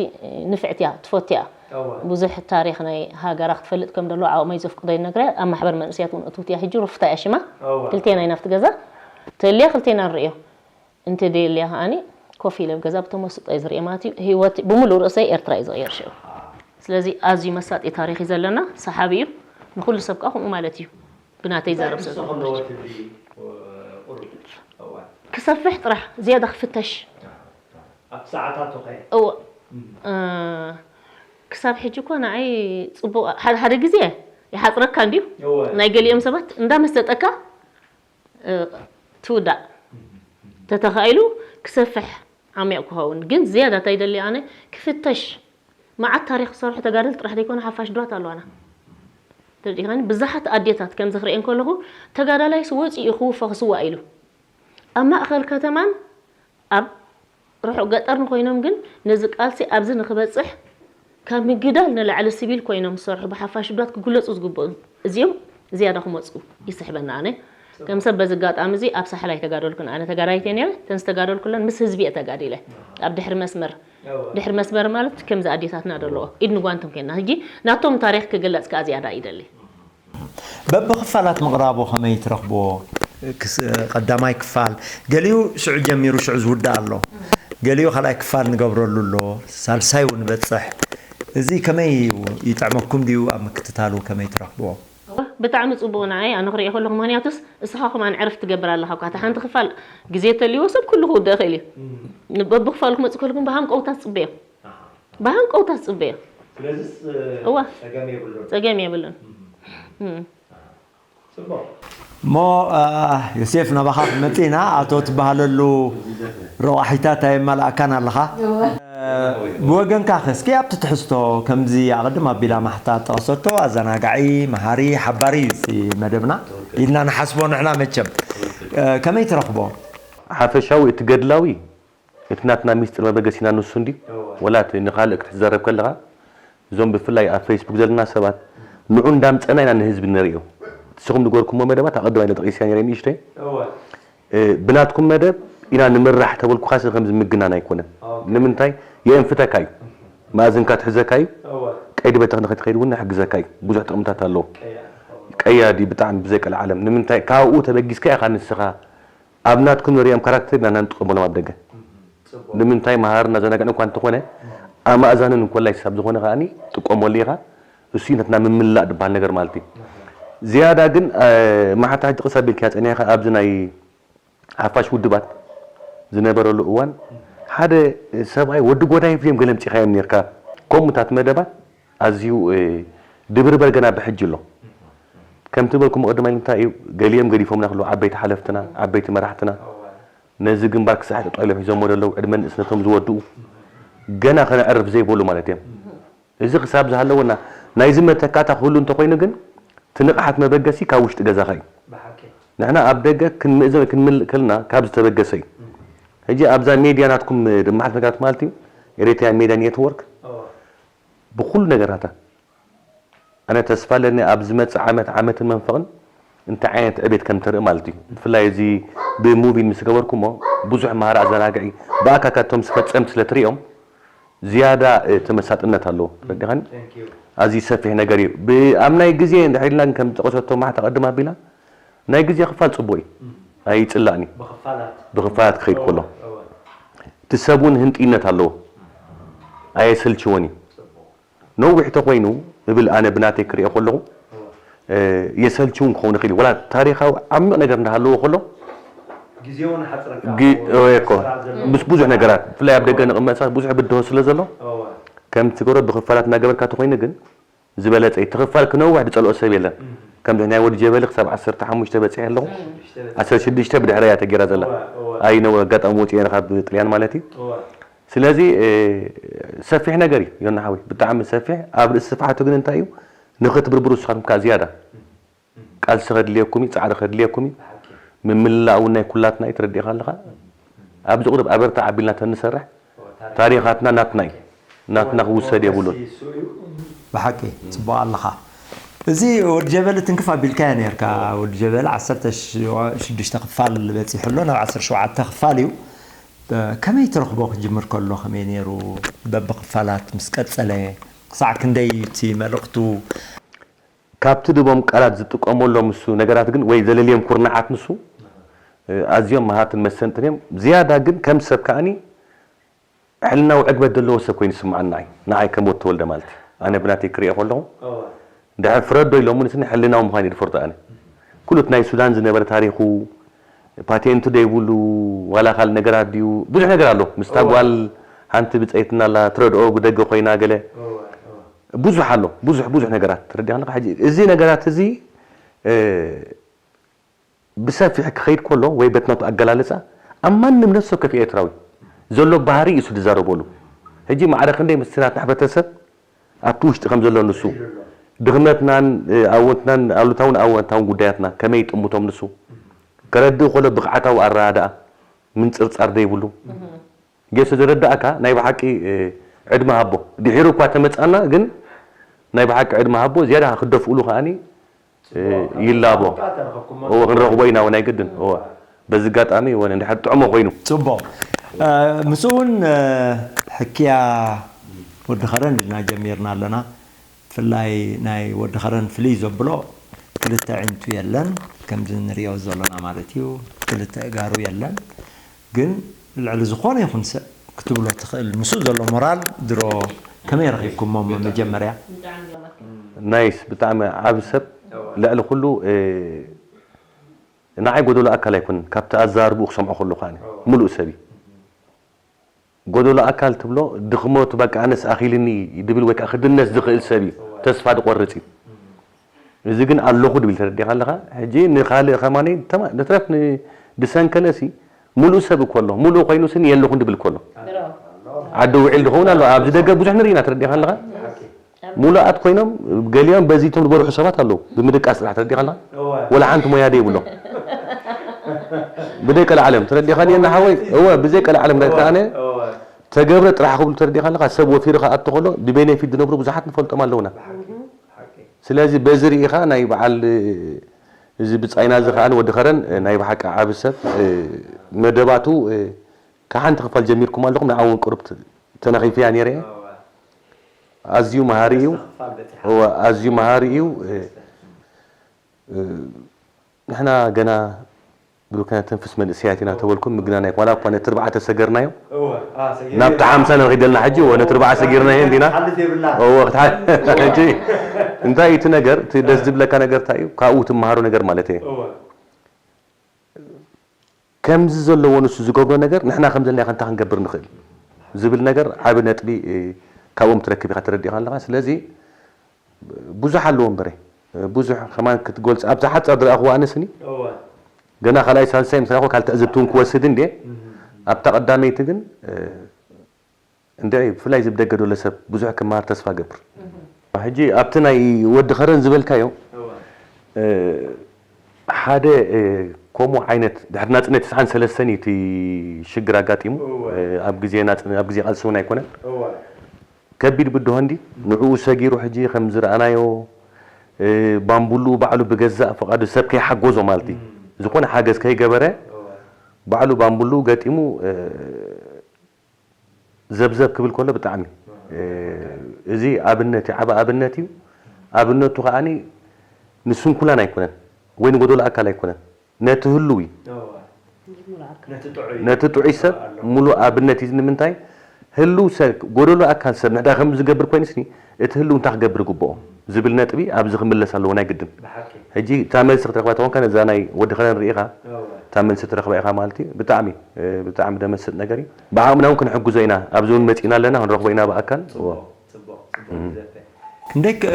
ንፍዕቲ እያ ትፈቱ እያ። ብዙሕ ታሪኽ ናይ ሃገራ ክትፈልጥ ከም ዘለዎ ዓቕመይ ዘፍቅዶ ይነግራ። ኣብ ማሕበር መንእሰያት እውን እትውት እያ ሕጂ ሩፍታ እያ ሽማ። ክልቴና ኢና ኣብቲ ገዛ ተልያ ክልቴና ንርእዮ። እንተ ደልያ ከኣኒ ኮፍ ኢለ ኣብ ገዛ ብተመስጦ እየ ዝርእየ ማለት እዩ። ህይወት ብምሉእ ርእሰይ ኤርትራ እዩ ዝቕየር ሽዑ። ስለዚ ኣዝዩ መሳጢ ታሪኽ እዩ ዘለና፣ ሰሓቢ እዩ። ንኹሉ ሰብ ከኣ ከምኡ ማለት እዩ። ብናተይ ዛረብ ሰብ ክሰፍሕ ጥራሕ ዝያዳ ክፍተሽ ኣብቲ ሰዓታቱ ኸ እወ ክሳብ ሕጂ እኮ ንዓይ ጽቡቕ ሓደ ግዜ ይሓጽረካ እንድዩ ናይ ገሊኦም ሰባት እንዳመሰጠካ ትውዳእ ተተኻኢሉ ክሰፍሕ ዓሚቕ ክኸውን ግን ዝያዳ እንታይ ይደሊ ኣነ ክፍተሽ መዓት ታሪኽ ዝሰርሑ ተጋደልቲ ጥራሕ ዘይኮነ ሓፋሽ ድባት ኣለዋና ተረዲእካኒ ብዙሓት ኣዴታት ከም ዝኽርእየን ከለኹ ተጋዳላይስ ወፂኡ ክውፎ ክስዋእ ኢሉ ኣብ ማእኸል ከተማን ኣብ ርሑቕ ገጠር ንኮይኖም ግን ነዚ ቃልሲ ኣብዚ ንክበፅሕ ካብ ምግዳል ንላዕሊ ስቢል ኮይኖም ዝሰርሑ ብሓፋሽ ብዳት ክግለፁ ዝግብኦም እዚኦም ዝያዳ ክመፁ ይስሕበና ኣነ ከም ሰብ በዚ ኣጋጣሚ እዚ ኣብ ሳሕል ኣይተጋደልኩን ኣነ ተጋዳይት እየ ነይረ እተን ዝተጋደልኩለን ምስ ህዝቢ እየ ተጋዲለ ኣብ ድሕሪ መስመር ድሕሪ መስመር ማለት ከምዚ ኣዴታትና ደለዎ ኢድ ንጓንቶም ኮይና ሕጂ ናቶም ታሪክ ክግለፅ ከዓ ዝያዳ ይደሊ በብኽፋላት ምቕራቡ ከመይ ትረኽብዎ? ቀዳማይ ክፋል ገሊኡ ሽዑ ጀሚሩ ሽዑ ዝውዳእ ኣሎ። ገሊኡ ካልኣይ ክፋል ንገብረሉ ኣሎ። ሳልሳይ እውን ንበፅሕ። እዚ ከመይ እዩ? ይጥዕመኩም ድዩ? ኣብ ምክትታሉ ከመይ ትረኽብዎ? ብጣዕሚ ፅቡቕ ንዓይ ኣነ ክሪኦ ከለኹ ምክንያቱስ እስኻ ከማን ዕርፍ ትገብር ኣለኻ እኳ እታ ሓንቲ ክፋል ግዜ ተልይዎ ሰብ ኩሉ ክውድእ ይኽእል እዩ በብክፋሉ ክመፅእ ከሉ ግን ብሃንቀውታ ትፅበዮ ብሃንቀውታ ትፅበዮ ስለዚስ እዋ ፀገም የብሉን። ፀገም የብሉን። እም። ፅቡቕ። እሞ ዮሴፍ ናባኻ ክንመፅእ ኢና። ኣቶ ትበሃለሉ ረቋሒታት ኣየማልኣካን ኣለኻ። ብወገንካ ከ እስኪ ኣብቲ ትሕዝቶ ከምዚ ኣቐድም ኣቢላ ማሕታ ጠቐሰቶ ኣዘናጋዒ፣ መሃሪ፣ ሓባሪ እዩ እዚ መደብና ኢልና ንሓስቦ ንሕና መቸም። ከመይ ትረኽቦ? ሓፈሻዊ እቲ ገድላዊ እቲ ናትና ሚስጥር መበገሲና ንሱ እንድዩ ወላ እቲ ንኻልእ ክትዛረብ ከለኻ እዞም ብፍላይ ኣብ ፌስቡክ ዘለና ሰባት ንዑ እንዳምፀና ኢና ንህዝቢ ንርእዮ ንስኹም ዝገርኩሞ መደባት ኣቐድም ኢለ ጠቒሰያ ነይረ ንእሽተይ ብናትኩም መደብ ኢና ንምራሕ ተበልኩኻ ሰብ ከምዚ ምግናን ኣይኮነን ንምንታይ የእንፍተካ እዩ መኣዝንካ ትሕዘካ እዩ ቀይዲ በተኽ ንኸትኸይድ እውን ይሕግዘካ እዩ ብዙሕ ጥቕምታት ኣለዎ ቀያዲ ብጣዕሚ ብዘይ ቀልዓለም ንምንታይ ካብኡ ተበጊስካ ኢኻ ንስኻ ኣብ ናትኩም ንሪኦም ካራክተር ኢና ንጥቀመሎም ኣብ ደገ ንምንታይ መሃርን ኣዘናግዕን እኳ እንተኾነ ኣማእዛንን እንኮላይ ሳብ ዝኾነ ከኣ ጥቀመሉ ኢኻ እሱ ነትና ምምላእ ዝበሃል ነገር ማለት እዩ ዝያዳ ግን ማሕታ ሕጂ ቅስ ኣቢልካያ ጸኒሕካ ኣብዚ ናይ ሓፋሽ ውድባት ዝነበረሉ እዋን ሓደ ሰብኣይ ወዲ ጎዳይፍ ድዮም ገለ ምጺኻዮም ኔርካ ከምኡታት መደባት ኣዝዩ ድብርበር ገና ብሕጂ ኣሎ። ከምቲ ዝበልኩሞ ቅድም ኢሉ እንታይ እዩ ገሊኦም ገዲፎምና ክህልዉ ዓበይቲ ሓለፍትና፣ ዓበይቲ መራሕትና ነዚ ግንባር ክሳዕ ጠጠው ኢሎም ሒዞሞ ዘለዉ ዕድመ ንእስነቶም ዝወድኡ ገና ከነዕርፍ ዘይበሉ ማለት እዮም። እዚ ክሳብ ዝሃለወና ናይዚ መተካእታ ክህሉ እንተኾይኑ ግን እቲ ንቕሓት መበገሲ ካብ ውሽጢ ገዛኻ እዩ። ንሕና ኣብ ደገ ክንምእዘን ክንምልእ ከለና ካብ ዝተበገሰ እዩ። ሕጂ ኣብዛ ሜድያ ናትኩም መሓልፍ ነገራት ማለት እዩ ኤሪትሪያን ሜድያ ኔትወርክ ብኩሉ ነገራታ ኣነ ተስፋ ኣለኒ ኣብ ዝመጽእ ዓመት ዓመትን መንፈቕን እንታይ ዓይነት ዕቤት ከም ተርኢ ማለት እዩ ብፍላይ እዚ ብሙቪ ምስ ገበርኩሞ ብዙሕ መሃሪ ኣዘናግዒ ብኣካ ካቶም ዝፈጸምቲ ስለ ትሪኦም ዝያዳ ተመሳጥነት ኣለዎ ረዲኻኒ ኣዝዩ ሰፊሕ ነገር እዩ ኣብ ናይ ግዜ እንድሕር ኢልና ከም ዝጠቐሰቶ ማሕታ ቅድም ኣቢላ ናይ ግዜ ክፋል ጽቡቕ እዩ ኣይጽላእን እዩ ብኽፋላት ክኸይድ ከሎ እቲ ሰብ እውን ህንጥይነት ኣለዎ ኣየሰልችዎን እዩ ነዊሕ ተኾይኑ እብል ኣነ ብናተይ ክሪኦ ከለኹ። የሰልችውን ክኸውን ይኽእል እዩ። ዋላ ታሪኻዊ ዓሚቕ ነገር እንዳሃለዎ ከሎ ግዜውን ሓፅረካ ግ- እወ እኮ ምስ ብዙሕ ነገራት ብፍላይ ኣብ ደገ ንቕመጥ ሰባት ብዙሕ ብድሆ ስለ ዘሎ ከምቲ ትገብሮ ብኽፋላት እናገበርካ ተኾይኑ ግን ዝበለፀ እዩ። እቲ ክፋል ክነውሕ ዝፀልኦ ሰብ የለን። ከምዚ ናይ ወዲ ጀበሊ ክሳብ ዓሰርተ ሓሙሽተ በፂሐ ኣለኹ። ዓሰርተ ሽዱሽተ ብድሕረይ እያ ተገይራ ዘላ። ኣይነው ኣጋጣሚ ወፂኤ ካብ ጥልያን ማለት እዩ። ስለዚ ሰፊሕ ነገር እዩ ዮና ሓወይ፣ ብጣዕሚ ሰፊሕ። ኣብ ርእሲ ስፍሓቱ ግን እንታይ እዩ ንኽትብርብሩ ንስኻትኩም ከዓ ዝያዳ ቃልሲ ከድልየኩም እዩ፣ ፃዕሪ ከድልየኩም እዩ። ምምልላእ እውን ናይ ኩላትና እዩ፣ ተረዲእኻ ኣለኻ። ኣብዚ ቁሩብ ኣበርታዕ ኣቢልና ተንሰርሕ ታሪኻትና ናትና እዩ፣ ናትና ክውሰድ የብሉን። ብሓቂ ፅቡቅ ኣለኻ። እዚ ወዲ ጀበሊ ትንክፍ ኣቢልካዮ ነርካ። ወዲ ጀበሊ ዓሰርተ ሽዱሽተ ክፋል በፂሑ ኣሎ፣ ናብ ዓሰርተ ሸውዓተ ክፋል እዩ። ከመይ ትረኽቦ ክጅምር ከሎ ከመይ ነይሩ? በብክፋላት ምስ ቀፀለ ክሳዕ ክንደይ እቲ መልእኽቱ? ካብቲ ድቦም ቃላት ዝጥቀመሎም ንሱ ነገራት ግን ወይ ዘለልዮም ኩርናዓት ንሱ ኣዝዮም መሃርትን መሰንትን እዮም። ዝያዳ ግን ከም ሰብ ከኣኒ ሕልናዊ ዕግበት ዘለዎ ሰብ ኮይኑ ይስምዓኒ ንዓይ፣ ንዓይ ከም ወዲ ተወልደ ማለት እዩ። ኣነ ብናተይ ክሪኦ ከለኹ ድሕር ፍረዶ ኢሎምኒ ስኒ ሕልናዊ ምዃን እዩ ዝፈርዶ ኣነ። ኩሉ እቲ ናይ ሱዳን ዝነበረ ታሪኹ ፓቴንቱ ደይብሉ ዋላ ካልእ ነገራት ድዩ ብዙሕ ነገር ኣሎ። ምስታ ጓል ሓንቲ ብፀይትና ኣላ ትረድኦ ብደገ ኮይና ገለ ብዙሕ ኣሎ ብዙሕ ብዙሕ ነገራት ተረዲኻ ኣለኻ። ሕጂ እዚ ነገራት እዚ ብሰፊሕ ክኸይድ ከሎ ወይ በትናቱ ኣገላልፃ ኣብ ማንም ነፍሲ ወከፍ ኤርትራዊ ዘሎ ባህሪ እዩ ዝዛረበሉ። ሕጂ ማዕረ ክንደይ ምስቲ ናትና ሕብረተሰብ ኣብቲ ውሽጢ ከም ዘሎ ንሱ ድኽመትናን ኣወንትናን ኣሉታውን ኣወንታውን ጉዳያትና ከመይ ይጥምቶም ንሱ ከረድእ ከሎ ብቕዓታዊ ኣረዳድኣ ምንፅርፃር ዘይብሉ ጌሱ ዝረዳእካ ናይ ብሓቂ ዕድመ ሃቦ ድሒሩ እኳ ተመፃና ግን ናይ ብሓቂ ዕድመ ሃቦ ዝያዳ ክደፍእሉ ከዓኒ ይላቦ እዎ ክንረኽቦ ኢና ናይ ግድን እዎ በዚ ኣጋጣሚ ወነ እንድሕር ጥዕሞ ኮይኑ ፅቡቕ ምስኡ እውን ሕክያ ወዲ ኸረን ኢልና ጀሚርና ኣለና። ብፍላይ ናይ ወዲ ኸረን ፍልይ ዘብሎ ክልተ ኣዒንቱ የለን ከምዚ ንሪኦ ዘሎና ማለት እዩ። ክልተ እጋሩ የለን ግን ልዕሊ ዝኾነ ይኹን ሰብ ክትብሎ ትኽእል ምስኡ ዘሎ ሞራል ድሮ ከመይ ረኺብኩሞ መጀመርያ? ናይስ ብጣዕሚ ዓቢ ሰብ ልዕሊ ኩሉ ንዓይ ጎደሎ ኣካል ኣይኮነን ካብቲ ኣዛርብኡ ክሰምዖ ከሎ ከዓ ሙሉእ ሰብ እዩ። ጎደሎ ኣካል ትብሎ ድኽመቱ በቃ ኣነስ ኣኺልኒ ድብል ወይ ከዓ ክድነስ ዝኽእል ሰብ እዩ። ተስፋ ድቆርፅ እዩ። እዚ ግን ኣለኹ ድብል ተረዲኻ ኣለኻ። ሕጂ ንኻልእ ከማኒ ንትረፍ ድሰንከለሲ ሙሉእ ሰብ እኮ ኣሎ። ሙሉእ ኮይኑ ስኒ የለኹን ድብል እኮ ኣሎ። ዓዲ ውዒል ድኸውን ኣሎ። ኣብዚ ደገ ብዙሕ ንርኢ ኢና ተረዲኻ ኣለኻ። ሙሉኣት ኮይኖም ገሊኦም በዚቶም ዝበርሑ ሰባት ኣለዉ ብምድቃስ ጥራሕ ተረዲኻ ኣለኻ። ወላ ሓንቲ ሞያ ደይብሎም ብደይ ቀልዓለም ተረዲኻኒ እና ሓወይ እወ ብዘይ ቀልዓለም ዳይካ ኣነ ተገብረ ጥራሕ ክብሉ ተረዲኻ ኣለኻ። ሰብ ወፊሩ ክኣቱ ከሎ ብቤኔፊት ዝነብሩ ብዙሓት ንፈልጦም ኣለውና። ስለዚ በዚ ርኢኻ ናይ በዓል እዚ ብጻይና እዚ ከኣ ወዲ ኸረን ናይ ብሓቂ ዓቢ ሰብ መደባቱ ካብ ሓንቲ ክፋል ጀሚርኩም ኣለኹም ንዓ እውን ቅሩብ ተነኺፍያ ነይረ እየ። ኣዝዩ መሃሪ እዩ። እወ ኣዝዩ መሃሪ እዩ። ንሕና ገና ብሩክ ነተንፍስ መንእሰያት ኢና ተበልኩም ምግናን ኣይኮን ዋላ እኳ ነቲ ኣርባዕተ ሰገርናዮ ናብቲ ሓምሳ ንኺደልና ሕጂ ወ ነቲ ኣርባዓ ሰጊርናዮ እንዲና እወ ክትሓ ሕጂ እንታይ እዩ እቲ ነገር እቲ ደስ ዝብለካ ነገር እንታይ እዩ ካብኡ ትመሃሮ ነገር ማለት እየ ከምዚ ዘለዎ ንሱ ዝገብሮ ነገር ንሕና ከም ዘለና ከ እንታይ ክንገብር ንኽእል ዝብል ነገር ዓቢ ነጥቢ ካብኦም ትረክብ ኢኻ ተረዲእኻ ኣለኻ ስለዚ ብዙሕ ኣለዎ እምበረ ብዙሕ ከማን ክትገልፅ ኣብዛ ሓፃር ዝረኣኽዋ ኣነስኒ ገና ካልኣይ ሳልሳይ ምስ ረኣኹ ካልእ ትዕዝብቲ እውን ክወስድ እንድየ ኣብታ ቀዳመይቲ ግን እንድዒ ብፍላይ እዚ ብደገ ዘሎ ሰብ ብዙሕ ክመሃር ተስፋ ገብር ሕጂ ኣብቲ ናይ ወዲ ኸረን ዝበልካዮ ሓደ ከምኡ ዓይነት ድሕሪ ናፅነት ተስዓን ሰለስተን እዩ እቲ ሽግር ኣጋጢሙ ኣብ ግዜ ቃልሲ እውን ኣይኮነን ከቢድ ብድሆ እንዲ ንዕኡ ሰጊሩ ሕጂ ከም ዝረኣናዮ ባምቡሉ ባዕሉ ብገዛእ ፍቓዱ ሰብ ከይሓገዞ ማለት እዩ ዝኾነ ሓገዝ ከይገበረ ባዕሉ ባምቡሉ ገጢሙ ዘብዘብ ክብል ከሎ ብጣዕሚ እዚ ኣብነት ዓቢ ኣብነት እዩ ኣብነቱ ከዓኒ ንስንኩላን ኣይኮነን ወይ ንጎደሎ ኣካል ኣይኮነን ነቲ ህሉው እዩ ነቲ ጥዑይ ሰብ ሙሉእ ኣብነት እዩ ንምንታይ ህሉው ሰብ ጎደሎ ኣካል ሰብ ንሕዳ ከም ዝገብር ኮይኑ ስኒ እቲ ህሉው እንታይ ክገብር ይግብኦ ዝብል ነጥቢ ኣብዚ ክምለስ ኣለዎ ናይ ግድን። ብሓቂ ሕጂ እታ መልሲ ክትረኽባ ተኾንካ ነዛ ናይ ወዲ ኸረን ርኢኻ እወ እታ መልሲ ትረኽባ ኢኻ ማለት እዩ። ብጣዕሚ እ፣ ብጣዕሚ ደመስጥ ነገር እዩ። ብዓቕምና እውን ክንሕግዞ ኢና። ኣብዚ እውን መፂና ኣለና ክንረኽቦ ኢና ብኣካል። እወ ጽቡቕ ጽቡቕ ዘተ ክንደይ ክ-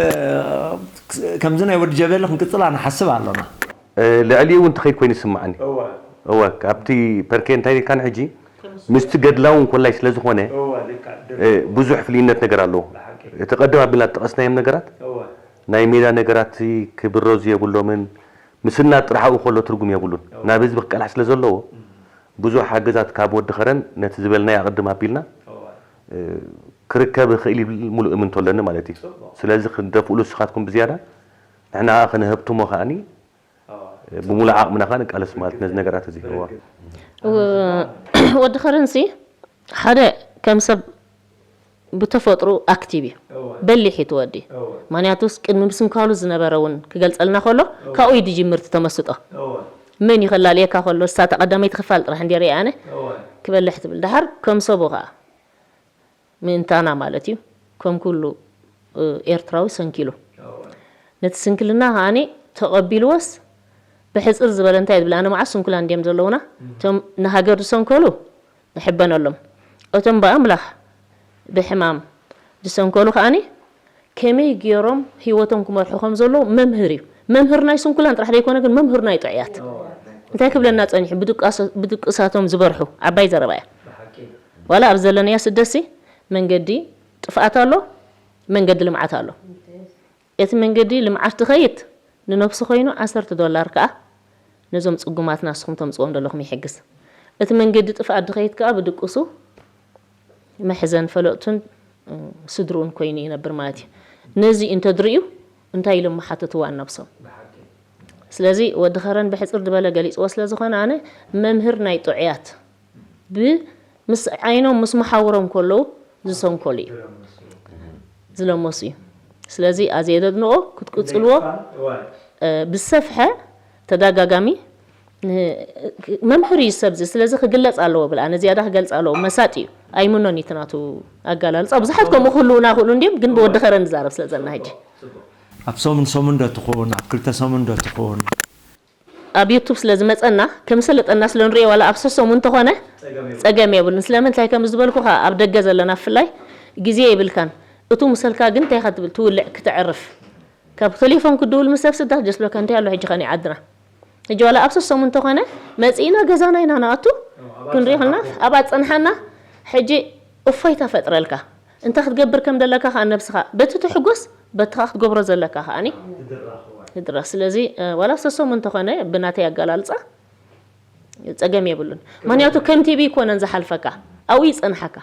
ከምዚ ናይ ወዲ ጀበሊ ክንቅፅል ኣንሓስብ ኣሎና። እ፣ ልዕሊኡ እውን ትኸይድ ኮይኑ ይስምዓኒ። እወ እወ ካብቲ ፐርኬ እንታይ ኢልካን ሕጂ ምስቲ ገድላዊ እንኮላይ ስለ ዝኾነ እወ ልካ እ፣ ብዙሕ ፍልይነት ነገር ኣለዎ። ብሓቂ እቲ ቀደም ኣቢልና ዝጠቐስናዮም ነገራት እወ ናይ ሜዳ ነገራት ክብረዙ የብሎምን። ምስና ጥራሕ ኣብኡ ከሎ ትርጉም የብሉን። ናብ ህዝቢ ክቀልሕ ስለ ዘለዎ ብዙሕ ሓገዛት ካብ ወዲ ኸረን ነቲ ዝበልናዮ ኣቐድም ኣቢልና እወ እ፣ ክርከብ ይኽእል ይብል ሙሉእ እምንቶ ኣለኒ ማለት እዩ። ጽቡቕ ስለዚ ክንደፍእሉ ንስኻትኩም ብዝያዳ ንሕና ከኣ ክንህብትሞ ከኣኒ እወ እ፣ ብሙሉእ ዓቕምና ከኣ ንቃለስ ማለት ነዚ ነገራት እዚ። እወ። ወዲ ኸረንሲ ሓደ ከም ሰብ ብተፈጥሮ ኣክቲቭ እዩ። እወ በሊሕ እዩ እቲ ወዲ። እወ ምክንያቱስ ቅድሚ ምስንኳሉ ዝነበረ እውን ክገልጸልና ከሎ ካብኡ እዩ ዝጅምር እቲ ተመስጦ። እወ መን እዩ ከላልየካ ከሎ እሳ እታ ቀዳመይቲ ክፋል ጥራሕ እንድየ ሪኣ ኣነ እወ ክበልሕ ትብል። ደሓር ከም ሰቡ ከዓ ምእንታና ማለት እዩ ከም ኩሉ እ፣ ኤርትራዊ ሰንኪሉ እወ ነቲ ስንክልና ከዓኒ ተቐቢልዎስ ብሕፅር ዝበለ እንታይ ዝብል ኣነ መዓስ ስንኩላን እንድዮም ዘለውና እቶም ንሃገር ዝሰንከሉ ንሕበነሎም እቶም ብኣምላኽ ብሕማም ዝሰንከሉ ከዓኒ ከመይ ገይሮም ህይወቶም ክመርሑ ከም ዘለዉ መምህር እዩ። መምህር ናይ ስንኩላን ጥራሕ ዘይኮነ ግን መምህር ናይ ጥዑያት እንታይ ክብለና ፀኒሑ ብድቃሶ- ብድቅሳቶም ዝበርሑ ዓባይ ዘረባ እያ። ብሓቂ ዋላ ኣብ ዘለናዮ ስደሲ መንገዲ ጥፍኣት ኣሎ፣ መንገዲ ልምዓት ኣሎ። እቲ መንገዲ ልምዓት ዝኸይድ ንነብሱ ኮይኑ ዓሰርተ ዶላር ከኣ ነዞም ጽጉማት ናስኹም ተምጽዎም ዘለኹም ይሕግዝ። እቲ መንገዲ ጥፍኣት ዝኸይድ ከኣ ብድቅሱ መሕዘን ፈለጥቱን ስድርኡን ኮይኑ ይነብር ማለት እዩ። ነዚ እንተድርእዩ እንታይ ኢሎም ምሓተትዋ ነብሶም። ስለዚ ወዲ ኸረን ብሕጽር ዝበለ ገሊጽዎ ስለ ዝኾነ ኣነ መምህር ናይ ጥዑያት ብ ምስ ዓይኖም ምስ መሓውሮም ከለዉ ዝሰንከሉ እዩ ዝለመሱ እዩ። ስለዚ ኣዝየ ዘድንቆ ክትቅጽልዎ ብዝሰፍሐ ተደጋጋሚ መምህር እዩ ሰብዚ ስለዚ ክግለጽ ኣለዎ ብል ኣነ ዝያዳ ክገልጽ ኣለዎ መሳጥ እዩ ኣይምኖን እዩ ናቱ ኣጋላልጻ ብዙሓት ከምኡ ክህልውና ክእሉ እንዲም ግን ብወዲ ኸረ ንዛረብ ስለ ዘለና ሕጂ ኣብ ሰሙን ሰሙን ዶ ትኹን ኣብ ክልተ ሰሙን ዶ ትኹን ኣብ ዩቱብ ስለ ዝመፀና ከም ሰለጠና ስለ ንሪኦ ዋላ ኣብ ሰሰሙ እንተኾነ ፀገም የብሉን ስለምንታይ ከም ዝበልኩኻ ኣብ ደገ ዘለና ብፍላይ ግዜ የብልካን እቱ ምሰልካ ግን እንታይ ኢኻ ትብል ትውልዕ ክተዕርፍ ካብ ቴሌፎን ክድውል ምስ ሰብ ስዳት ጀስሎካ እንታይ ኣሎ ሕጂ ኸኒ ዓድና ሕጂ ዋላ ኣብ ሰሰሙ እንተኾነ መፂእና ገዛና ኢና ንኣቱ ክንሪኽልና ኣብ ኣፀንሓና ሕጂ እፎይታ ፈጥረልካ እንታይ ክትገብር ከም ዘለካ ከዓ ነብስኻ በቲ ትሕጎስ በቲ ከዓ ክትገብሮ ዘለካ ከዓኒ ትድረኽ ስለዚ ዋላ ሰሶም እንተኾነ ብናተይ ኣገላልፃ ፀገም የብሉን ምክንያቱ ከም ቲቪ ይኮነን ዝሓልፈካ ኣብኡ ይፀንሓካ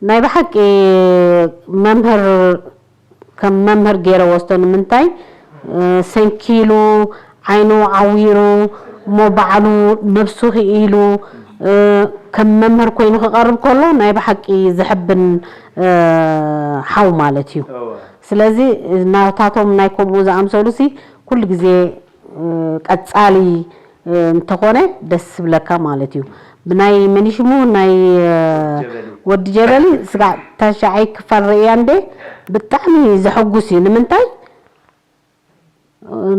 ናይ ብሓቂ መምህር ከም መምህር ገይረ ወስዶ ንምንታይ ሰንኪሉ ዓይኑ ዓዊሩ እሞ ባዕሉ ነብሱ ክኢሉ ከም መምህር ኮይኑ ክቐርብ ከሎ ናይ ብሓቂ ዘሕብን ሓው ማለት እዩ። ስለዚ ናታቶም ናይ ከምኡ ዝኣምሰሉ ሲ ኩሉ ግዜ ቀጻሊ እንተኾነ ደስ ዝብለካ ማለት እዩ። ብናይ መኒሽሙ ናይ ወዲ ጀበሊ ስጋዕ ታሻዓይ ክፋል ርእያ እንደ ብጣዕሚ ዘሐጉስ እዩ። ንምንታይ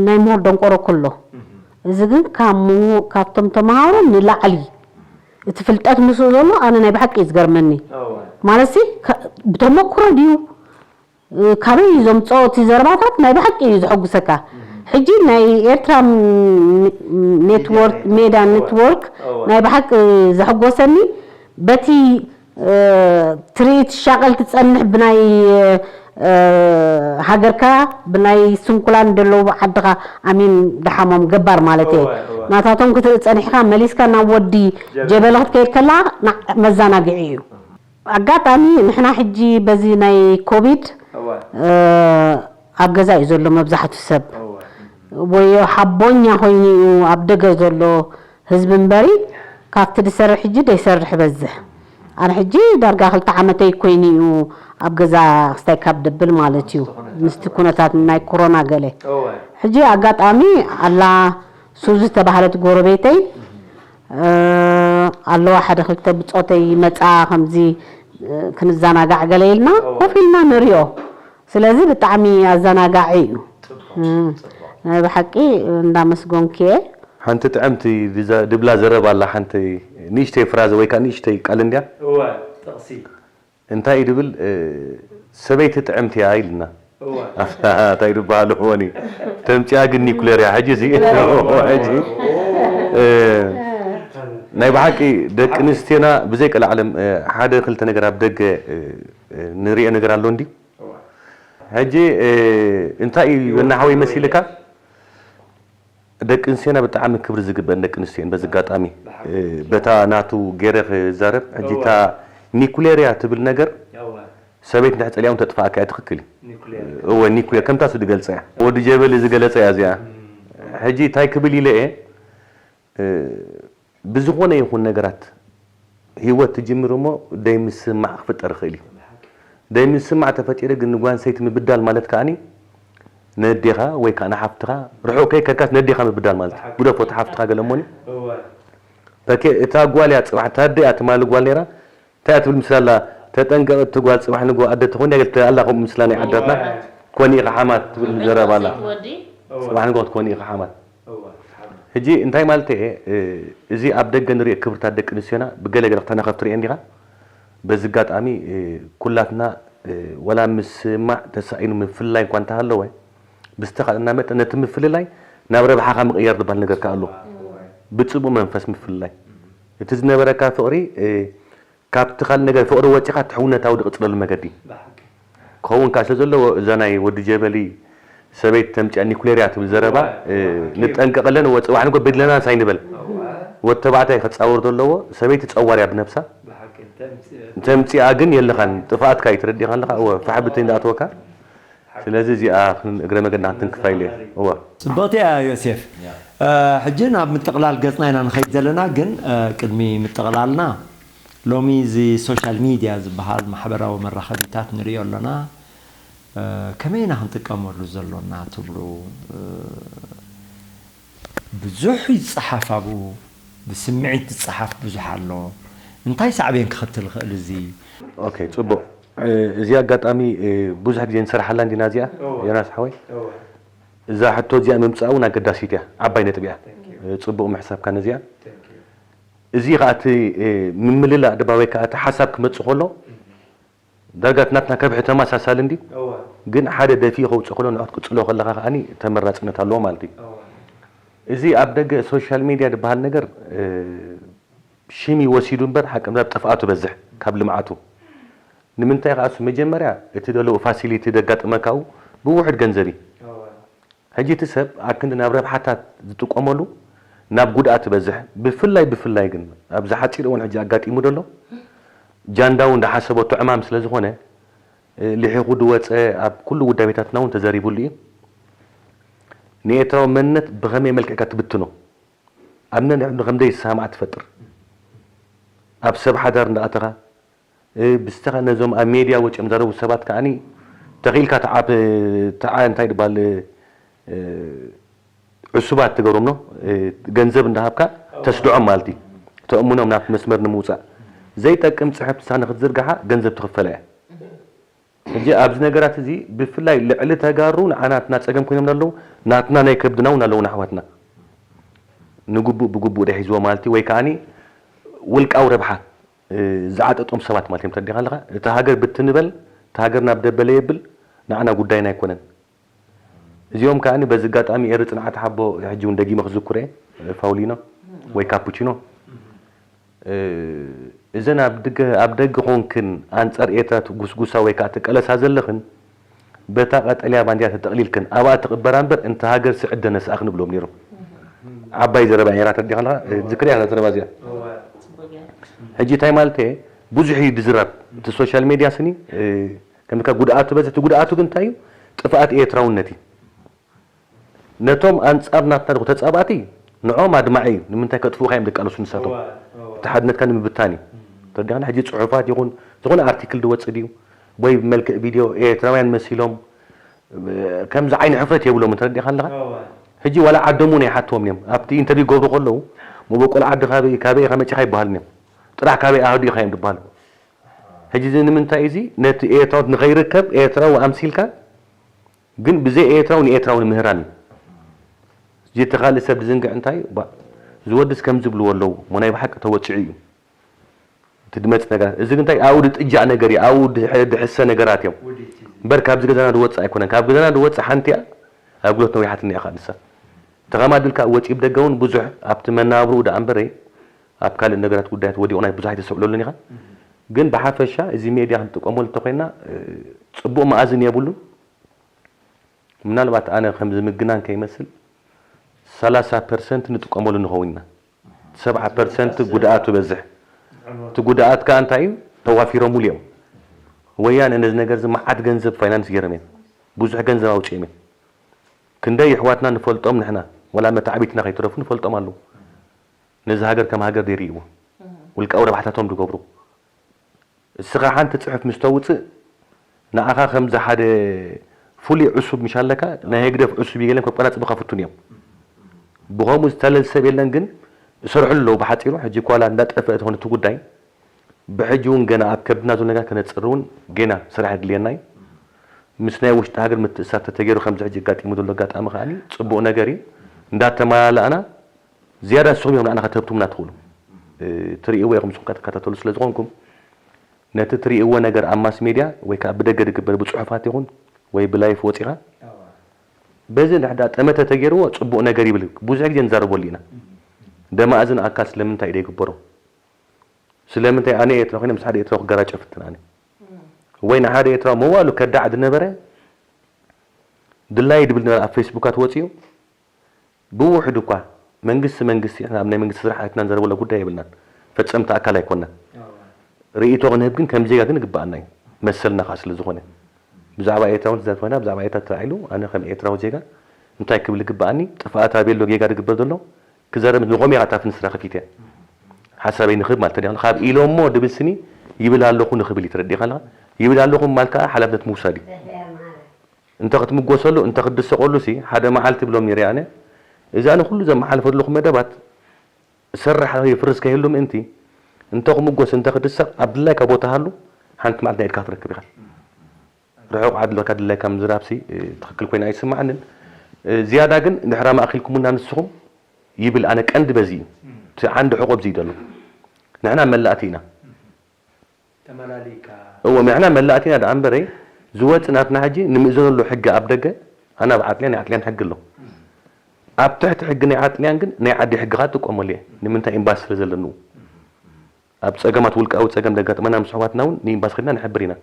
ናይ ምሁር ደንቆሮ ኩሎ እዚ ግን ካብ ምሁ- ካብቶም ተምሃሮ ንላዕሊ እቲ ፍልጠት ምስኡ ዘሎ ኣነ ናይ ብሓቂ እዩ ዝገርመኒ። ማለት ሲ ከ- ብተመክሮ ድዩ ካበይ እዩ ዘምፅኦ እቲ ዘረባታት ናይ ብሓቂ እዩ ዘሐጉሰካ። ሕጂ ናይ ኤርትራ ም- ም- ኔትወርክ ሜዳ ኔትወርክ ናይ ብሓቂ ዘሐጎሰኒ በቲ ትርኢት ሻቐል ትጸንሕ ብናይ ሃገርካ ብናይ ስንኩላን ደለዉ ዓድኻ ኣሚን ደሓሞም ገባር ማለት እየ ናታቶም ክትርኢ ጸኒሕካ መሊስካ ናብ ወዲ ጀበለ ክትከይድ ከላ መዛናግዒ እዩ ኣጋጣሚ ንሕና ሕጂ በዚ ናይ ኮቪድ ኣብ ገዛ እዩ ዘሎ መብዛሕቱ ሰብ ወይ ሓቦኛ ኮይኑ እዩ ኣብ ደገ ዘሎ ህዝቢ እምበሪ ካብቲ ድሰርሕ ሕጂ ደይሰርሕ በዝሕ ኣነ ሕጂ ዳርጋ ክልተ ዓመተይ ኮይኑ እዩ ኣብ ገዛ ክስታይ ካብ ደብል ማለት እዩ ምስቲ ኩነታት ናይ ኮሮና ገለ ሕጂ ኣጋጣሚ ኣላ ሱዚ ዝተባህለት ጎረቤተይ ኣለዋ ሓደ ክልተ ብፆተይ መፃ ከምዚ ክንዘናጋዕ ገለ ኢልና ኮፍ ኢልና ንሪኦ ስለዚ ብጣዕሚ ኣዘናጋዒ እዩ። ናይ ብሓቂ እንዳመስጎንክየ። ሓንቲ ጥዕምቲ ድብላ ዘረባ ኣላ፣ ሓንቲ ንእሽተይ ፍራዘ ወይ ከዓ ንእሽተይ ቃል እንድያ። እወ፣ ጥቕሲ። እንታይ እዩ ድብል? ሰበይቲ ጥዕምቲ እያ ኢልና። እወ። እንታይ ድበሃሉ ሆኒ? ተምፅያ ግን ኒኩሌር እያ። ሕጂ እዚ ሕጂ ናይ ብሓቂ ደቂ ኣንስትዮና ብዘይ ቀልዓለም ሓደ ክልተ ነገር ኣብ ደገ ንሪኦ ነገር ኣሎ እንዲ። ሕጂ እንታይ እዩ እናሓወይ መሲልካ? ደቂ ኣንስትዮና ብጣዕሚ ክብሪ ዝግበአን ደቂ ኣንስትዮን በዚ ኣጋጣሚ በታ ናቱ ገይረ ክዛረብ። ሕጂ እታ ኒኩሌር እያ ትብል ነገር ሰበይቲ እንድሕር ፀሊኣ እውን ተጥፋኣካ እያ። ትኽክል እዩ። እወ ኒኩሌር ከምታ እሱ ዝገልፀ እያ። ወዲ ጀበሊ ዝገለፀ እያ እዚኣ። ሕጂ እንታይ ክብል ኢለ እየ? ብዝኾነ ይኹን ነገራት ህይወት ትጅምር እሞ ደይምስማዕ ክፍጠር ይኽእል እዩ። ደይምስማዕ ተፈጢሩ ግን ንጓል ኣንስተይቲ ምብዳል ማለት ከኣኒ ነዴኻ ወይ ከዓ ንሓፍትኻ ርሑቕ ከይከድካስ ነዴኻ ምብዳል ማለት እዩ። ግደፎ እቲ ሓፍትኻ ገለ እሞኒ። እወ። በኬ እታ ጓል እያ ፅባሕ፣ እታ ኣደ እያ ትማሊ ጓል ነይራ። እንታይ እያ ትብል ምስላ ኣላ? ተጠንቀቕ እቲ ጓል ፅባሕ ንጎ ኣደ ትኾን እያ ገለ ኣላ ከምኡ ምስላ ናይ ዓዳትና። እወ። ኮኒ ኢኻ ሓማት ትብል ዘረባ ኣላ። ወዲ? እወ። ፅባሕ ንጎ ክትኮኒ ኢኻ ሓማት። እወ፣ ሓመድ። ሕጂ እንታይ ማለት እየ፣ እዚ ኣብ ደገ ንሪኦ ክብርታት ደቂ ኣንስትዮና ብገለገለ ክተናኸፍ ትሪኦ እንዲኻ። በዚ ኣጋጣሚ ኩላትና ዋላ ምስማዕ ተሳኢኑ ምፍልላይ እንኳ እንተሃለወ ብዝተኻእለና መጠን ነቲ ምፍልላይ ናብ ረብሓኻ ምቕያር ዝበሃል ነገር ከኣ ኣሎ። እወ። ብፅቡቕ መንፈስ ምፍልላይ። እቲ ዝነበረካ ፍቕሪ ካብቲ ካልእ ነገር ፍቕሪ ወፂኻ እቲ ሕውነታዊ ዝቕፅለሉ መገዲ ብሓቂ። ክኸውን ከኣ ስለ ዘለዎ እዛ ናይ ወዲ ጀበሊ ሰበይቲ ተምፅያ ኒኩሌር እያ ትብል ዘረባ እወ፣ እ፣ እወ። ንጠንቀቐለን እወ፣ ፅባሕ ንጎ ብድለናስ ኣይንበል። እወ። ወዲ ተባዕታይ ክፃወር ዘለዎ ሰበይቲ ፀዋር እያ ብነብሳ። ብሓቂ፣ እንተ ኣምፅእ-፣ እንተ ኣምፅኣ ግን የለኻን፣ ጥፍኣትካ እዩ፣ ተረዲእካ ኣለኻ። እወ፣ ፋሕ ብትይ እንዳኣተወካ። ስለዚ እዚኣ ክን-፣ እግረ መገድና ክንትንክፋ ኢለ እየ። እወ። ፅብቕቲ እያ ዮሴፍ። ያ። እ፣ ሕጂ ናብ ምጥቕላል ገፅና ኢና ንኸይድ ዘለና፣ ግን፣ እ፣ ቅድሚ ምጥቕላልና ሎሚ እዚ ሶሻል ሚድያ ዝበሃል ማሕበራዊ መራኸቢታት ንሪኦ ኣለና። እ፣ ከመይ ኢና ክንጥቀመሉ ዘሎና ትብሉ? እ፣ ብዙሕ ይጸሓፍ ኣብኡ፣ ብስምዒት ዝጸሓፍ ብዙሕ ኣሎ። እንታይ ሳዕቤን ከኸትል ይኽእል እዚ? ኦኬ፣ ጽቡቕ። እ፣ እዚ ኣጋጣሚ፣ እ፣ ብዙሕ ግዜ ንሰርሓላ እንዲና እዚኣ፣ እወ። ዮናስ ሓወይ? እወ። እዛ ሕቶ እዚኣ ምምጻእ እውን ኣገዳሲት እያ፣ ዓባይ ነጥቢ እያ። Thank you። እ፣ ጽቡቕ ምሕሳብካ ነዚኣ። Thank you። እዚ ኸኣ እቲ፣ እ፣ ምምልላእ ድባ ወይ ከኣ እቲ ሓሳብ ክመጽእ ከሎ፣ እም። ዳርጋ እቲ ናትና ከብሒ ተመሳሳሊ እንድዩ። እወ። ግን ሓደ ደፊኡ ከውጽእ ከሎ ንዑ ክትቅጽሎ ከለኻ ከኣኒ ተመራጽነት ኣለዎ ማለት እዩ። እወ። እዚ ኣብ ደገ ሶሻል ሚድያ ዝበሃል ነገር፣ እ፣ ሽም እዩ ወሲዱ እምበር ሓቂ ምዛብ ጥፍኣቱ በዝሕ ካብ ልምዓቱ። ንምንታይ ከኣ እሱ መጀመርያ እቲ ደለዎ ፋሲሊቲ ዘጋጥመካኡ ብውሑድ ገንዘብ እዩ። እወ። ሕጂ እቲ ሰብ ኣክንዲ ናብ ረብሓታት ዝጥቀመሉ ናብ ጉድኣት ይበዝሕ። ብፍላይ፣ ብፍላይ ግን ኣብዚ ሓጺር እዋን ሕጂ ኣጋጢሙ ዘሎ ጃንዳው እንዳሓሰቦ ቱዕማም ስለ ዝኾነ፣ እ፣ ልሒኹ ዝወጸ ኣብ ኩሉ ውዳቤታትና እውን ተዘሪቡሉ እዩ። ንኤርትራዊ መንነት ብኸመይ መልክዕ ኢኻ ትብትኖ? ኣብ ነንሕድሕዱ ከም ዘይሰማማዕ ትፈጥር። ኣብ ሰብ ሓዳር እንዳኣተኻ፣ እ፣ ብዝተኻ ነዞም ኣብ ሜድያ ወጺኦም ዘረቡ ሰባት ከኣኒ ተኺኢልካ ተዓ-፣ ተዓ-፣ እንታይ ድበሃል፣ እ፣ ዕሱባት ትገብሮም ኖ፣ እ፣ ገንዘብ እንዳሃብካ ተስድዖም ማለት እዩ። ተእምኖም ናብቲ መስመር ንምውጻእ። ዘይጠቅም ጽሕፍቲ ንሳ ንክትዝርግሓ ገንዘብ ትኽፈላ እያ። ሕጂ ኣብዚ ነገራት እዚ ብፍላይ ልዕሊ ተጋሩ ንዓናትና ጸገም ኮይኖም ኣለዉ፣ ናትና ናይ ከብድና እውን ኣለዉና ኣሕዋትና። ንግቡእ ብግቡእ ደሒዝዎ ማለት እዩ፣ ወይ ከኣኒ ውልቃዊ ረብሓ፣ እ፣ ዝዓጠጦም ሰባት ማለት እዮም። ተረዲኻ ኣለኻ? እቲ ሃገር ብትንበል፣ እቲ ሃገር ናብ ደበለ የብል፣ ንዓና ጉዳይና ኣይኮነን። እዚኦም ከኣኒ በዚ ኣጋጣሚ ኤሪ ጽንዓት ሓቦ ሕጂ እውን ደጊመ ክዝክሮ እየ፣ ፋውሊኖ ወይ ካፑቺኖ። እ፣ እዘን ኣብ ድገ-፣ ኣብ ደገ ኾንክን ኣንጻር ኤርትራ ትጉስጉሳ ወይ ከኣ ትቀለሳ ዘለኽን፣ በታ ቀጠልያ ባንዲራ ተጠቕሊልክን ኣብኣ ትቕበራ እምበር፣ እንተ ሃገር ስዕዲ ነስኣ ክንብሎም ነይሮም። ዓባይ ዘረባ እያ፣ ተረዲኻ ኣለኻ? ዝክር እያ ዘረባ እዚኣ። እወ። ሕጂ እንታይ ማለት እየ? ብዙሕ እዩ ዝዝረብ። እቲ ሶሻል ሜድያ ስኒ፣ እ፣ ከምካ ጉድኣቱ በዚ፣ እቲ ጉድኣቱ ግን እንታይ እዩ? ጥፍኣት ኤርትራውነት እዩ። ነቶም ኣንጻር ናትና ዝኾኑ ተጻባእቲ፣ ንዕኦም ኣድማዒ እዩ። ንምንታይ ከጥፍኡኻ እዮም ዝቃለሱ ንሳቶም? እወ፣ እወ። እቲ ሓድነትካ ንምብታን እዩ። እም። ተረዲኻኒ? ሕጂ ጽሑፋት ይኹን፣ ዝኾነ ኣርቲክል ዝወጽእ ድዩ? ወይ ብመልክዕ ቪድዮ ኤርትራውያን መሲሎም፣ እ፣ ከምዚ ዓይኒ ሕፍረት የብሎምን። ተረዲኻ ኣለኻ? እወ። ሕጂ ዋላ ዓዶም እውን ኣይሓትዎም እዮም። ኣብቲ ኢንተርቪው ክገብሩ ከለዉ፣ መበቆል ዓዲ ካበይ፣ ካበይ ኢኻ መጺኻ ኣይበሃሉን እዮም። ጥራሕ ካበይ ኣሃዱ ኢኻ እዮም ዝበሃሉ። ሕጂ እዚ ንምንታይ እዚ ነቲ ኤርትራዊ ንኸይርከብ ኤርትራዊ ኣምሲልካ ግን ብዘይ ኤርትራዊ ንኤርትራዊ ንምህራን እዩ። እቲ ካልእ ሰብ ዝዝንግዕ እንታይ እዩ? ባ- ዝወድስ ከም ዝብልዎ ኣለዉ እሞ ናይ ብሓቂ ተወጺዑ እዩ። እቲ ድመጽ ነገራት እዚ ግን እንታይ ኣብኡ ድጥጃእ ነገር እዩ፣ ኣብኡ ድሕ- ድሕሰ ነገራት እዮም። እምበር ካብዚ ገዛና ድወጽእ ኣይኮነን። ካብ ገዛና ድወጽእ ሓንቲ እያ፣ ኣገልግሎት ነዊሓትኒ እያ ከዓ ንሳ። ተቐማዲ ኢልካ ወጺኡ ብደገ እውን ብዙሕ ኣብቲ መናብርኡ ደኣ እምበረይ ኣብ ካልእ ነገራት ጉዳያት ወዲቑ ናይ ብዙሕ ኣይተስተውዕለሉን ኢኻ። ግን ብሓፈሻ እዚ ሜድያ ክንጥቀመሉ እንተኾይና ጽቡቕ መኣዝን የብሉን። ምናልባት ኣነ ከም ዝምግናን ከይመስል ሰላሳ ፐርሰንት ንጥቀመሉ ንኸውን ኢና። ሰብዓ ፐርሰንት ጉድኣቱ በዝሕ። እቲ ጉድኣት ከኣ እንታይ እዩ? ተዋፊሮምሉ እዮም። ወያነ ነዚ ነገር እዚ መዓት ገንዘብ ፋይናንስ ገይሮም እዮም። ብዙሕ ገንዘብ ኣውፂኦም እዮም። ክንደይ ይሕዋትና ንፈልጦም ንሕና ወላ መታዕቢትና ከይትረፉ ንፈልጦም ኣለዉ። ነዚ ሃገር ከም ሃገር ደይርእይዎ ውልቃዊ ረብሓታቶም ዝገብሩ እስኻ ሓንቲ ጽሑፍ ምስ ተውጽእ ንኣኻ ከምዚ ሓደ ፍሉይ ዕሱብ ምሽ ኣለካ ናይ ህግደፍ ዕሱብ እዩ ገለን ከቆናጽብኻ ፍቱን እዮም። ብኸምኡ ዝተለል ሰብ የለን ግን እሰርሑ ኣለዉ ብሓጺሩ ሕጂ ኳላ እንዳጠፍአ ተኾነ እቲ ጉዳይ ብሕጂ እውን ገና ኣብ ከብድና ዘሎ ነገር ከነጽሪ እውን ጌና ስራሕ የድልየና እዩ። ምስ ናይ ውሽጢ ሃገር ምትእሳር ተተገይሩ ከምዚ ሕጂ ኣጋጢሙ ዘሎ ኣጋጣሚ ከዓኒ ጽቡቕ ነገር እዩ። እንዳተመላለእና ዝያዳ ንስኹም እዮም ንዓና ከተህብቱምና ትኽእሉ። ትርእይዎ ኢኹም ንስኹም ትከታተሉ ስለ ዝኾንኩም ነቲ ትርእይዎ ነገር ኣብ ማስ ሜድያ ወይ ከዓ ብደገ ዝግበር ብፅሑፋት ይኹን ወይ ብላይፍ ወፂኻ በዚ እንድሕዳ ጠመተ ተገይርዎ ፅቡቕ ነገር ይብል ብዙሕ ግዜ ንዛረበሉ ኢና። ደማእዝን ኣካል ስለምንታይ እዩ ዘይግበሮ? ስለምንታይ ኣነ ኤርትራ ኮይነ ምስ ሓደ ኤርትራዊ ክገራጨ ፍትን ኣነ ወይ ንሓደ ኤርትራዊ መዋሉ ከዳዕ ዝነበረ ድላይ ድብል ነበረ ኣብ ፌስቡካት ወፂኡ ብውሕድ እኳ መንግስቲ መንግስቲ ኢና ኣብ ናይ መንግስቲ ስራሕ ኣትና ንዘረበሎ ጉዳይ የብልናን ፈፀምቲ ኣካል ኣይኮናን ርእይቶ ክንህብ ግን ከም ዜጋ ግን ይግበኣና እዩ መሰልና ከዓ ስለ ዝኾነ ብዛዕባ ኤርትራ እውን ትዛረብ ኮይና ብዛዕባ ኤርትራ ተላዒሉ ኣነ ከም ኤርትራዊ ዜጋ እንታይ ክብል ይግበኣኒ ጥፍኣት ኣበይ ኣሎ ጌጋ ዝግበር ዘሎ ክዘረብ ንኾም እየ ኣታ ፍንስራ ከፊተ ሓሳበይ ንኽህብ ማለት ተደኺሉ ካብ ኢሎሞ ድብል ስኒ ይብል ኣለኹ ንኽብል እዩ ተረዲእካ ኣለኻ ይብል ኣለኹ ምባል ከዓ ሓላፍነት ምውሳድ እዩ እንተ ክትምጎሰሉ እንተ ክትድሰቐሉ ሲ ሓደ መዓልቲ ብሎም ነይረ ኣነ እዛ ንኹሉ ዘመሓልፈ ዘለኹ መደባት ዝሰርሕ የፍርስ ከይህሉ ምእንቲ እንተ ክምጎስ እንተ ክድሰቕ ኣብ ድላይካ ቦታ ሃሉ ሓንቲ መዓልቲ ናይ ኢድካ ክትረክብ ኢኻ ርሑቕ ዓዲ ኣለካ ድላይካ ምዝራብ ሲ ትኽክል ኮይና ኣይስማዓንን ዝያዳ ግን ድሕራ ማእኺልኩምና ንስኹም ይብል ኣነ ቀንዲ በዚ እዩ እቲ ዓንዲ ሕቖ ብዚ እዩ ዘሎ ንሕና መላእቲ ኢና ተመላሊካ እዎ ንሕና መላእቲና ደኣ እምበረይ ዝወፅእ ናትና ሕጂ ንምእዘነሉ ሕጊ ኣብ ደገ ኣነ ኣብ ዓጥልያን ናይ ዓጥልያን ሕጊ ኣሎ ኣብ ትሕቲ ሕጊ ናይ ዓጥልያን ግን ናይ ዓዲ ሕጊ ከዓ ትጥቀመሉ እየ ንምንታይ ኤምባሲ ስለ ዘለንኡ ኣብ ፀገማት ውልቃዊ ፀገም ደጋጥመና ምስ ኣሕዋትና እውን ንኤምባሲ ከድና ንሕብር ኢና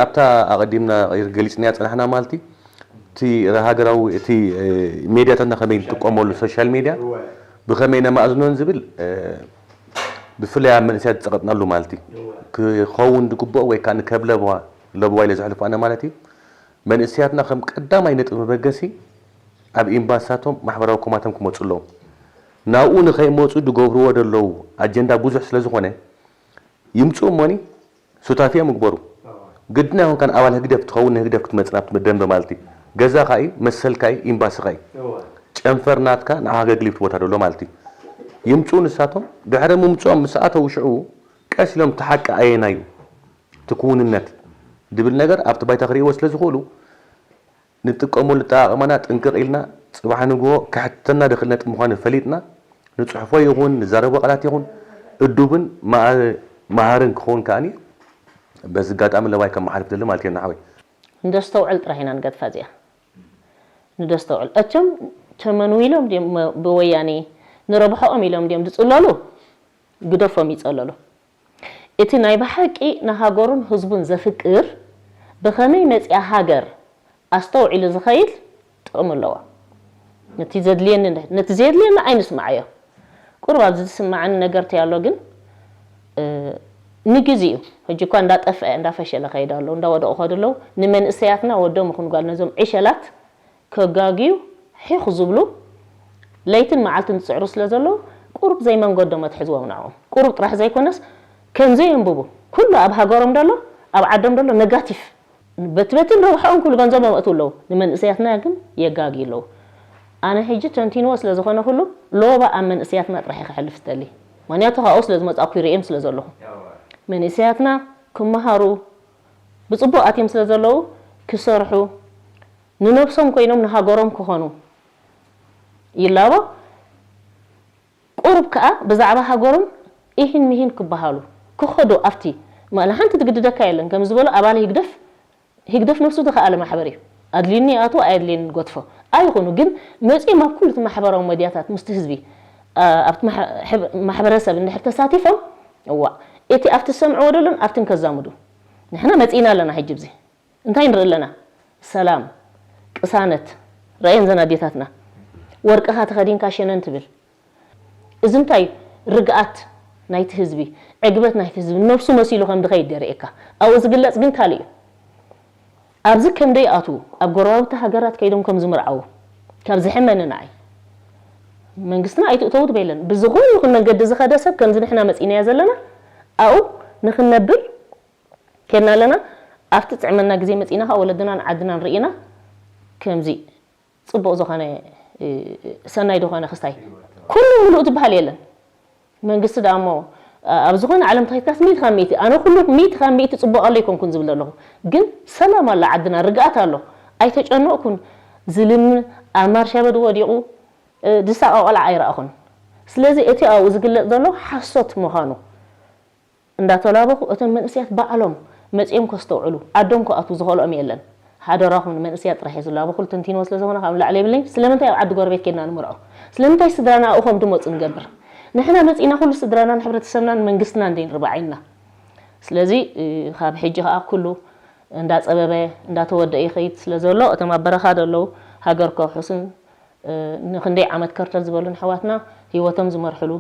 ኣብታ ኣቐዲምና ገሊፅናያ ፀናሕና ማለት እቲ ሃገራዊ እቲ ሜድያታትና ከመይ ንጥቀመሉ ሶሻል ሜድያ ብኸመይ ነማእዝኖን ዝብል ብፍላይ ኣብ መንእሰያት ዝፀቐጥናሉ ማለት እዩ ክኸውን ዝግብኦ ወይ ከዓ ንከብ ለበዋ ለበዋ ኢለ ዘሕልፎ ኣነ ማለት እዩ መንእሰያትና ከም ቀዳማይ ነጥቢ መበገሲ ኣብ ኤምባሲታቶም ማሕበራዊ ኮማቶም ክመፁ ኣለዎም ናብኡ ንኸይመፁ ዝገብርዎ ዘለዉ ኣጀንዳ ብዙሕ ስለ ዝኾነ ይምፅኡ እሞኒ ሱታፊ እዮም ይግበሩ ግድና ይኹንካ ንኣባል ህግደፍ ትኸውን ንህግደፍ ክትመፅእ ናብቲ ደንበ ማለት እዩ ገዛኻ እዩ መሰልካ እዩ ኤምባስኻ እዩ ጨንፈር ናትካ ንዓኻ ከገልግል ኣብቲ ቦታ ዘሎ ማለት እዩ ይምፅኡ ንሳቶም ድሕሪ ምምፅኦም ምስ ኣተው ሽዑ ቀስ ኢሎም እቲ ሓቂ ኣየናይ እዩ እቲ ክውንነት ዝብል ነገር ኣብቲ ባይታ ክርእይዎ ስለ ዝኽእሉ ንጥቀመሉ ኣጠቓቕማና ጥንቅቕ ኢልና ጽባሕ ንግሆ ከሕትተና ዝኽእል ነጥቢ ምዃኑ ፈሊጥና ንጽሕፎ ይኹን ንዛረቦ ቃላት ይኹን እዱብን መሃርን ክኸውን ከኣ በዚ ኣጋጣሚ ለባይ ከመሓልፍ ደሊ ማለት እየ ሓወይ። ንደስተውዕል ጥራሕ ኢና ንገድፋ እዚኣ ንደስተውዕል። እቶም ተመንዊሎም ድዮም ብወያኔ ንረብሖኦም ኢሎም ድዮም ዝጽለሉ? ግደፎም ይጸለሉ። እቲ ናይ ብሓቂ ንሃገሩን ህዝቡን ዘፍቅር ብኸመይ መጺኣ ሃገር ኣስተውዒሉ ዝኸይድ ጥቕሚ ኣለዋ። ነቲ ዘድልየኒ እንድሕር፣ ነቲ ዘየድልየኒ ኣይንስምዓዮ። ቁሩብ ኣብዚ ዝስምዓኒ ነገር እንታይ ኣሎ ግን፣ እ፣ ንግዜኡ፣ ሕጂ እኳ እንዳጠፍአ፣ እንዳፈሸለ ከይድ ኣሎ፣ እንዳወደቑ ከዱ ኣለዉ። ንመንእሰያትና ወዶም ይኹን ጓል ነዞም ዕሸላት ከጋግዩ ሒኹ ዝብሉ ለይትን መዓልትን ዝጽዕሩ ስለ ዘለዉ፣ ቁሩብ ዘይመንገዶም ኣትሕዝዎም ንዕኦም። ቁሩብ ጥራሕ ዘይኮነስ፣ ከም ዘየንብቡ፣ ኩሉ ኣብ ሃገሮም ደሎ፣ ኣብ ዓዶም ደሎ፣ ነጋቲፍ በቲ በቲ ንረብሓኦም ኩሉ ገንዘቦም ኣእትዉ ኣለዉ። ንመንእሰያትና ግን የጋግዩ ኣለዉ። ኣነ ሕጂ ተንቲንዎ ስለ ዝኾነ ኩሉ፣ ሎባ ኣብ መንእሰያትና ጥራሕ እየ ከሕልፍ ዝደሊ። ምኽንያቱ ካብኡ ስለ ዝመጻእኩ ይርእዮም ስለ ዘለኹ። መንእሰያትና ክመሃሩ፣ ብጽቡቕ ኣትዮም ስለ ዘለዉ፣ ክሰርሑ፣ ንነብሶም ኮይኖም ንሃገሮም ክኾኑ ይላቦ። ቁሩብ ከኣ ብዛዕባ ሃገሮም ኢሂን ሚሂን ክበሃሉ፣ ክኸዱ ኣብቲ፣ ማለ ሓንቲ ዝግድደካ የለን። ከም ዝበሎ ኣባል ህግደፍ፣ ህግደፍ ነብሱ ዝኸኣለ ማሕበር እዩ። ኣድልዩኒ ይኣትዎ፣ ኣየድልየኒ ይጎድፎ። ኣይኹኑ ግን መጺኦም ኣብ ኩሉ እቲ ማሕበራዊ መድያታት ምስቲ ህዝቢ፣ ኣ-፣ ኣብቲ ማሕ-፣ ሕብ-፣ ማሕበረሰብ እንድሕር ተሳቲፎም፣ እዋእ፣ እቲ ኣብቲ ዝሰምዕዎ ደሎን ኣብትን ከዛምዱ። ንሕና መጺእና ኣለና ሕጂ ብዚ። እንታይ ንርኢ ኣለና? ሰላም፣ ቅሳነት። ረኣየን ዘን ኣዴታትና። ወርቅኻ ተኸዲንካ ሸነን ትብል። እዚ እንታይ? ርግኣት ናይቲ ህዝቢ፣ ዕግበት ናይቲ ህዝቢ፣ ነብሱ መሲሉ ከም ዝኸይድ የርእየካ። ኣብኡ ዝግለጽ ግን ካልእ እዩ። ኣብዚ ከም ደይኣትዉ፣ ኣብ ጎረባብቲ ሃገራት ከይዶም ከም ዝምርዓዉ፣ ካብ ዝሕመኒ ንዓይ። መንግስትና ኣይትእተዉ ትበይለን። ብዝኾነ ይኹን መንገዲ ዝኸደ ሰብ ከምዚ ንሕና መጺእናዮ ዘለና፣ ኣብኡ ንኽንነብር ኬድና ኣለና። ኣብቲ ዝጥዕመና ግዜ መጺእና ከኣ ወለድናን ዓድናን ርኢና ከምዚ ጽቡቕ ዝኾነ፣ እ፣ ሰናይ ዝኾነ ክስታይ ኩሉ ምሉእ ዝበሃል የለን። መንግስቲ ደኣ እሞ፣ ኣ-፣ ኣብ ዝኾነ ዓለም ተኸይድካስ ሚእቲ ካብ ሚእቲ፣ ኣነ ኩሉ ሚእቲ ካብ ሚእቲ ጽቡቕ ኣሎ ኣይኮንኩን ዝብል ዘለኹ። ግን ሰላም ኣሎ ዓድና፣ ርግኣት ኣሎ። ኣይተጨነቕኩን። ዝልምን ኣብ ማርሻበዲ ወዲቑ፣ እ፣ ዝሳቐ ቆልዓ ኣይረኣኹን። ስለዚ እቲ ኣብኡ ዝግለጽ ዘሎ ሓሶት ምዃኑ እንዳተላበኹ፣ እቶም መንእሰያት ባዕሎም መጺኦም ከስተውዕሉ፣ ዓዶም ክኣትዉ ዝኸልኦም የለን። ሓደራኹም ንመንእሰያት ጥራሕ እየ ዝላበኹ፣ ተንቲንዎ ስለ ዝኾነ ካብ ንላዕሊ የብለይን። ስለምንታይ ኣብ ዓዲ ጎረቤት ኬድና ንምርዖ? ስለምንታይ ስድራና ኣብኡ ከም ዝመጹ ንገብር? ንሕና መጺእና ኩሉ ስድራናን ሕብረተሰብናን መንግስትናን ዘይንርብዓ ኢልና። ስለዚ፣ እ፣ ካብ ሕጂ ከኣ ኩሉ እንዳጸበበ፣ እንዳተወደአ ይኸይድ ስለ ዘሎ፣ እቶም ኣብ በረኻ ዘለዉ ሃገር ከውሕሱን፣ እ፣ ንኽንደይ ዓመት ከርተት ዝበሉን ኣሕዋትና ህይወቶም ዝመርሕሉ፣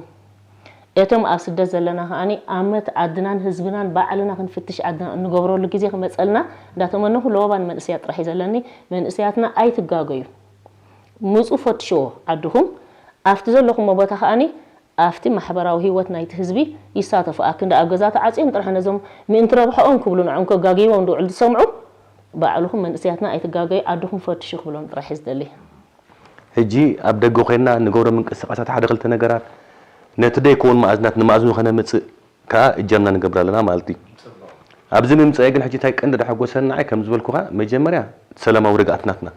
እቶም ኣብ ስደት ዘለና ከኣኒ ኣመት ዓድናን ህዝብናን ባዕልና ክንፍትሽ ዓድና እንገብረሉ ግዜ ክመጸልና እንዳተመነኹ፣ ለወባ ንመንእሰያት ጥራሕ እዩ ዘለኒ። መንእሰያትና ኣይትጋገዩ። ምጹ ፈትሽዎ ዓድኹም። ኣብቲ ዘለኹሞ ቦታ ከኣኒ ኣብቲ ማሕበራዊ ህይወት ናይቲ ህዝቢ ይሳተፉ። ኣክንዲ ኣብ ገዛ ተዓጽዮም ጥራሕ ነዞም ምእንቲ ረብሐኦም ክብሉ ንዕኦም ከጋግይዎም ዝውዕሉ ዝሰምዑ፣ ባዕልኹም መንእሰያትና ኣይትጋገዩ፣ ዓድኹም ፈትሹ ክብሎም ጥራሕ እየ ዝደሊ። ሕጂ ኣብ ደገ ኮይንና ንገብሮ ምንቅስቃሳት ሓደ ክልተ ነገራት ነቲ ደይከውን መኣዝናት ንመኣዝኑ ከነምጽእ ከኣ እጃምና ንገብር ኣለና ማለት እዩ። ኣብዚ ምምጻኤ ግን ሕጂ እንታይ ቀንዲ ደሓጎሰኒ ንዓይ ከም ዝበልኩኻ መጀመርያ ሰላማዊ ርግኣት ናትና።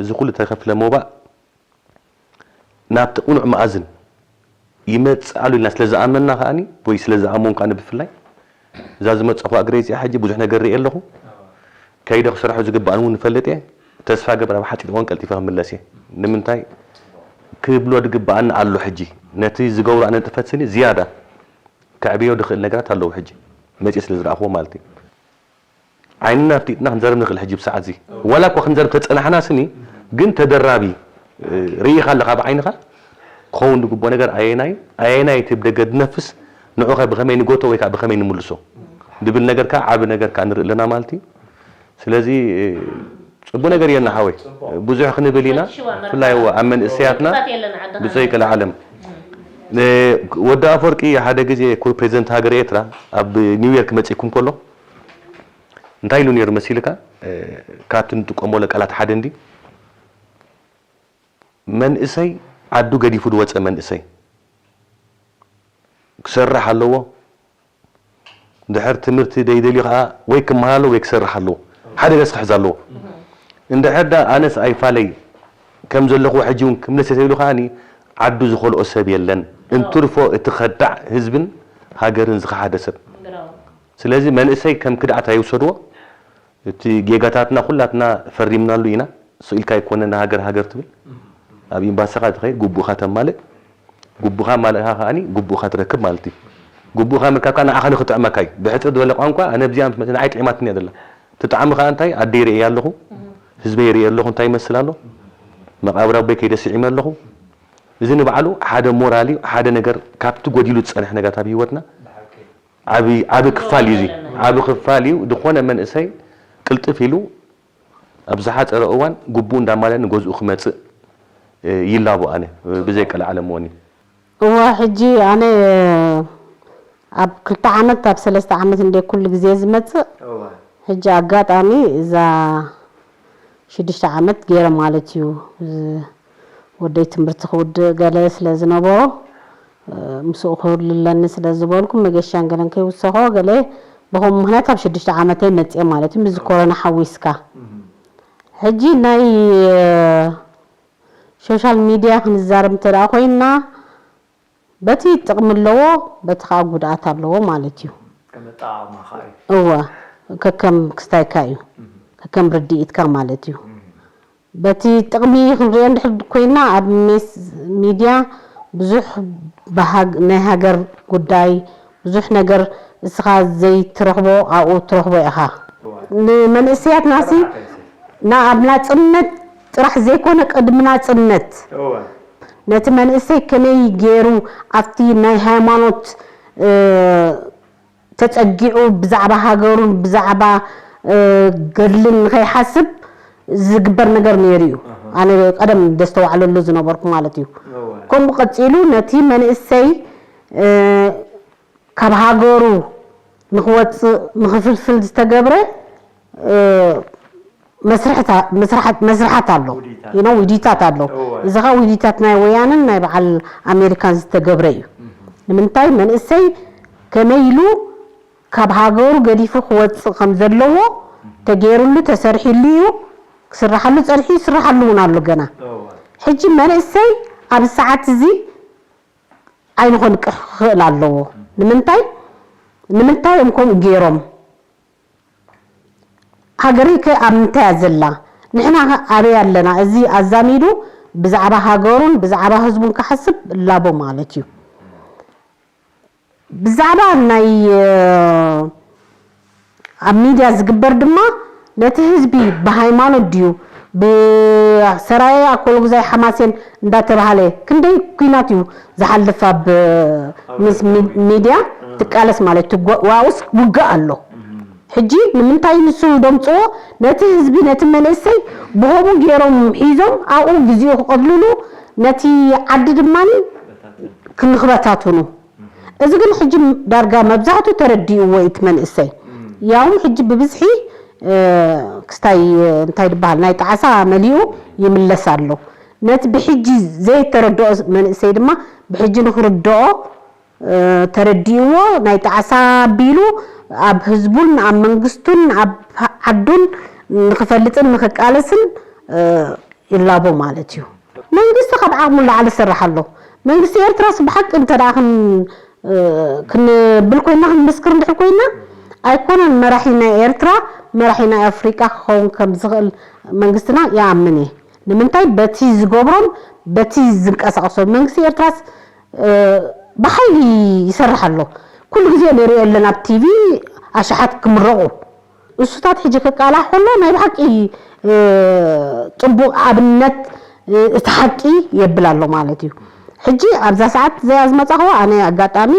እዚ ኩሉ ተኸፍለ ሞባእ ናብቲ ቅኑዕ መኣዝን ይመጽእ ኣሎ ኢልና ስለ ዝኣመንና ከኣኒ፣ ወይ ስለ ዝኣመንኩ ኣነ ብፍላይ፣ እዛ ዝመጻኹ እግረይ እዚኣ ሕጂ ብዙሕ ነገር ርእየ ኣለኹ። ከይደ ክሰርሖ ዝግባእን እውን እፈልጥ እየ። ተስፋ ገብር ኣብ ሓጺር እዋን ቀልጢፈ ክምለስ እየ። ንምንታይ ክብሎ ዝግባኣኒ ኣሎ ሕጂ። ነቲ ዝገብሮ ኣነ ንጥፈት ስኒ ዝያዳ ከዕብዮ ዝኽእል ነገራት ኣለዉ ሕጂ። መጺእ ስለ ዝረኣኽዎ ማለት እዩ። ዓይንና ኣፍጢጥና ክንዛረብ ንኽእል ሕጂ ብሰዓት እዚ። ዋላ እኳ ክንዛረብ ተጸናሕና ስኒ፣ ግን ተደራቢ፣ እ፣ ርኢኻ ኣለኻ ብዓይንኻ፣ ክኸውን ዝግብኦ ነገር ኣየናይ፣ ኣየናይ እቲ ብደገ ዝነፍስ፣ ንዑኸ ብኸመይ ንጎቶ ወይ ከዓ ብኸመይ ንምልሶ? ዝብል ነገር ከዓ ዓቢ ነገር ከዓ ንርኢ ኣለና ማለት እዩ። ስለዚ፣ እ፣ ጽቡቅ ነገር እየና ሓወይ። ብዙሕ ክንብል ኢና። ብፍላይ ኣብ መንእሰያትና ብዘይ ቀልዓለም። እ፣ ወዲ ኣፈወርቂ ሓደ ግዜ ክቡር ፕሬዚደንት ሃገር ኤርትራ ኣብ ኒውዮርክ መጺእኩም ከሎ፣ እንታይ ኢሉ ነይሩ መሲልካ? እ፣ ካብቲ ንጥቀመሉ ቃላት ሓደ እንዲ፣ መንእሰይ ዓዱ ገዲፉ ዝወጸ መንእሰይ ክሰርሕ ኣለዎ። እንድሕር ትምህርቲ ዘይደልዩ ከኣ ወይ ክመሃር ኣለዎ ወይ ክሰርሕ ኣለዎ። ሓደ ገጽ ክሕዝ ኣለዎ። እንድሕር ደኣ ኣነስ ኣይፋለይ ከም ዘለኹ ሕጂ እውን ክምለስ እየ ተቢሉ ከኣኒ ዓዱ ዝኸልኦ ሰብ የለን። እንትርፎ እቲ ከዳዕ ህዝብን ሃገርን ዝኸሓደ ሰብ። ስለዚ መንእሰይ ከም ክድዓት ኣይውሰድዎ። እቲ ጌጋታትና ኩላትና ፈሪምናሉ ኢና። ስቕ ኢልካ ኣይኮነን ሃገር ሃገር ትብል። ኣብ ኤምባሲኻ ትኸይድ፣ ግቡእኻ ተማልእ። ግቡእኻ ማልእኻ ከኣኒ ግቡእኻ ትረክብ ማለት እዩ። ግቡእኻ ምርካብካ ንዓኻ ንኽጥዕመካ እዩ። ብሕጽር ዝበለ ቋንቋ፣ ኣነ ኣብዚኣ ምስ መጸ ንዓይ ጥዒማትኒ እያ ዘላ። እቲ ጣዕሚ ከኣ እንታይ? ኣደይ ርእየ ኣለኹ፣ ህዝበይ ርእየ ኣለኹ፣ እንታይ ይመስል ኣሎ? መቓብር ኣቦይ ከይደ ስዒመ ኣለኹ። እዚ ንባዕሉ ሓደ ሞራል እዩ፣ ሓደ ነገር ካብቲ ጎዲሉ ዝጸንሕ ነገራት ኣብ ህይወትና ዓቢ ዓቢ ክፋል እዩ። እዚ ዓቢ ክፋል እዩ። ዝኾነ መንእሰይ ቅልጥፍ ኢሉ ኣብ ዝሓጸረ እዋን ግቡኡ እንዳማለ ንገዝኡ ክመጽእ ይላቦ። ኣነ ብዘይ ቀልዓለም ወኒ እወ ሕጂ ኣነ ኣብ ክልተ ዓመት ኣብ ሰለስተ ዓመት እንደ ኩሉ ግዜ ዝመጽእ ሕጂ ኣጋጣሚ እዛ ሽዱሽተ ዓመት ገይረ ማለት እዩ። ወደይ ትምህርቲ ክውድእ ገለ ስለ ዝነበሮ ምስኡ ክህልለኒ ስለ ዝበልኩ መገሻን ገለን ከይውሰኾ ገለ ብኸም ምክንያት ኣብ ሽዱሽተ ዓመተይ መፅአ ማለት እዩ። ምስ ኮሮና ሓዊስካ ሕጂ ናይ ሶሻል ሚድያ ክንዛረብ እንተ ኮይና በቲ ጥቕሚ ኣለዎ፣ በቲ ከዓ ጉድኣት ኣለዎ ማለት እዩ። እወ ከከም ክስታይካ እዩ፣ ከከም ርድኢትካ ማለት እዩ። በቲ ጥቕሚ ክንሪኦ እንድሕር ኮይና ኣብ ሜስ ሚድያ ብዙሕ ናይ ሃገር ጉዳይ ብዙሕ ነገር እስኻ ዘይትረኽቦ ኣብኡ ትረኽቦ ኢኻ። ንመንእሰያትናሲ ናብ ናፅነት ጥራሕ ዘይኮነ ቅድሚ ናፅነት ነቲ መንእሰይ ከመይ ገይሩ ኣብቲ ናይ ሃይማኖት ተፀጊዑ ብዛዕባ ሃገሩን ብዛዕባ ገድልን ንኸይሓስብ ዝግበር ነገር ነይሩ እዩ። ኣነ ቀደም ዘስተውዕለሉ ዝነበርኩ ማለት እዩ። ከምኡ ቀፂሉ ነቲ መንእሰይ ካብ ሃገሩ ንኽወፅእ ንኽፍልፍል ዝተገብረ መስርሕታ- መስርሓት- መስርሓት ኣሎ ውዲታት። You know፣ ውዲታት ኣሎ። እወ። እዚ ኸዓ ውዲታት ናይ ወያነን ናይ በዓል ኣሜሪካን ዝተገብረ እዩ። ንምንታይ መንእሰይ ከመይ ኢሉ ካብ ሃገሩ ገዲፉ ክወፅእ ከም ዘለዎ ተገይሩሉ ተሰሪሒሉ እዩ። ክስርሓሉ ፀኒሑ ይስርሓሉ እውን ኣሎ ገና። እወ። ሕጂ መንእሰይ ኣብ ሰዓት እዚ ዓይኑ ከንቅሕ ክኽእል ኣለዎ። ንምንታይ ንምንታይ እዮም ከምኡ ገይሮም? ሃገረይ ከ ኣብ ምንታይ እያ ዘላ? ንሕና ከ ኣበይ ኣለና? እዚ ኣዛሚዱ ብዛዕባ ሃገሩን ብዛዕባ ህዝቡን ክሓስብ እላቦ ማለት እዩ። ብዛዕባ ናይ ኣብ ሚድያ ዝግበር ድማ ነቲ ህዝቢ ብሃይማኖት ድዩ ብሰራየ ኣኮሎጉዛይ ሓማሴን እንዳተባሃለ ክንደይ ኲናት እዩ ዝሓልፍ ኣብ ምስ ሚድያ ትቃለስ ማለት እዩ። ዋኡስ ውግእ ኣሎ። ሕጂ ንምንታይ ንሱ ደምፅዎ ነቲ ህዝቢ ነቲ መንእሰይ ብኸምኡ ገይሮም ሒዞም ኣብኡ ግዜኡ ክቐትልሉ ነቲ ዓዲ ድማ ክንክበታትኑ እዚ ግን ሕጂ ዳርጋ መብዛሕቱ ተረዲእዎ እቲ መንእሰይ ያውም ሕጂ ብብዝሒ ክስታይ እንታይ ድበሃል ናይ ጣዕሳ መሊኡ ይምለስ ኣሎ ነቲ ብሕጂ ዘይተረድኦ መንእሰይ ድማ ብሕጂ ንክርድኦ ተረዲእዎ ናይ ጣዕሳ ኣቢሉ ኣብ ህዝቡን ኣብ መንግስቱን ኣብ ዓዱን ንክፈልጥን ንክቃለስን ይላቦ ማለት እዩ። መንግስቲ ካብ ዓቕሙ ንላዕሊ ዝሰርሕ ኣሎ። መንግስቲ ኤርትራስ ብሓቂ እንተ ደኣ ክን ክንብል ኮይና ክንምስክር እንድሕር ኮይና ኣይኮነን መራሒ ናይ ኤርትራ መራሒ ናይ ኣፍሪቃ ክኸውን ከም ዝኽእል መንግስትና ይኣምን እየ። ንምንታይ በቲ ዝገብሮም በቲ ዝንቀሳቐሶም መንግስቲ ኤርትራስ ብሓይሊ ይሰርሕ ኣሎ። ኩሉ ግዜ ንሪኦ ኣለና ኣብ ቲቪ ኣሽሓት ክምረቑ እሱታት ሕጂ ክቃላሕ ከሎ ናይ ብሓቂ ፅቡቕ ኣብነት እቲ ሓቂ የብል ኣሎ ማለት እዩ። ሕጂ ኣብዛ ሰዓት እዚኣ ዝመፃኹዋ ኣነ ኣጋጣሚ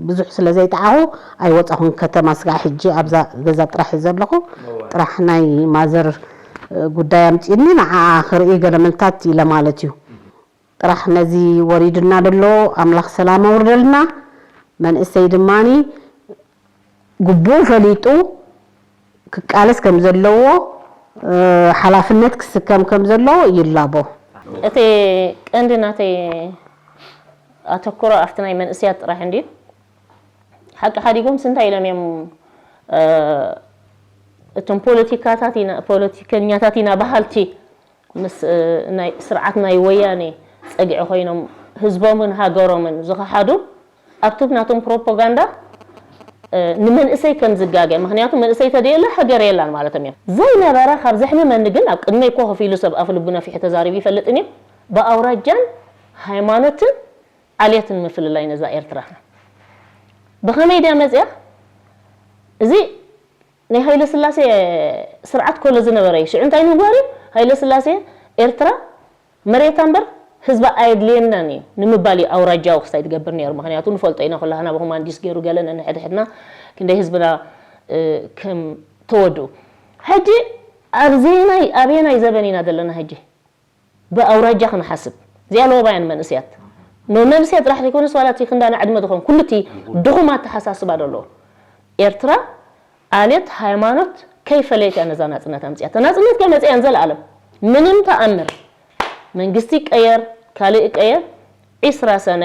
ብዙሕ ስለ ዘይጠዓኹ ኣይወፃኹን ከተማ ስጋዕ ሕጂ ኣብዛ ገዛ ጥራሕ እየ ዘለኹ። ጥራሕ ናይ ማዘር ጉዳይ ኣምፂእኒ ንዓ ክርኢ ገለመልታት ኢለ ማለት እዩ። ጥራሕ ነዚ ወሪዱና ደሎ ኣምላኽ ሰላም ኣውርደልና። መንእሰይ ድማኒ ግቡኡ ፈሊጡ ክቃለስ ከም ዘለዎ ሓላፍነት ክስከም ከም ዘለዎ ይላቦ። እቲ ቀንዲ ናተይ ኣተኩሮ ኣብቲ ናይ መንእሰያት ጥራሕ እንድዩ። ሓቂ ሓዲጎምስ እንታይ ኢሎም እዮም እቶም ፖለቲካታት ኢና ፖለቲከኛታት ኢና በሃልቲ ምስ ናይ ስርዓት ናይ ወያኔ ጸግዒ ኮይኖም ህዝቦምን ሃገሮምን ዝኸሓዱ ኣብቲ ናቶም ፕሮፓጋንዳ ንመንእሰይ ከም ዝጋገ ምክንያቱ መንእሰይ ተደየለ ሃገር የላን ማለቶም እዮም ዘይነበረ ካብ ዘሕምመኒ ግን ኣብ ቅድመይ ኮፍ ኢሉ ሰብ ኣፍ ልቡ ነፊሑ ተዛሪቡ ይፈልጥን እዩ ብኣውራጃን ሃይማኖትን ዓሌትን ምፍልላይ ነዛ ኤርትራና ብኸመይ ድያ መፅያ እዚ ናይ ሃይለስላሴ ስርዓት ከሎ ዝነበረ እዩ። ሽዑ እንታይ ምግባር እዩ? ሃይለስላሴ ኤርትራ መሬታ እምበር ህዝባ ኣየድልየናን እዩ ንምባል እዩ ኣውራጃዊ ክስታይ ትገብር ነይሩ። ምኽንያቱ ንፈልጦ ኢና ኩላህና ብኮማንዲስ ገይሩ ገለ ነንሕድሕድና ክንደይ ህዝብና ከም ተወዱ። ሕጂ ኣብዘየናይ ኣበየናይ ዘበን ኢና ዘለና ሕጂ? ብኣውራጃ ክንሓስብ እዚኣ ለወባያን መንእስያት ንመንእስያት ጥራሕ ዘይኮነስ ዋላ እቲ ክንዳና ዕድመ ዝኾን ኩሉ እቲ ድኹም ኣተሓሳስባ ደለዎ ኤርትራ ዓሌት ሃይማኖት ከይፈለየት እያ ነዛ ናጽነት ኣምጽያ። እታ ናጽነት ከመጽያ እያን ዘለኣለም ምንም ተኣምር መንግስቲ ይቀየር ካልእ ይቀየር ዒስራ ሰነ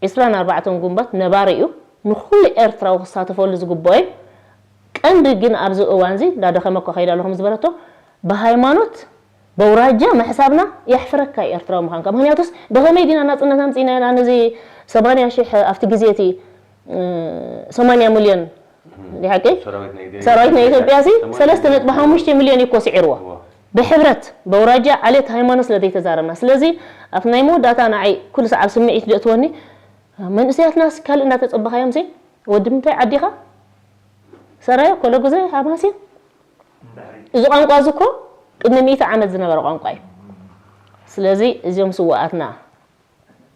ዒስራን ኣርባዕተን ጉንበት ነባሪ እዩ ንኹሉ ኤርትራዊ ክሳተፈሉ ዝግብኦ እዩ። ቀንዲ ግን ኣብዚ እዋንዚ እንዳደኸመ እኮ ከይዳ ኣለኹም ዝበለቶ ብሃይማኖት በውራጃ ምሕሳብና የሕፍረካ ኤርትራዊ ምዃንካ። ምኽንያቱስ ብኸመይ ዲና ናጽነት ኣምጺእና ኢና ነዚ ሰማንያ ሽሕ ኣብቲ ግዜ እቲ ሰማንያ ሚልዮን ሓቂ ሰራዊት ናይ ኢትዮጵያ ሲ ሰለስተ ነጥቢ ሓሙሽተ ሚልዮን እኮ ስዒርዎ ብሕብረት በውራጃ ዓሌት ሃይማኖት ስለ ዘይተዛረብና። ስለዚ ኣብቲ ናይ መወዳእታ ንዓይ ኩሉ ሰዓብ ስምዒት ደእትወኒ መንእሰያትናስ ካልእ እንዳተጸበኻዮም ሲ ወዲ ምንታይ ዓዲኻ ሰራዮ ኮለጉዘ ሓማሲ እዚ ቋንቋ እዚ እኮ ቅድሚ ሚእቲ ዓመት ዝነበረ ቋንቋ እዩ። ስለዚ እዚኦም ስውኣትና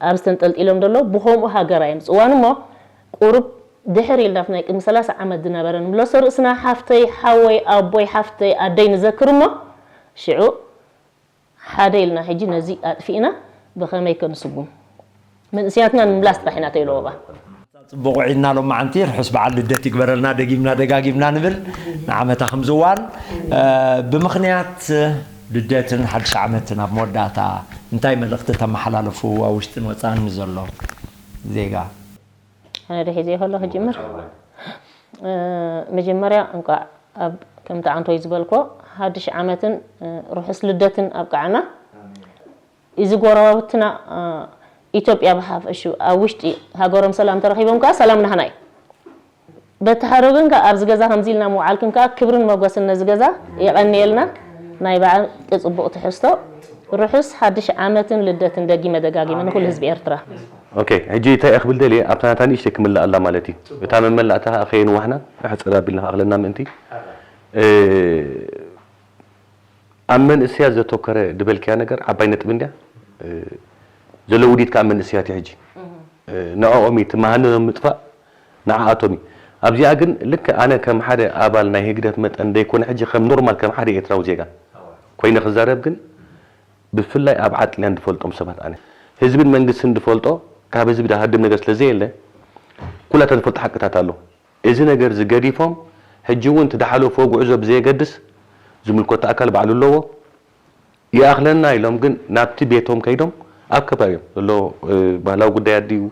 ኣብዚ ተንጠልጢሎም ደሎ ብኸምኡ ሃገራ የምፅዋን እሞ ቁሩብ ድሕር ኢልና ናይ ቅድሚ ሰላሳ ዓመት ዝነበረ ንምለሶ ርእስና ሓፍተይ ሓወይ ኣቦይ ሓፍተይ ኣደይ ንዘክር እሞ ሽዑ ሓደ ኢልና ሕጂ ነዚ ኣጥፊእና ብኸመይ ከ ንስጉም መንእስያትና ንምምላስ ጥራሕ ኢና ተይለወባ። ጽቡቕ ውዒልና ሎማዓንቲ ርሑስ በዓል ልደት ይግበረልና ደጊምና ደጋጊምና ንብል ንዓመታ ከምዝዋን ብምኽንያት ልደትን ሓድሽ ዓመትን ኣብ መወዳእታ እንታይ መልእኽቲ ተመሓላልፉ ኣብ ውሽጥን ወፃእን ንዘሎ ዜጋ ኣነ ዶ ሒዘዮ ከለኹ ክጅምር መጀመርያ እንኳዕ ኣብ ከምቲ ዓንቶይ ዝበልኮ ሓድሽ ዓመትን ርሑስ ልደትን ኣብቅዓና እዚ ጎረባብትና ኢትዮጵያ ብሓፈሽኡ ኣብ ውሽጢ ሃገሮም ሰላም ተረኺቦም ከኣ ሰላም ናህና እዩ። በቲ ሓደ ወገን ከኣ ኣብዚ ገዛ ከምዚ ኢልና ምውዓልክን ከኣ ክብርን መጎስን ነዚ ገዛ የቐንየልና። ናይ ብሓቂ ጽቡቕ ትሕዝቶ። ርሑስ ሓድሽ ዓመትን ልደትን ደጊመ ደጋጊመ ንኹሉ ህዝቢ ኤርትራ። ኦኬ ሕጂ እንታይ እየ ክብል ደልየ ኣብታ ናታ ንእሽተይ ክምልእ ኣላ ማለት እዩ። እታ መመላእታ ከኣ ከየንዋሕና ሕጽር ኣቢልና ከኣ ክለና ምእንቲ ኣብ መንእሰያት ዘተኮረ ድበልክያ ነገር ዓባይ ነጥቢ እንድያ። ዘሎ ውዲት ከዓ መንእሰያት እዩ ሕጂ። ንዕኦም እዩ እቲ መሃንኖም ምጥፋእ ንዓኣቶም እዩ። ኣብዚኣ ግን ልክዕ ኣነ ከም ሓደ ኣባል ናይ ህግደፍ መጠን ደይኮነ ሕጂ ከም ኖርማል ከም ሓደ ኤርትራዊ ዜጋ ኮይነ ክዛረብ ግን ብፍላይ ኣብ ዓጥልያን ድፈልጦም ሰባት ኣነ ህዝብን መንግስትን ድፈልጦ ካብ ህዝቢ ድሃድም ነገር ስለዘየለ ኩላታ ዝፈልጦ ሓቅታት ኣሎ። እዚ ነገር እዚ ገዲፎም ሕጂ እውን እቲ ድሓለፍዎ ጉዕዞ ብዘየገድስ ዝምልከቶ ኣካል ባዕሉ ኣለዎ ይኣኽለና ኢሎም ግን ናብቲ ቤቶም ከይዶም ኣብ ከባቢኦም ዘሎ ባህላዊ ጉዳያት ድዩ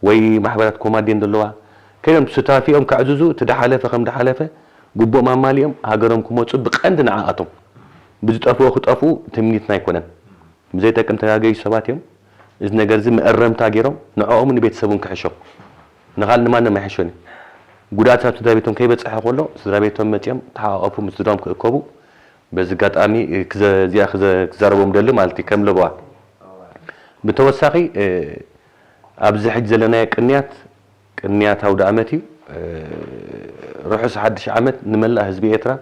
ወይ ማሕበራት ኮማንድ ድየን ዘለዋ ከይዶም ሱታፊኦም ከዕዝዙ እቲ ድሓለፈ ከም ድሓለፈ ግቡኦም ኣማሊኦም ሃገሮም ክመፁ ብቐንዲ ንዓኣቶም ብዝጠፍኡ ክጠፍኡ ትምኒትና ኣይኮነን። ብዘይጠቅም ተጋገዩ ሰባት እዮም። እዚ ነገር እዚ መእረምታ ገይሮም ንዕኦምን ንቤተሰቡን ክሕሾ ንኻል ንማንም ኣይሕሾን እዩ። ጉድኣት ናብ ስድራ ቤቶም ከይበፅሐ ከሎ ስድራ ቤቶም መፂኦም ተሓቋቐፉ ምስ ስድራኦም ክእከቡ በዚ ኣጋጣሚ እዚኣ ክዛረቦም ደሊ ማለት እዩ ከም ለበዋ። ብተወሳኺ ኣብዚ ሕጂ ዘለናዮ ቅንያት ቅንያት ኣውደኣመት እዩ። ርሑስ ሓድሽ ዓመት ንመላእ ህዝቢ ኤርትራ፣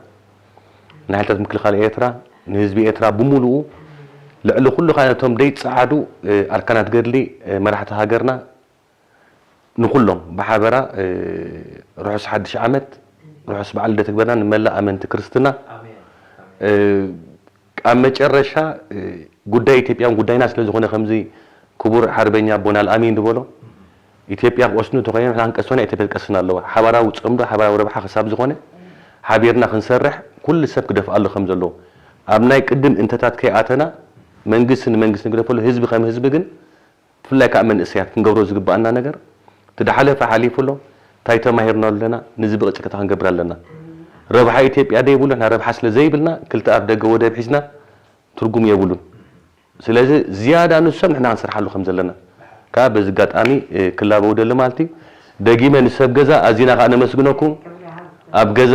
ንሓይልታት ምክልኻል ኤርትራ፣ ንህዝቢ ኤርትራ ብምሉኡ፣ ልዕሊ ኩሉ ከኣ ነቶም ደይጸዓዱ ኣርካናት ገድሊ መራሕቲ ሃገርና፣ ንኹሎም ብሓበራ ርሑስ ሓድሽ ዓመት፣ ርሑስ በዓል ልደት ይግበረልና ንመላእ ኣመንቲ ክርስትና። ኣብ መጨረሻ ጉዳይ ኢትዮጵያ እውን ጉዳይና ስለ ዝኾነ ከምዚ ክቡር ሓርበኛ ኣቦና ኣልኣሚን ዝበሎ ኢትዮጵያ ክወስኑ እንተኾይኖም ንሕና ክንቀስኖ ኢና ኢትዮጵያ ትቀስን ኣለዋ። ሓባራዊ ፅምዶ ሓባራዊ ረብሓ ክሳብ ዝኾነ ሓቢርና ክንሰርሕ ኩሉ ሰብ ክደፍኣሉ ከም ዘለዎ ኣብ ናይ ቅድም እንተታት ከይኣተና መንግስቲ ንመንግስቲ ንግደፈሉ ህዝቢ ከም ህዝቢ ግን ብፍላይ ከዓ መንእሰያት ክንገብሮ ዝግበኣና ነገር እቲ ድሓለፈ ሓሊፉ ኣሎ እንታይ ተማሂርናሉ ኣለና ንዚ ብቕፅልታ ክንገብር ኣለና ረብሓ ኢትዮጵያ ደይብሉ ንሕና ረብሓ ስለ ዘይብልና ክልተ ኣፍ ደገ ወደብ ሒዝና ትርጉም የብሉን ስለዚ ዝያዳ ንሶም ንሕና ክንሰርሓሉ ከም ዘለና ከዓ በዚ ኣጋጣሚ ክላበው ደሊ ማለት እዩ ደጊመ ንሰብ ገዛ ኣዚና ከዓ ነመስግነኩም ኣብ ገዛ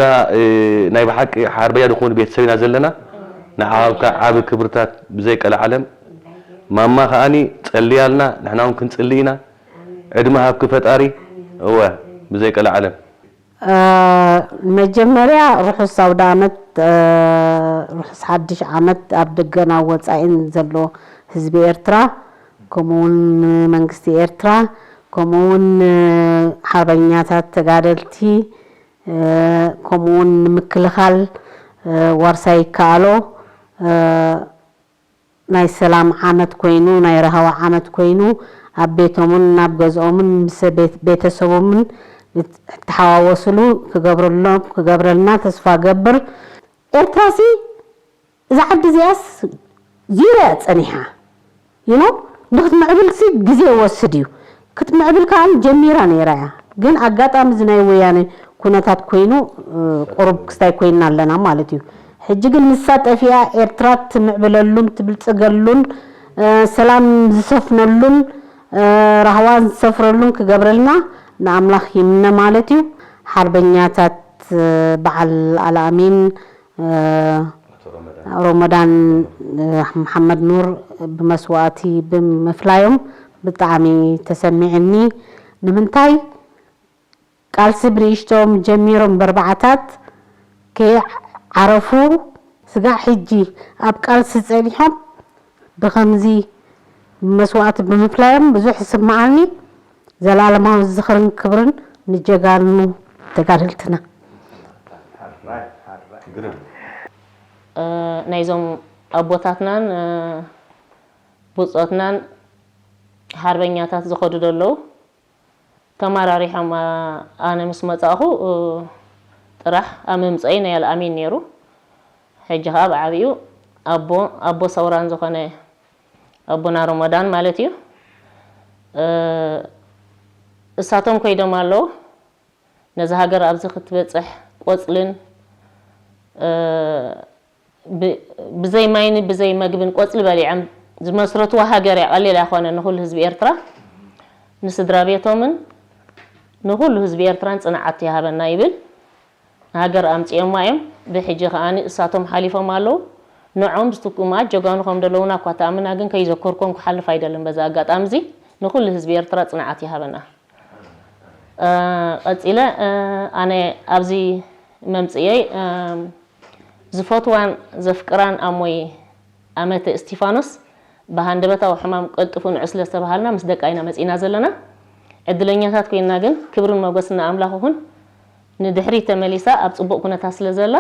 ናይ ብሓቂ ሓርበያ ዝኾኑ ቤተሰብ ኢና ዘለና ንዓኻ ከዓ ዓቢ ክብርታት ብዘይ ቀለዓለም ማማ ከዓኒ ጸልያልና ንሕና እውን ክንጽሊ ኢና ዕድመ ሃብኪ ፈጣሪ እወ ብዘይ ቀለዓለም መጀመርያ ርሑስ ኣውደኣመት ርሑስ ሓድሽ ዓመት ኣብ ደገን ኣብ ወፃኢን ዘሎ ህዝቢ ኤርትራ፣ ከምኡ እውን ንመንግስቲ ኤርትራ፣ ከምኡ እውን ንሓርበኛታት ተጋደልቲ፣ እ፣ ከምኡ እውን ንምክልኻል፣ እ፣ ዋርሳይ ይከኣሎ፣ እ፣ ናይ ሰላም ዓመት ኮይኑ፣ ናይ ራህዋ ዓመት ኮይኑ፣ ኣብ ቤቶምን ናብ ገዝኦምን ምስ ቤት-፣ ቤተሰቦምን እትሓዋወስሉ ክገብረሎም፣ ክገብረልና ተስፋ ገብር። ኤርትራሲ እዛ ዓዲ እዚኣስ ዚሮ እያ ጸኒሓ። You know? ንክትምዕብል ሲ ግዜ ይወስድ እዩ። ክትምዕብል ከኣ ጀሚራ ነይራ እያ። ግን ኣጋጣሚ እዚ ናይ ወያነ ኩነታት ኮይኑ፣ እ፣ ቁሩብ ክስታይ ኮይንና ኣለና ማለት እዩ። ሕጂ ግን ንሳ ጠፊኣ ኤርትራ ትምዕብለሉን ትብልጽገሉን፣ እ፣ ሰላም ዝሰፍነሉን፣ እ፣ ራህዋ ዝሰፍረሉን ክገብረልና ንኣምላኽ ይምነ ማለት እዩ። ሓርበኛታት፣ እ፣ በዓል ኣልኣሚን፣ እ፣ ኣቶ ረመዳን። ሮመዳን፣ እ፣ መሓመድ ኑር ብመስዋእቲ ብምፍላዮም ብጣዕሚ ተሰሚዕኒ። ንምንታይ? ቃልሲ ብንእሽቶም ጀሚሮም በርባዕታት ከይዓረፉ ስጋዕ ሕጂ ኣብ ቃልሲ ጸኒሖም ብኸምዚ መስዋእቲ ብምፍላዮም ብዙሕ ይስምዓኒ። ዘላለማዊ ዝኽርን ክብርን ንጀጋኑ ተጋደልትና። እ፣ ናይዞም ኣቦታትናን፣ እ፣ ብጾትናን ሓርበኛታት ዝኸዱ ዘለዉ ተመራሪሖም፣ እ፣ ኣነ ምስ መጻእኹ፣ እ፣ ጥራሕ ኣብ መምጸኢ ናይ ኣልኣሚን ነይሩ። ሕጂ ኸኣ ብዓቢኡ ኣቦ፣ ኣቦ ሰውራን ዝኾነ ኣቦና ሮሞዳን ማለት እዩ። እ፣ እሳቶም ከይዶም ኣለዉ። ነዛ ሃገር ኣብዚ ክትበጽሕ ቆጽልን፣ እ፣ ብ-፣ ብዘይ ማይን ብዘይ መግብን ቆጽሊ በሊዖም ዝመስረትዋ ሃገር እያ። ቀሊል ኣይኮነን ንኹሉ ህዝቢ ኤርትራ፣ ንስድራ ቤቶምን ንኹሉ ህዝቢ ኤርትራን ጽንዓት ይሃበና ይብል። ንሃገር ኣምጺኦማ እዮም። ብሕጂ ከኣ እሳቶም ሓሊፎም ኣለዉ። ንዖም ዝትክኡ መኣት ጀጋኑ ከም ዘለዉና እኳ ተኣምና፣ ግን ከይዘከርኩም ክሓልፍ ኣይደልን። በዚ ኣጋጣሚ እዚ ንኹሉ ህዝቢ ኤርትራ ጽንዓት ይሃበና። እ፣ ቀጺለ፣ እ፣ ኣነ ኣብዚ መምጽእየይ፣ እ፣ ዝፈትዋን ዘፍቅራን ኣሞይ ኣመተ እስቲፋኖስ ብሃንደበታዊ ሕማም ቀልጥፉ ንዑ ስለ ዝተባሃልና ምስ ደቃ ኢና መጺእና ዘለና። ዕድለኛታት ኮይንና ግን ክብርን ሞገስን ንኣምላኽ ይኹን። ንድሕሪት ተመሊሳ ኣብ ጽቡቕ ኩነታት ስለ ዘላ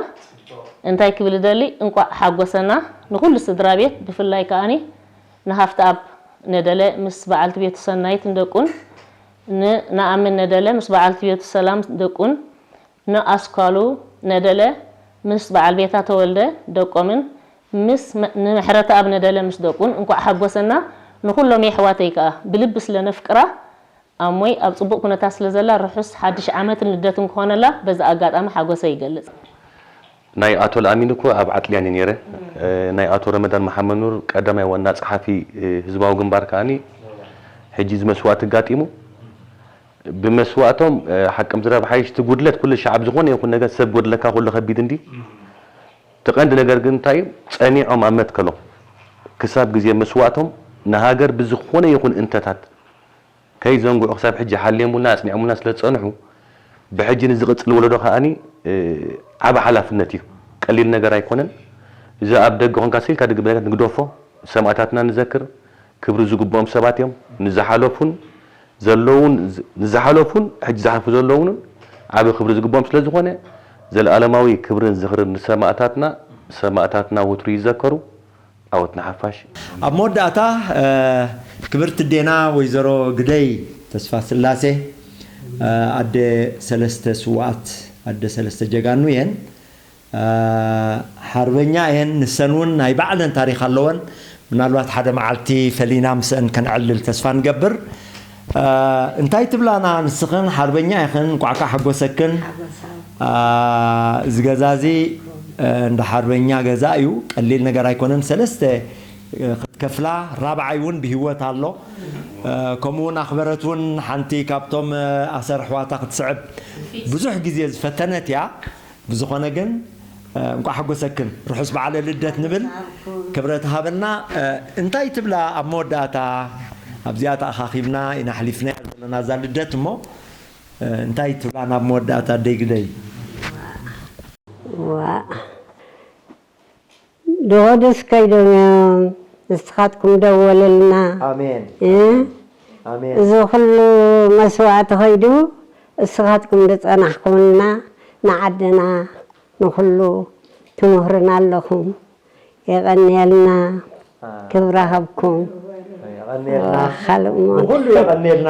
እንታይ ክብል እደሊ፣ እንቋዕ ሓጎሰና ንኹሉ ስድራ ቤት፣ ብፍላይ ከኣኒ ንሃፍተኣብ ነደለ ምስ በዓልቲ ቤቱ ሰናይትን ደቁን፣ ንኣምን ነደለ ምስ በዓልቲ ቤቱ ሰላም ደቁን፣ ንኣስኳሉ ነደለ ምስ በዓል ቤታ ተወልደ ደቆምን፣ ምስ መ-፣ ንምሕረተኣብ ነደለ ምስ ደቁን እንኳዕ ሓጎሰና። ንኹሎም የሕዋተይ ከኣ ብልቢ ስለ ነፍቅራ ኣሞይ ኣብ ጽቡቕ ኩነታት ስለ ዘላ ርሑስ ሓድሽ ዓመትን ልደትን ክኾነላ በዚ ኣጋጣሚ ሓጎሰይ ይገልጽ። ናይ ኣቶ ለኣሚን እኮ ኣብ ዓጥልያን እየ ነይረ። እ፣ ናይ ኣቶ ረመዳን መሓመድ ኑር ቀዳማይ ዋና ጸሓፊ፣ እ፣ ህዝባዊ ግንባር ከኣኒ ሕጂ እዚ መስዋእቲ ኣጋጢሙ። ብመስዋእቶም፣ እ፣ ሓቅም ዝረብ ሓይሽ እቲ ጉድለት ኩሉ ሻዕ ኣብ ዝኾነ ይኹን ነገር ሰብ ጎድለካ ኩሉ ከቢድ እንዲ። እቲ ቀንዲ ነገር ግን እንታይ እዩ? ጸኒዖም ኣብ መትከሎም ክሳብ ግዜ መስዋእቶም ንሃገር ብዝኾነ ይኹን እንተታት ከይዘንግዑ ክሳብ ሕጂ ሓልዮሙልና ኣጽኒዖሙልና ስለ ዝጸንሑ፣ ብሕጂ ንዝቕጽል ወለዶ ከኣኒ፣ እ፣ ዓቢ ሓላፍነት እዩ። ቀሊል ነገር ኣይኮነን። እዚ ኣብ ደገ ኮንካ ስኢልካ ድግበ ነገር ንግደፎ፣ ሰማእታትና ንዘክር፣ ክብሪ ዝግብኦም ሰባት እዮም። ንዝሓለፉን ዘለውን፣ ንዝሓለፉን ሕጂ ዝሓልፉ ዘለውንን ዓቢ ክብሪ ዝግብኦም ስለ ዝኾነ፣ ዘለኣለማዊ ክብርን ዝኽርን ንሰማእታትና። ሰማእታትና ወትሩ ይዘከሩ። ዓወት ንሓፋሽ። ኣብ መወዳእታ፣ እ፣ ክብርቲ ኣዴና ወይዘሮ ግደይ ተስፋስላሴ፣ እ፣ ኣደ ሰለስተ ስውኣት፣ ኣደ ሰለስተ ጀጋኑ እየን። እ፣ ሓርበኛ እየን። ንሰን እውን ናይ ባዕለን ታሪኽ ኣለወን። ምናልባት ሓደ መዓልቲ ፈሊና ምስአን ከነዕልል ተስፋ ንገብር። እ፣ እንታይ ትብላና ንስኽን? ሓርበኛ ኢኽን፣ እንቋዕ ከዓ ሓጎሰክን። እ፣ እዚ ገዛ እዚ፣ እ፣ እንዳ ሓርበኛ ገዛ እዩ። ቀሊል ነገር ኣይኮነን። ሰለስተ፣ እ፣ ክትከፍላ፣ ራብዓይ እውን ብህይወት ኣሎ። እ፣ ከምኡ እውን ኣኽበረት እውን ሓንቲ ካብቶም፣ እ፣ ኣሰር ኣሕዋታ ክትስዕብ ብዙሕ ግዜ ዝፈተነት እያ። ብዝኾነ ግን፣ እ፣ እንቋዕ ሓጎሰክን፣ ርሑስ በዓለ ልደት ንብል። ክብረት ሃበልና። እ፣ እንታይ ትብላ ኣብ መወዳእታ? ኣብዚኣ ተኣኻኺብና ኢና ኣሕሊፍናያ ዘለና እዛ ልደት እሞ፣ እ፣ እንታይ ትብላ ናብ መወዳእታ ኣደይ ግደይ? ዋእ፣ ዶ ኸዱስ ከይዶም እዮም። ንስኻትኩም ደወልልና። ኣሜን እ? ኣሜን እዚ ኩሉ መስዋዕቲ ከይዱ እስኻትኩም ዝጸናሕኩምልና ንዓድና ንኹሉ ትምህሩና ኣለኹም። የቐንየልና። ክብሪ ሃብኩም። የቐንየልና ካልእ እሞ ብኩሉ የቐንየልና።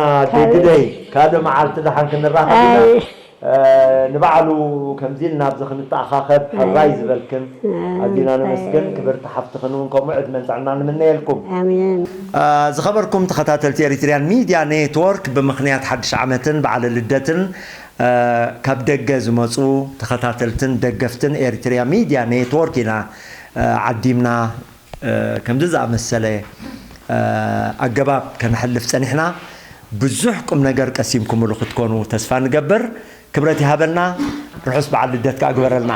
ግደይ ካልእ መዓልቲ ደሓን ክንራኸብ ኢና። ኣይ ንባዕሉ ከምዚ ኢልና ኣብዚ ክንተኣኻኸብ ሕራይ ዝበልክን ኣዚና ነመስግን። ክብርቲ ሓፍትኽን እውን ከምኡ ዕድመን ጥዕና ንምነየልኩም። ኣሜን። ዝኸበርኩም ተኸታተልቲ ኤሪትሪያን ሚድያ ኔትወርክ፣ ብምኽንያት ሓድሽ ዓመትን በዓለ ልደትን ካብ ደገ ዝመፁ ተኸታተልትን ደገፍትን ኤሪትሪያ ሚድያ ኔትወርክ ኢና ዓዲምና ከምዚ ዝኣመሰለ ኣገባብ ከነሕልፍ ጸኒሕና። ብዙሕ ቁም ነገር ቀሲምኩምሉ ክትኮኑ ተስፋ ንገብር። ክብረት ይሃበልና። ርሑስ በዓል ልደት ከኣ ግበረልና።